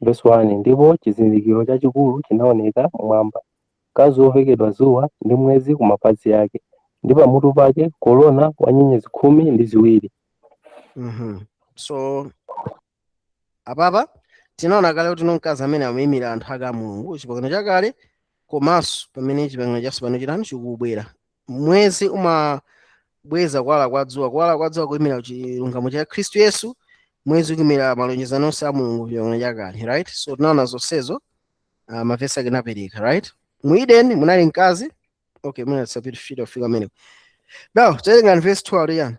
Speaker 2: Verse 1: "Ndipo chizindikiro chachikulu chinaoneka mmwamba, mkazi wovekedwa dzuwa ndi mwezi ku mapazi ake, ndi pamutu pake korona wa nyenyezi 12."
Speaker 1: So apapa tinaona kale kuti mkazi amene amuyimira anthu ake a Mulungu, chipangano chakale komanso pamene chipangano chatsopano chitani? Chikubwera. Mwezi uma Bweza kuwala kwa dzuwa. Kuwala kwa dzuwa kuyimira chilungamo cha Khristu Yesu, mwezi kuyimira malonjezano onse a Mulungu chipangano chakale, right? So tinaona zonsezo, mavesi ake napereka, right? Mu Eden munali mkazi. Okay, muna tisapita kufika ameneko. Now tawerenga verse 12 yani,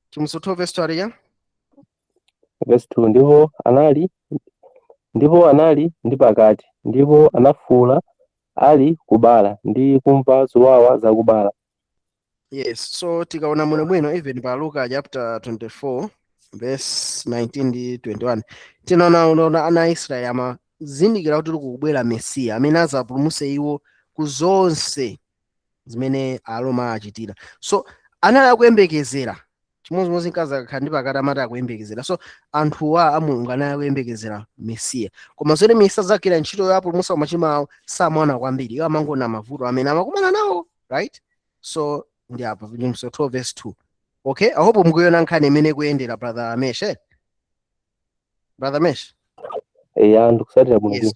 Speaker 1: Chivumbulutso 12 verse 12 yani.
Speaker 2: Verse 2: Ndipo anali ndi pakati, ndipo anafuwula ali kubala ndi kumva zowawa zakubala.
Speaker 1: Yes, so tikaona muno bwino, even pa Luka chapter 24 verse 19 ndi 21, tinaona unaona ana a Israeli amazindikira kuti kukubwera Mesiya amene azapulumutse iwo ku zonse zimene Aroma achitira. So anali akuyembekezera chimodzimodzi mkazi akakhala ndi pakati amati akuyembekezera. So anthuwa a Mulungu anali akuyembekezera Mesiya, koma zoti Mesiya azagwira ntchito yopulumutsa machimo awo samaona kwambiri. Iwo amangoona mavuto amene amakumana nawo, right? So ndi apa Chivumbulutso 12 verse 2. Okay, I hope mukuiona nkhani imene kuyendera, brother Mesh, eh? Brother Mesh?
Speaker 2: Eya, ndikusatira bwino.
Speaker 1: Yes,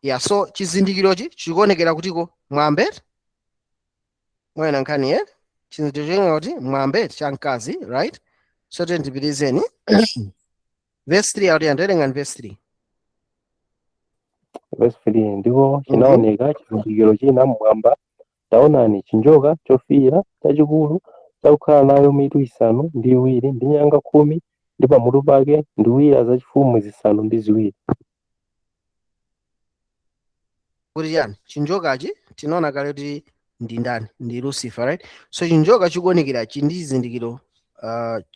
Speaker 1: yeah. So chizindikirochi chikuonekera kutiko? Mwambe. Mwaona nkhani, eh? Chizindikiro chikuonekera kuti mwambe cha mkazi, right? So tendipitizeni verse 3 akuti andiwerenga verse 3.
Speaker 2: Verse 3: Ndipo chinaoneka chizindikiro china mmwamba, taonani, chinjoka chofiira chachikulu, chakukhala nayo mitu 7 ndi nyanga 10, ndi pamutu pake nduwira zachifumu 7.
Speaker 1: Kuti chani? Chinjokachi tinaona kale kuti ndi ndani? Ndi Lucifer, right? So chinjoka chikuonekera chi ndi chizindikiro,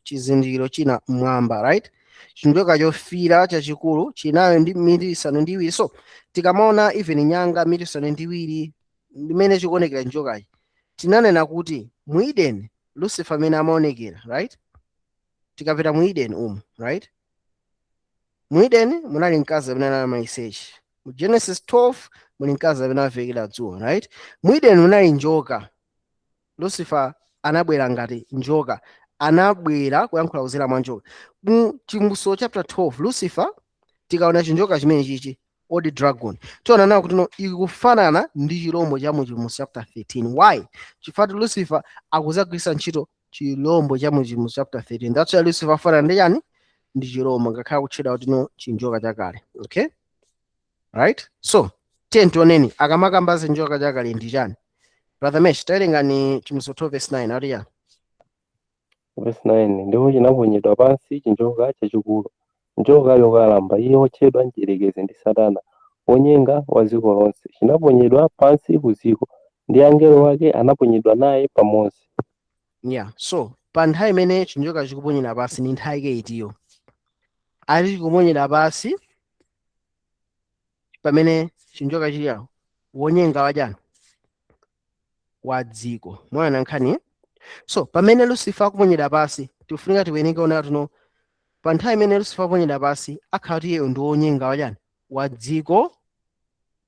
Speaker 1: chizindikiro china mmwamba, right? Chinjoka chofiira chachikulu chinayo ndi mitu 7. So tikamaona even nyanga, mitu 7, ndimene chikuonekera chinjokachi, tinanena kuti mu Eden Lucifer amene amaonekera, right? Tikapita mu Eden umu, right, mu Eden munali mkazi amene anali maliseche. Mu Genesis 12 muli mkazi amene amavekera dzuwa, right? Mu Eden munali njoka. Lucifer anabwera ngati njoka, anabwera kuyankhula kudzera mwa njoka. Mu Chivumbulutso chapter 12 Lucifer, tikaona chinjoka chimene chichi, old dragon, tiona nawo kuti no, ikufanana ndi chilombo cha mu Chivumbulutso chapter 13. Why? Chifukwa Lucifer akuzagwiritsa ntchito chilombo cha mu Chivumbulutso chapter 13. That's why Lucifer afanana ndi chani? Ndi chilombo, ngakhale kutchedwa kuti no, chinjoka chakale. Okay, right? So tiye tioneni akamakamba zinjoka chakale ndi chani. Brother Mesh, tawerengani Chivumbulutso 12 verse 9, akuti chani?
Speaker 2: Verse 9: Ndipo chinaponyedwa pansi chinjoka chachikulu, njoka yokalamba, iye wotchedwa Mdierekezi ndi Satana, wonyenga wa dziko lonse. Chinaponyedwa pansi ku dziko, ndi angelo ake anaponyedwa naye pamodzi.
Speaker 1: Yeah, so pa nthawi imene chinjoka chikuponyedwa pansi, ni nthawi ike itiyo? Ali chikuponyedwa pansi pamene chinjoka chili awo wonyenga wachani? Wa dziko. Mwaona nkhani? So pamene Lucifer akuponyedwa pansi, tikufunika tiwerenge ona tuno, pa nthawi imene Lucifer akuponyedwa pansi, akhala kuti iyeyo ndi wonyenga wachani? Wa dziko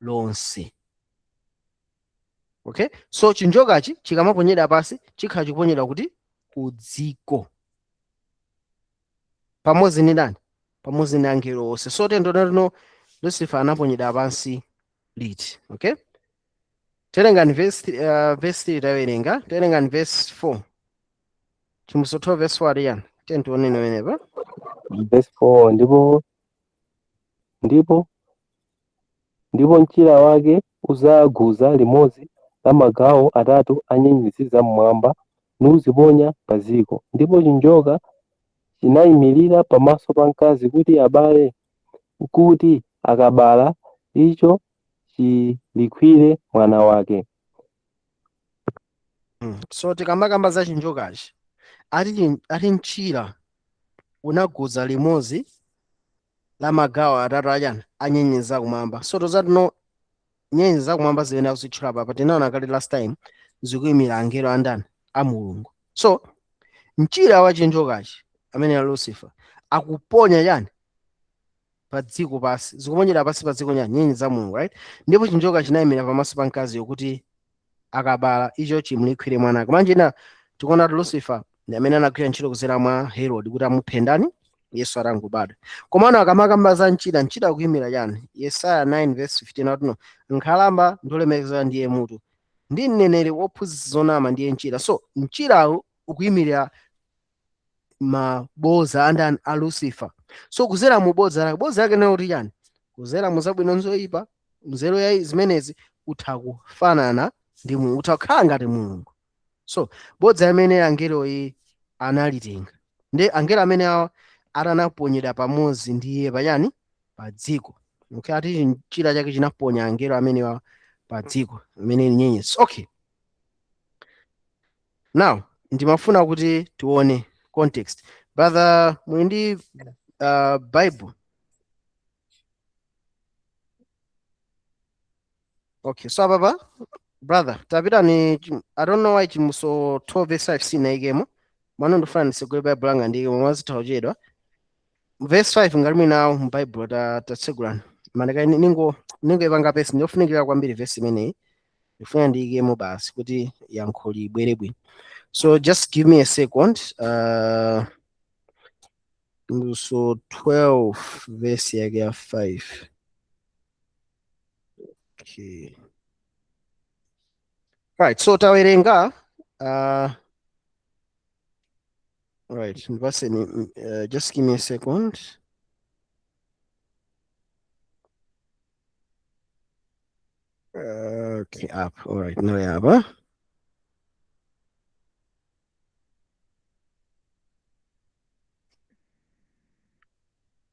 Speaker 1: lonse. Okay, so chinjokachi chikamaponyedwa pansi, chikhala chikuponyedwa kuti? Ku dziko, pamodzi ndi ndani? Pamodzi ndi angelo onse. So tendona tuno, Lucifer anaponyedwa pansi liti? Okay, tawerengani verse 3. Tawerenga, tawerengani verse 4, Chivumbulutso 12 verse 4 yani, tentionene wenepa.
Speaker 2: Verse 4: Ndipo mchira wake udzaguza limodzi la magawo atatu a nyenyezi zam'mwamba nuziponya pa dziko. Ndipo chinjoka chinayimirira pamaso pa mkazi kuti abale, kuti akabala icho chilikwire mwana wake.
Speaker 1: So tikamakamba za chinjokachi, ati mchira unaguza limodzi la magawo atatu achani? A nyenyezi zakumwamba. So tozatino nyenyezi zakumwamba zimene akuzitchula papa, tinaona kale last time, zikuyimira angelo andani? A Mulungu. So mchira wa chinjokachi amene ali Lucifer akuponya chani pa dziko pasi? Zikuponyera pasi pa dziko nyani? Nyenyezi za Mulungu, right? Ndipo chinjoka chinayimira pamaso pa mkaziyo kuti akabala icho chimulikwire mwana wake. Manjina tikuona kuti Lucifer ndi amene anagwira ntchito kudzera mwa Herod kuti amuphe ndani? Yesu atangobadwa. Komano akamakamba za mchira, mchira akuyimira chani? Yesaya 9 verse 15 akuti nkhalamba ndiolemekezeka ndiye mutu, ndi mneneri wophunzitsa zonama ndiye mchira. So mchirawu Ukuyimirira maboza andani? A Lucifer. So kuzera mu bodza lake, bodza lake nayo kuti chani? Kuzera mu zabwino nzoyipa, nzeru ya zimenezi, utha kufanana ndi Mulungu, utha kukhala ngati Mulungu. So bodza limene angeloyi analitenga, ndi angelo amene awa atanaponyedwa pamodzi ndi iye pachani? Pa dziko. Okay, ati chira chake chinaponya angelo amenewa pa dziko amene ni nyenyezi. Okay, now ndimafuna kuti tione context. Brother, muli ndi Bible? Okay, so apapa, brother, tapitani. I don't know why Chivumbulutso 12 verse 5 sinaikemo mwana. Ndifuna ndisegule Bible langa ndiyikemo, mwazitha kuchedwa. Verse 5 ngati muli nawo mu Bible, tatsegulani maneka ningo ipanga pesi. Ndiofunikira kwambiri verse imeneyi, ndifuna ndiyikemo basi kuti yankho libwere bwino. So just give me a second. So 12 verse yake ya 5. Okay, right, so tawerenga. Right, ndipaseni, just give me a second. Okay, up. All right, now apa.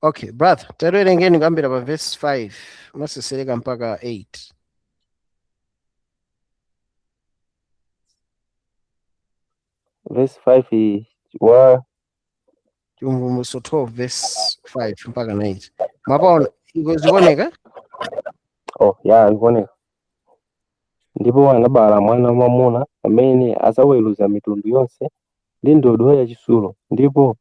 Speaker 1: Okay, brother, tawerengeni kuyambira pa verse 5 masesereka mpaka 8.
Speaker 2: Verse 5 wa
Speaker 1: Chivumbulutso 12 verse 5 mpaka 9. Mwapaona? Iko zikuoneka?
Speaker 2: Oh ya, ikuoneka. Ndipo anabala mwana mwamuna amene adzaweruza mitundu yonse ndi ndodo yachitsulo, ndipo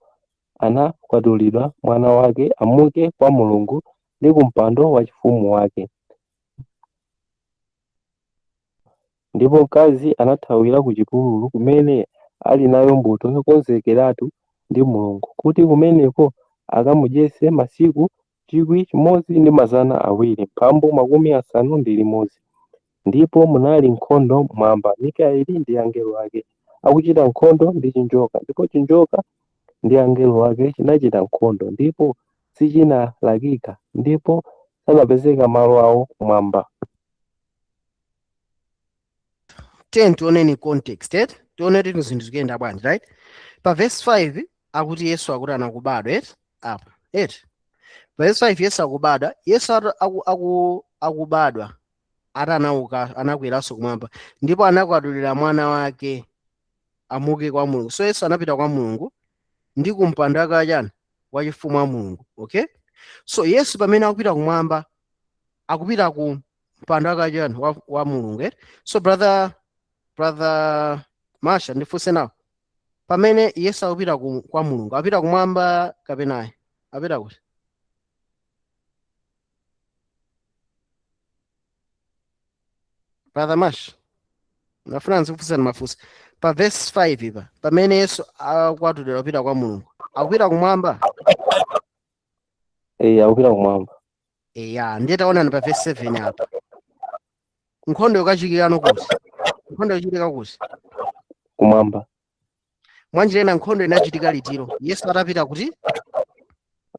Speaker 2: anakwatulidwa mwana wake amuke kwa Mulungu ndi ku mpando wachifumu wake. Ndipo mkazi anathawira ku chipululu, kumene ali nayo mbuto yokonzekeratu ndi Mulungu, kuti kumeneko akamudyetse masiku 1261. Ndipo munali nkhondo mmwamba, Mikaeli ndi angelo ake akuchita nkhondo ndi chinjoka, ndipo chinjoka ndi angelo ake chinachita nkhondo, ndipo sichinalakika, ndipo sanapezeka malo awo kumwamba.
Speaker 1: 10. Tioneni context, eh? Tione kuti zinthu zikuyenda bwanji, right? Pa verse 5 akuti Yesu akuti anakubadwa, eh? Apa, eh? Pa verse 5 Yesu akubadwa. Yesu akubadwa atanauka, anakweranso kumwamba, ndipo anakwatulira mwana wake amuke kwa Mulungu. So Yesu anapita kwa Mulungu ndi kumpando wake wachani? Wachifumu wa Mulungu. Okay, so Yesu pamene akupita kumwamba, akupita ku mpando wake wachani? Wa Mulungu, eh? So brother Masha, ndifunse nawo, pamene Yesu akupita kwa Mulungu, akupita kumwamba kapena ayi? Apita kuti, brother Mash? Nafuna nzikufunsani mafunso pa verse 5 ipa. Pamene Yesu akwatulira kupita kwa Mulungu, akupita kumwamba?
Speaker 2: Eh, akupita kumwamba.
Speaker 1: Eya, ndiye taonani pa verse 7 apa, nkhondo yokachitikano kuti? Nkhondo yochitika kuti?
Speaker 2: Kumwamba.
Speaker 1: Mwanjira ina, nkhondo inachitika litiro? Yesu atapita kuti?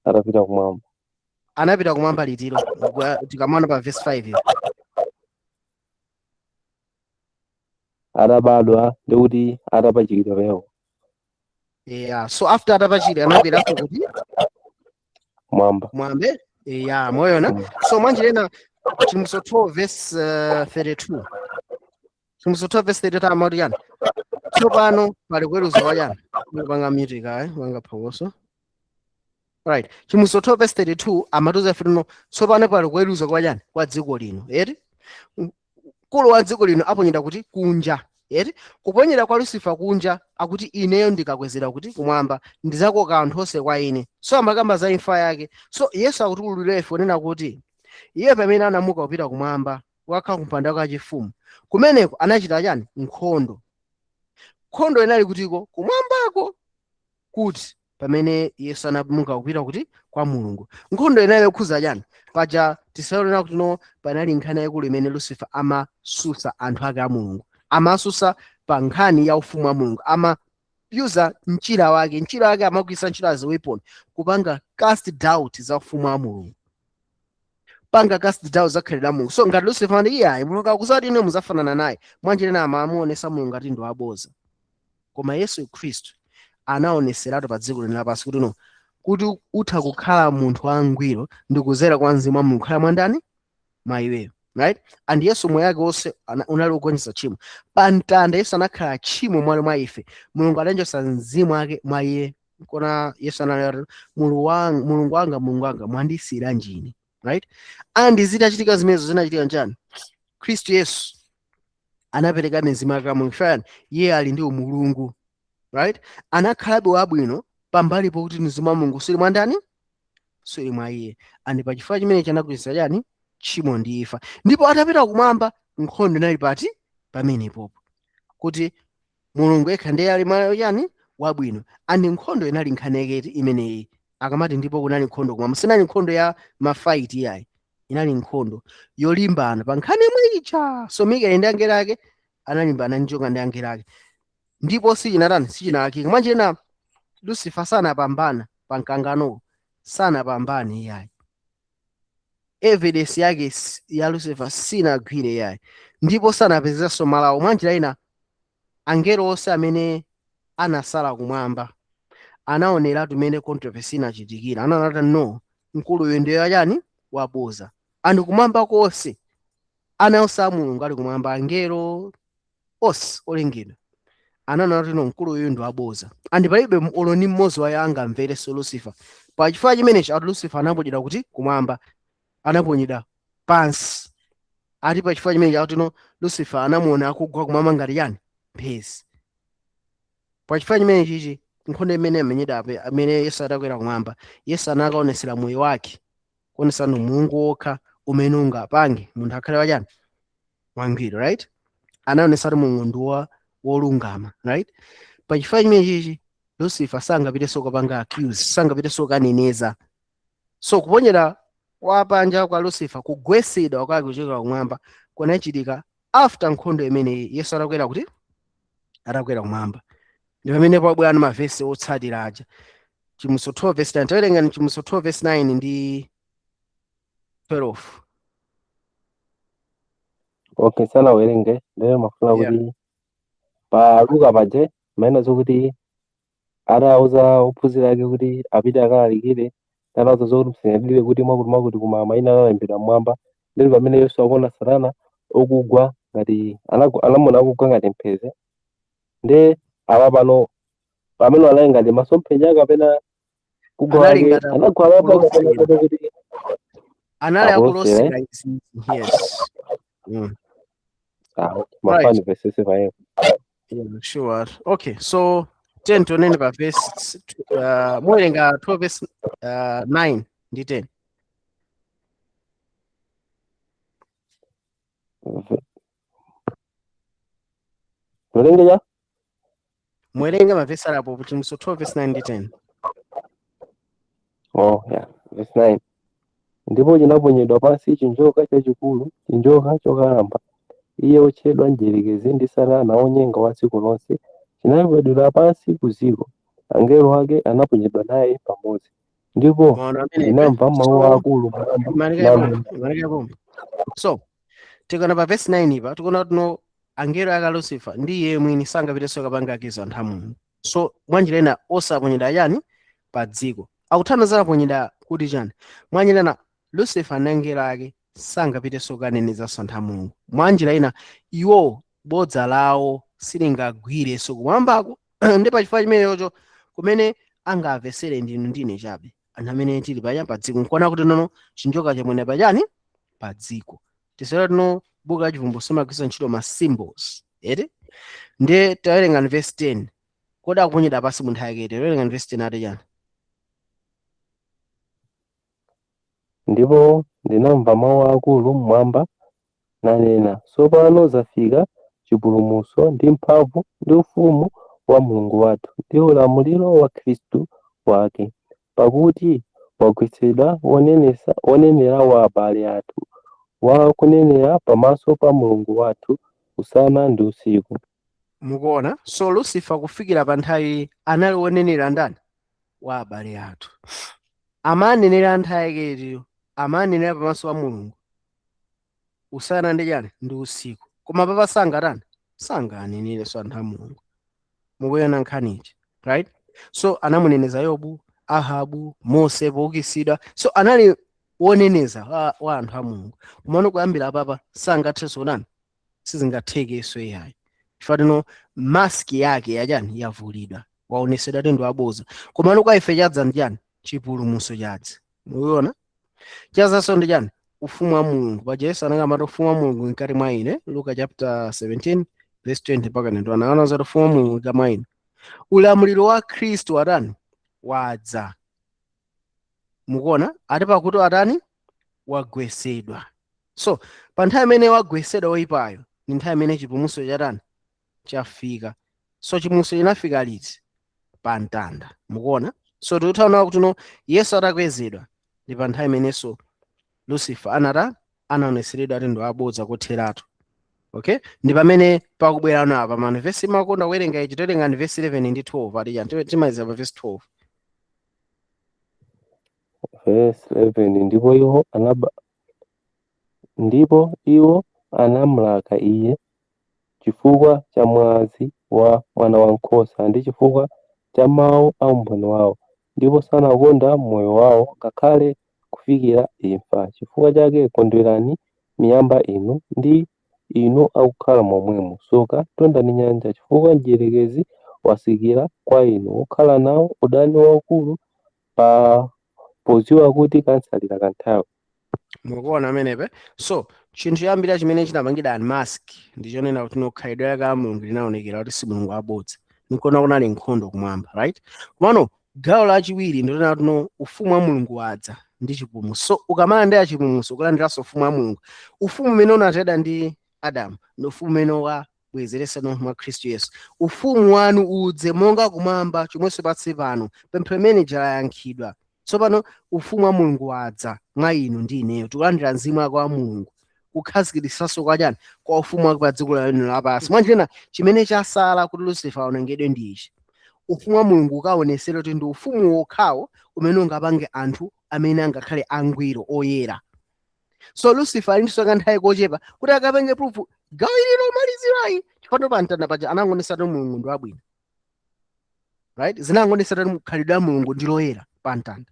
Speaker 2: Atapita kumwamba.
Speaker 1: Anapita kumwamba litiro? Tikamana pa verse 5 ipa.
Speaker 2: Atabadwa ndikuti atapachikidwa pewo.
Speaker 1: Yeah, so after atapachikidwa anapitanso kuti?
Speaker 2: Kumwamba.
Speaker 1: Mwambe, yeah, moyona. So mwanjira ina, Chivumbulutso 12 verse 32, Chivumbulutso 12 verse 32 amati yani? Tsopano pali kuweruza kwa chani? Panga mute kaye, panga phokoso. Right, Chivumbulutso 12 verse 32 amatiuza ife tuno, tsopano pali kuweruza kwa chani? Kwa dziko lino, eti? Mkulu wa dziko lino aponyedwa kuti? Kunja, eti? Kuponyedwa kwa Lucifer kunja, akuti ineyo ndikakwezedwa kuti? Kumwamba, ndizakoka anthu onse kwa ine. So amakamba za imfa yake. So Yesu akutiululira ife kunena kuti iye pamene anamuka kupita kumwamba, kukakhala kumpando wake wachifumu, kumeneko anachita chani? Nkhondo. Nkhondo inali kutiko? Kumwambako. Kuti pamene Yesu anamuka kupita kuti? Kwa Mulungu, nkhondo inali yokhuza chani? Paja tisaonera kuti no, panali nkhani yayikulu imene Lucifer amasusa anthu ake a Mulungu, amasusa pa nkhani ya ufumu wa Mulungu, ama Kuyuza mchira wake, mchira wake amagwiritsa ntchito as a weapon kupanga cast doubt za ufumu wa Mulungu, panga cast doubt za khalidwe la Mulungu. So ngati Lucifer ndi iyayi, Mulungu akuzati ine muzafanana naye, mwanjira ina amamuonesa Mulungu ati ndi waboza. Koma Yesu Khristu anaoneseratu pa dziko lino lapansi kuti no, kuti utha kukhala munthu wangwiro ndi kuzera kwa mzimu wa Mulungu khala mwandani mwa iweyo, right? And Yesu moyo wake wonse unali wogonjetsa tchimo. Pa mtanda Yesu anakhala tchimo mwalo mwa ife. Mulungu anachotsa mzimu wake mwa iye. Kona Yesu anali, "Mulungu wanga, Mulungu wanga, Mulungu wanga, mwandisiyiranji ine?" Right? And zitachitika zimenezo, zinachitika njani? Khristu Yesu anapereka mizimu yake Mulungu. Fani iye ali ndi umulungu, right? Anakhalabe wabwino pambali pokuti mzimu wa Mulungu suli mwandani, suli mwa iye. And pachifukwa chimene chanagwiritsa chani? Tchimo ndi imfa. Ndipo atapita kumwamba, nkhondo inali pati? Pamenepopo, kuti Mulungu yekha ndiye ali mwa chani? Wabwino. And nkhondo inali nkhaneketi imeneyi. Akamati ndipo kunali nkhondo kumwamba, sinali nkhondo ya ma fight yayi, inali nkhondo yolimbana pa nkhani imwe ija. So Mikaeli ndi angelo ake analimbana njoka ndi angelo ake, ndipo sichinatani? Sichinalakika. Mwanjena Lucifer sanapambana pa mkanganowo, sanapambane iyayi. Evidence yake ya Lucifer sinagwire yayi, ndipo sanapezeranso malawo. Mwanjira ina angelo onse amene anasala kumwamba anaoneratu mmene controversy inachitikira, anaona no, mkuluyu ndiye achani? Waboza. Anthu kumwamba konse, ana onse a Mulungu ali kumwamba, angelo onse olengedwa anaona kuti no, mkuluyu ndi waboza. And palibe olo ni mmodzi wayo angamverenso Lucifer. Pachifukwa chimenechi ati Lucifer anaponyedwa kuti? Kumwamba, anaponyedwa pansi. Ati pachifukwa chimenechi akuti no, Lucifer anamuona akugwa kumwamba ngati yani? Mphezi. Pachifukwa chimene chichi, nkhondo imene amenyedwa amene Yesu atakwera kumwamba, Yesu anakaonesera moyo wake, kuonesa no Mulungu wokha umene ungapange munthu akhale wachani? Wangwiro, right? Anaonesa kuti Mulungu ndi wolungama, right? Pachifukwa chimene chichi Lucifer sangapitenso kupanga accuse, sangapitenso kukaneneza. So kuponyera kwa panja kwa Lucifer, kugwesedwa kwake kuchokera kumwamba kunachitika after nkhondo imeneyi, Yesu atakwera kuti? Atakwera kumwamba. Ndi pamene pabwera mavesi otsatira aja, Chivumbulutso 12 verse 9. Tawerenga ni Chivumbulutso 12 verse 9 ndi 12.
Speaker 2: Okay, sanawerenge, ndiye mafuna kuti pa Luka paje maena zokuti atawuza ophunzira ake kuti apite akalalikire, anawuza zokuti msanyadire kuti mwakuti mwakuti, koma mayina analembedwa mmwamba. Ndili pamene Yesu akuona Satana okugwa ngati anamuona akugwa ngati mphezi. Ndi awa pano pamene anali ngati masomphenya kapena kugwa
Speaker 1: Anali
Speaker 2: kwake
Speaker 1: ngati
Speaker 2: anagwa papa kapena
Speaker 1: akulosera.
Speaker 2: kapena kuti
Speaker 1: Anali
Speaker 2: akulosera.
Speaker 1: Akulosera izizi, yes.
Speaker 2: Ah, okay.
Speaker 1: Right.
Speaker 2: Mafani vesese payepo.
Speaker 1: Yeah, sure. Okay, so 10 tionene pa verse, muwerenga 12 verse 9 ndi 10.
Speaker 2: Werenge ja.
Speaker 1: Muwerenge mavesi alapo, Chivumbulutso 12 verse 9 ndi 10.
Speaker 2: Oh yeah, verse 9: Ndipo chinaponyedwa pansi chinjoka chachikulu, chinjoka chokalamba, iye wotchedwa Mdierekezi ndi Satana, wonyenga wa dziko lonse, chinaponyedwa pansi ku dziko, angelo ake anaponyedwa naye pamodzi. Ndipo
Speaker 1: Maona amene
Speaker 2: ndinamva mawu
Speaker 1: so
Speaker 2: akulu mmwamba nanena,
Speaker 1: imanikapo. So tikaona pa verse 9 ipa, tikuona kuti no, angelo aka Lucifer ndi iye mwini sangapitenso kapanga accuse anthu a Mulungu. So mwanjira ina osaponyedwa chani? Pa dziko. Akuthandiza aponyedwa kuti chani? Mwanjira ina Lucifer ndi angelo ake sangapitenso kukanenezanso anthu a Mulungu. Mwanjira ina iwo bodza lawo silingagwirenso kumwambako. Ndi pachifukwa chimenecho kumene angamvesere ndinu ndine chabe, anthu amene tili pacha pa dziko. Nkuona kuti nono chinjoka chamwene pachani? Pa dziko. Tisera tino buku la Chivumbulutso limagwiritsa ntchito ma symbols eti. Ndiye tawerenga verse 10. Kodi akuponyedwa pasi munthu akete? Tawerenga verse 10, ati chani?
Speaker 2: Ndipo ndinamva mawu akulu mmwamba nanena, Tsopano zafika chipulumutso ndi mphamvu ndi ufumu wa Mulungu wathu ndi ulamuliro wa Khristu wake, pakuti wagwetsedwa wonenera wa abale athu, wakunenera pamaso pa Mulungu wathu usana ndi usiku.
Speaker 1: Mukuona? So Lucifer kufikira pa nthawi anali wonenera ndani? Wa abale athu. Amanenera nthawi yakeyo, amanenera pamaso pa Mulungu usana ndi chani? Ndi usiku. Koma papa sangatani? Sanganenerenso anthu a Mulungu. Mukuona nkhanichi, right? So anamuneneza Yobu, Ahabu, Mose poukitsidwa. So anali woneneza wa anthu a Mulungu. Komano kuyambira apapa sangathenso nani, sizingathekenso iyayi, chifukwa tino mask yake yachani? Yavulidwa, waonesedwa kuti ndi waboza. Komano kwa ife chadza ndi chani? Chipulumutso chadza. Mukuona, chazanso ndi chani? Ufumu wa Mulungu. Paja Yesu anakamati ufumu wa Mulungu mkati mwa ine, Luka chapter 17 verse 20 mpaka 21. Anaona zoti ufumu wa Mulungu mkati mwa ine, ulamuliro wa Khristu atani? Wadza. Mukuona, ati pakuti atani? Wagwesedwa. So pa nthawi imene wagwesedwa woyipayo ndi nthawi imene chipulumutso chatani? Chafika. So chipulumutso chinafika liti? Pa mtanda. Mukuona? So tikuthaona kuti no, Yesu atakwezedwa ndi pa nthawi imenenso Lucifer anata anaoneseredwa ati ndi abodza kotheratu. Okay, ndi pamene pakubwera apa mano vesi makonda kuwerenga ichi. Towerenga ndi vesi 11 ndi 12. Ati chani? Timaliza pa vesi 12.
Speaker 2: Verse 11: Ndipo iwo anamulaka iye chifukwa cha mwazi wa Mwana wankhosa ndi chifukwa cha mawu a umboni wawo, ndipo sanakonda moyo wawo ngakhale kufikira imfa. Chifukwa chake kondwerani, miyamba inu, ndi inu akukhala momwemo. Tsoka mtunda ndi nyanja, chifukwa mdierekezi watsikira kwa inu, wokhala nawo udani waukulu, pa podziwa kuti kamtsalira kanthawi.
Speaker 1: Mukuona amenepe? So chinthu choyambira chimene chinapangidwa unmask ndichonena kuti nokhalidwe lake la Mulungu linaonekera kuti si Mulungu abodza. Nikuona kunali nkhondo kumwamba, right? Komano gawo lachiwiri ndilonena kuti no, ufumu wa Mulungu wadza ndi chipulumutso. So ukamalandira chipulumutso, ukulandiranso ufumu wa Mulungu. Ufumu umene unatayidwa ndi Adamu ndi ufumu umene wabwezeresedwa mwa Khristu Yesu. "Ufumu wanu udze monga kumwamba, chomwenso pansi pano." Pemphero imene layankhidwa. Tsopano ufumu wa Mulungu wadza mwa inu ndi ineyo. Tikulandira mzimu wake wa Mulungu, kukhazikitsanso kwa chani? Kwa ufumu wake pa dziko lino lapansi. Mwanjena chimene chasala kuti Lucifer aonongedwe ndi ichi: ufumu wa Mulungu ukaonesere kuti ndi ufumu wokhawo umene ungapange anthu amene angakhale angwiro, oyera. So Lucifer ali ndiso kanthawi kochepa kuti akapange proof gawo ili lomalizirayi, chifukwa pa mtanda paja anangonesatu Mulungu ndi wabwino, right? Zinangonesatu khalidwe la Mulungu ndi loyera pa mtanda,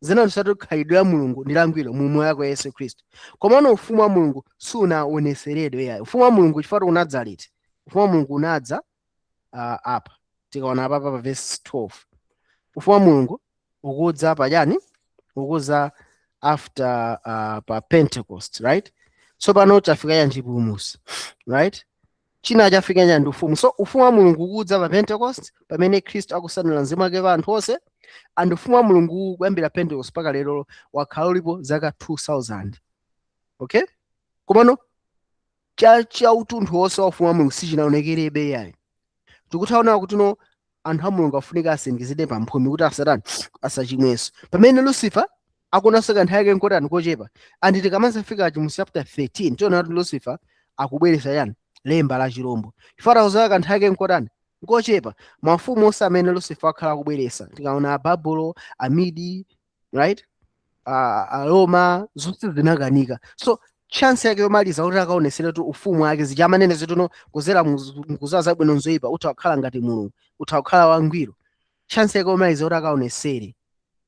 Speaker 1: zinangonesatu khalidwe la Mulungu ndi langwiro mu moyo wake wa Yesu Khristu. Komano ufumu wa Mulungu sunaoneseredwe yayi. Ufumu wa Mulungu, chifukwa unadza liti? Ufumu wa Mulungu unadza apa tikaona apapa pa verse 12, ufumu wa Mulungu ukudza pachani? Ukudza after pa Pentecost, right? Tsopano chafika ya chipulumutso, right? China chafika cha ndi ufumu. So ufumu wa Mulungu ukudza pa Pentecost, pamene Khristu akusanula mzimu wake pa anthu onse. And ufumu wa Mulungu kuyambira Pentecost mpaka lero wakhala ulipo zaka 2000, okay? Komano cha utunthu wonse wa ufumu wa Mulungu sichinaonekerebe yayi. Tikuthaona kuti no, anthu a Mulungu afunika asindikizidwe pamphumi kuti asatani? Asachimwenso. Pamene Lucifer akuonanso kanthawi yake nkotani? Kochepa. And tikamazafika mu chapter 13, tiona kuti Lucifer akubweretsa yani? Lemba la chirombo, chifukwa takuzowa kanthawi yake nkotani? Nkochepa. Mafumu onse amene Lucifer akhala akubweretsa, tikaona Ababulo, Amidi, right, Aroma, zonse zinakanika. So chance yake yomaliza kuti akaonesere kuti ufumu wake zichamanene zituno kuzera mukuzaza zabwino nzoyipa, utha kukhala ngati Mulungu, utha kukhala wangwiro. Chance yake yomaliza kuti akaonesere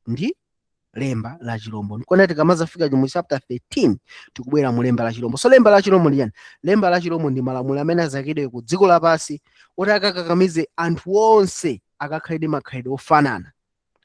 Speaker 1: ndi lemba la chirombo. Nkona tikamazafika mu chapter 13, tikubwera mu lemba la chirombo. So lemba la chirombo ndi chani? Lemba la chirombo ndi malamulo amene azakidwe ku dziko lapansi oti akakakamize anthu onse akakhalide makhalidwe ofanana,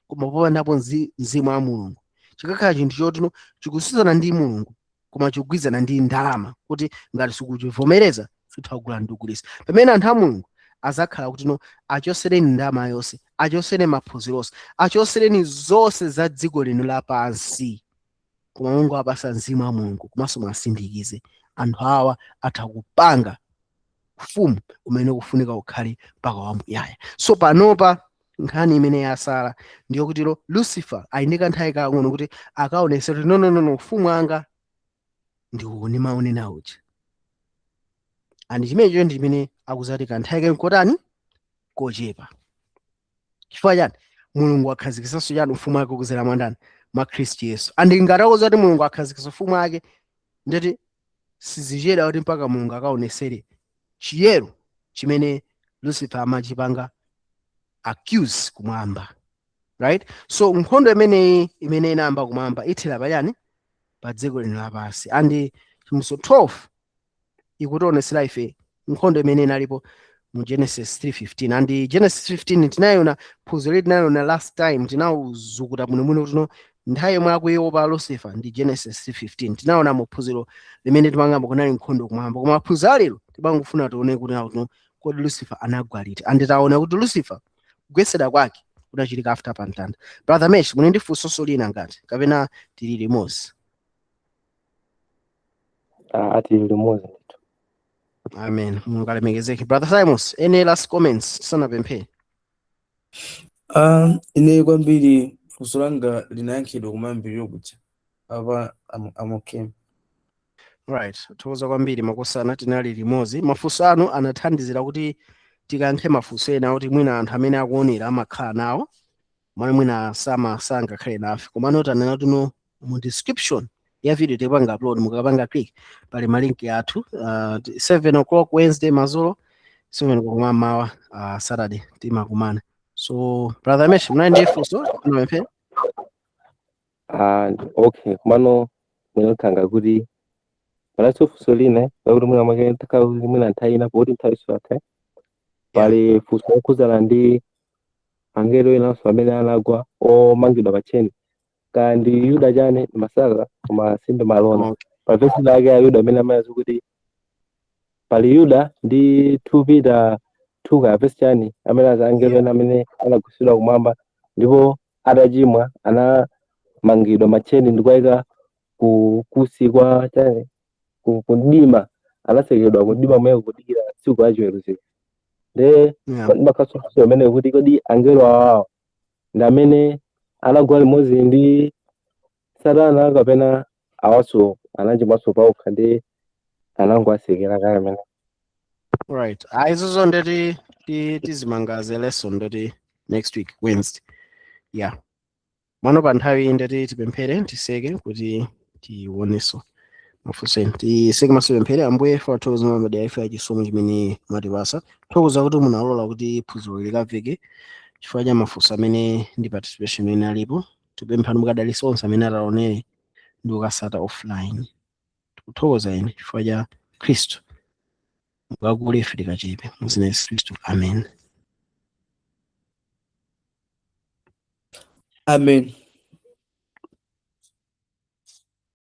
Speaker 1: koma popandapo mzimu wa Mulungu. Chikakhala chinthu chotino chikususana ndi Mulungu, koma chikugwizana ndi ndalama, kuti ngati sikuchivomereza sutha kugula ndi kugulisa. Pamene anthu a Mulungu azakhala kuti no, achosereni ndalama yonse, achosereni maphunziro onse, achosereni zonse za dziko lino lapansi, koma Mulungu apasa mzimu wa Mulungu komanso mwasindikize, anthu awa atha kupanga ufumu umene ukufunika ukhale mpaka wamuyaya. So panopa nkhani imene yasala ndiyo kuti Lucifer ali ndi kanthawi kang'ono kuti akaonese kuti no, no, no, no, ufumu wanga ndi uwu ndimaonena uja. And chimenecho ndi chimene Akuzati kanthawi kake nkotani? Kochepa. Chifukwa chani? Mulungu akhazikisanso chani? Ufumu wake kudzera mwa ndani? Mwa Khristu Yesu. And ngati akuza kuti Mulungu akhazikisa ufumu wake, ndeti sizichedwa kuti mpaka Mulungu akaonesere chiyero chimene Lucifer amachipanga accuse kumwamba, right? So nkhondo imeneyi imene inayamba kumwamba ithera pachani? Pa dziko lino lapansi. And Chivumbulutso 12 ikutionesera ife nkhondo imene inalipo mu Genesis 3:15. And Genesis 15 tinayona phunziro lili, tinayona last time, tinawuzukuta bwinobwino kuti no, nthawi yomwe akuiopa Lucifer ndi Genesis 3:15. Tinaona mu phunziro limene timangamba kunali nkhondo kumwamba, koma phunziro alero timangofuna tione kuti no, kodi Lucifer anagwa liti? And taona kuti Lucifer kugwetsedwa kwake kunachitika after pamtanda. Brother Mesh, muli ndi funso lina ngati kapena tili limodzi?
Speaker 2: Ah, ati limodzi ndithu.
Speaker 1: Amen, Mulungu alemekezeke. Brother Simons, any last comments tisanapemphere?
Speaker 3: Ine kwambiri funso langa linayankhidwa kumayambiriro kuja. Apa I'm okay.
Speaker 1: Right, thokoza kwambiri makosana, tinali limodzi. Mafunso anu anathandizira kuti tikayankhe mafunso ena kuti mwina anthu amene akuonera amakhala nawo mwana mwina sama sangakhale nafe, komano tanena tuno mu description ya video tikupanga upload, mukapanga click pali ma link athu. 7 o'clock Wednesday madzulo, 7 o'clock mamawa Saturday timakumana. So Brother Mesh, mnali ndi funso tisanapemphere?
Speaker 2: Ah, okay, komano mwina nkhanga kuti panaliso funso lina lakuti mwina mwake takhala kuti mwina nthawi ina, poti nthawi yatha. Pali funso lokhuzana ndi angelo enanso amene anagwa omangidwa pa tcheni, kaya ndi Yuda chane masaka, koma sindimalona. Pa vesi lake ya Yuda amene amayazi kuti pali Yuda ndi 2 Peter 2 kaya vesi chani, amene aza angelo ena amene anagwiritsidwa kumwamba ndipo atachimwa anamangidwa matcheni ndikuwayika ku kusi kwa chani, ku mdima, anasekedwa ku mdima momweko kudikira tsiku la chiweruziro. Nde ndimakhaso funso amene kuti kodi angelo awawa ndi amene anagwa limodzi ndi Satana kapena awaso anachimwaso paokha ndi anangowasekera kale amene?
Speaker 1: Right, izozo ndeti tizimangaze lesson ndeti next week Wednesday, yeah. Mano pa nthawi iyi ndeti tipemphere, tiseke kuti tionenso mafunso ena. Tiseke maso, pemphere. Ambuye, fathokoza mabadi ife achisomo chimene mwatipasa. Thokoza kuti munalola kuti phunziro likamveke chifukwa cha mafunso amene ndi participation imene alipo. Tipemphani mukadalitsa onse amene ataonere ndi kukasata offline. Tikuthokoza ine chifukwa cha Khristu. Mukakule, ife tikachepe, muzina Yesu Khristu, amen.
Speaker 3: Amen.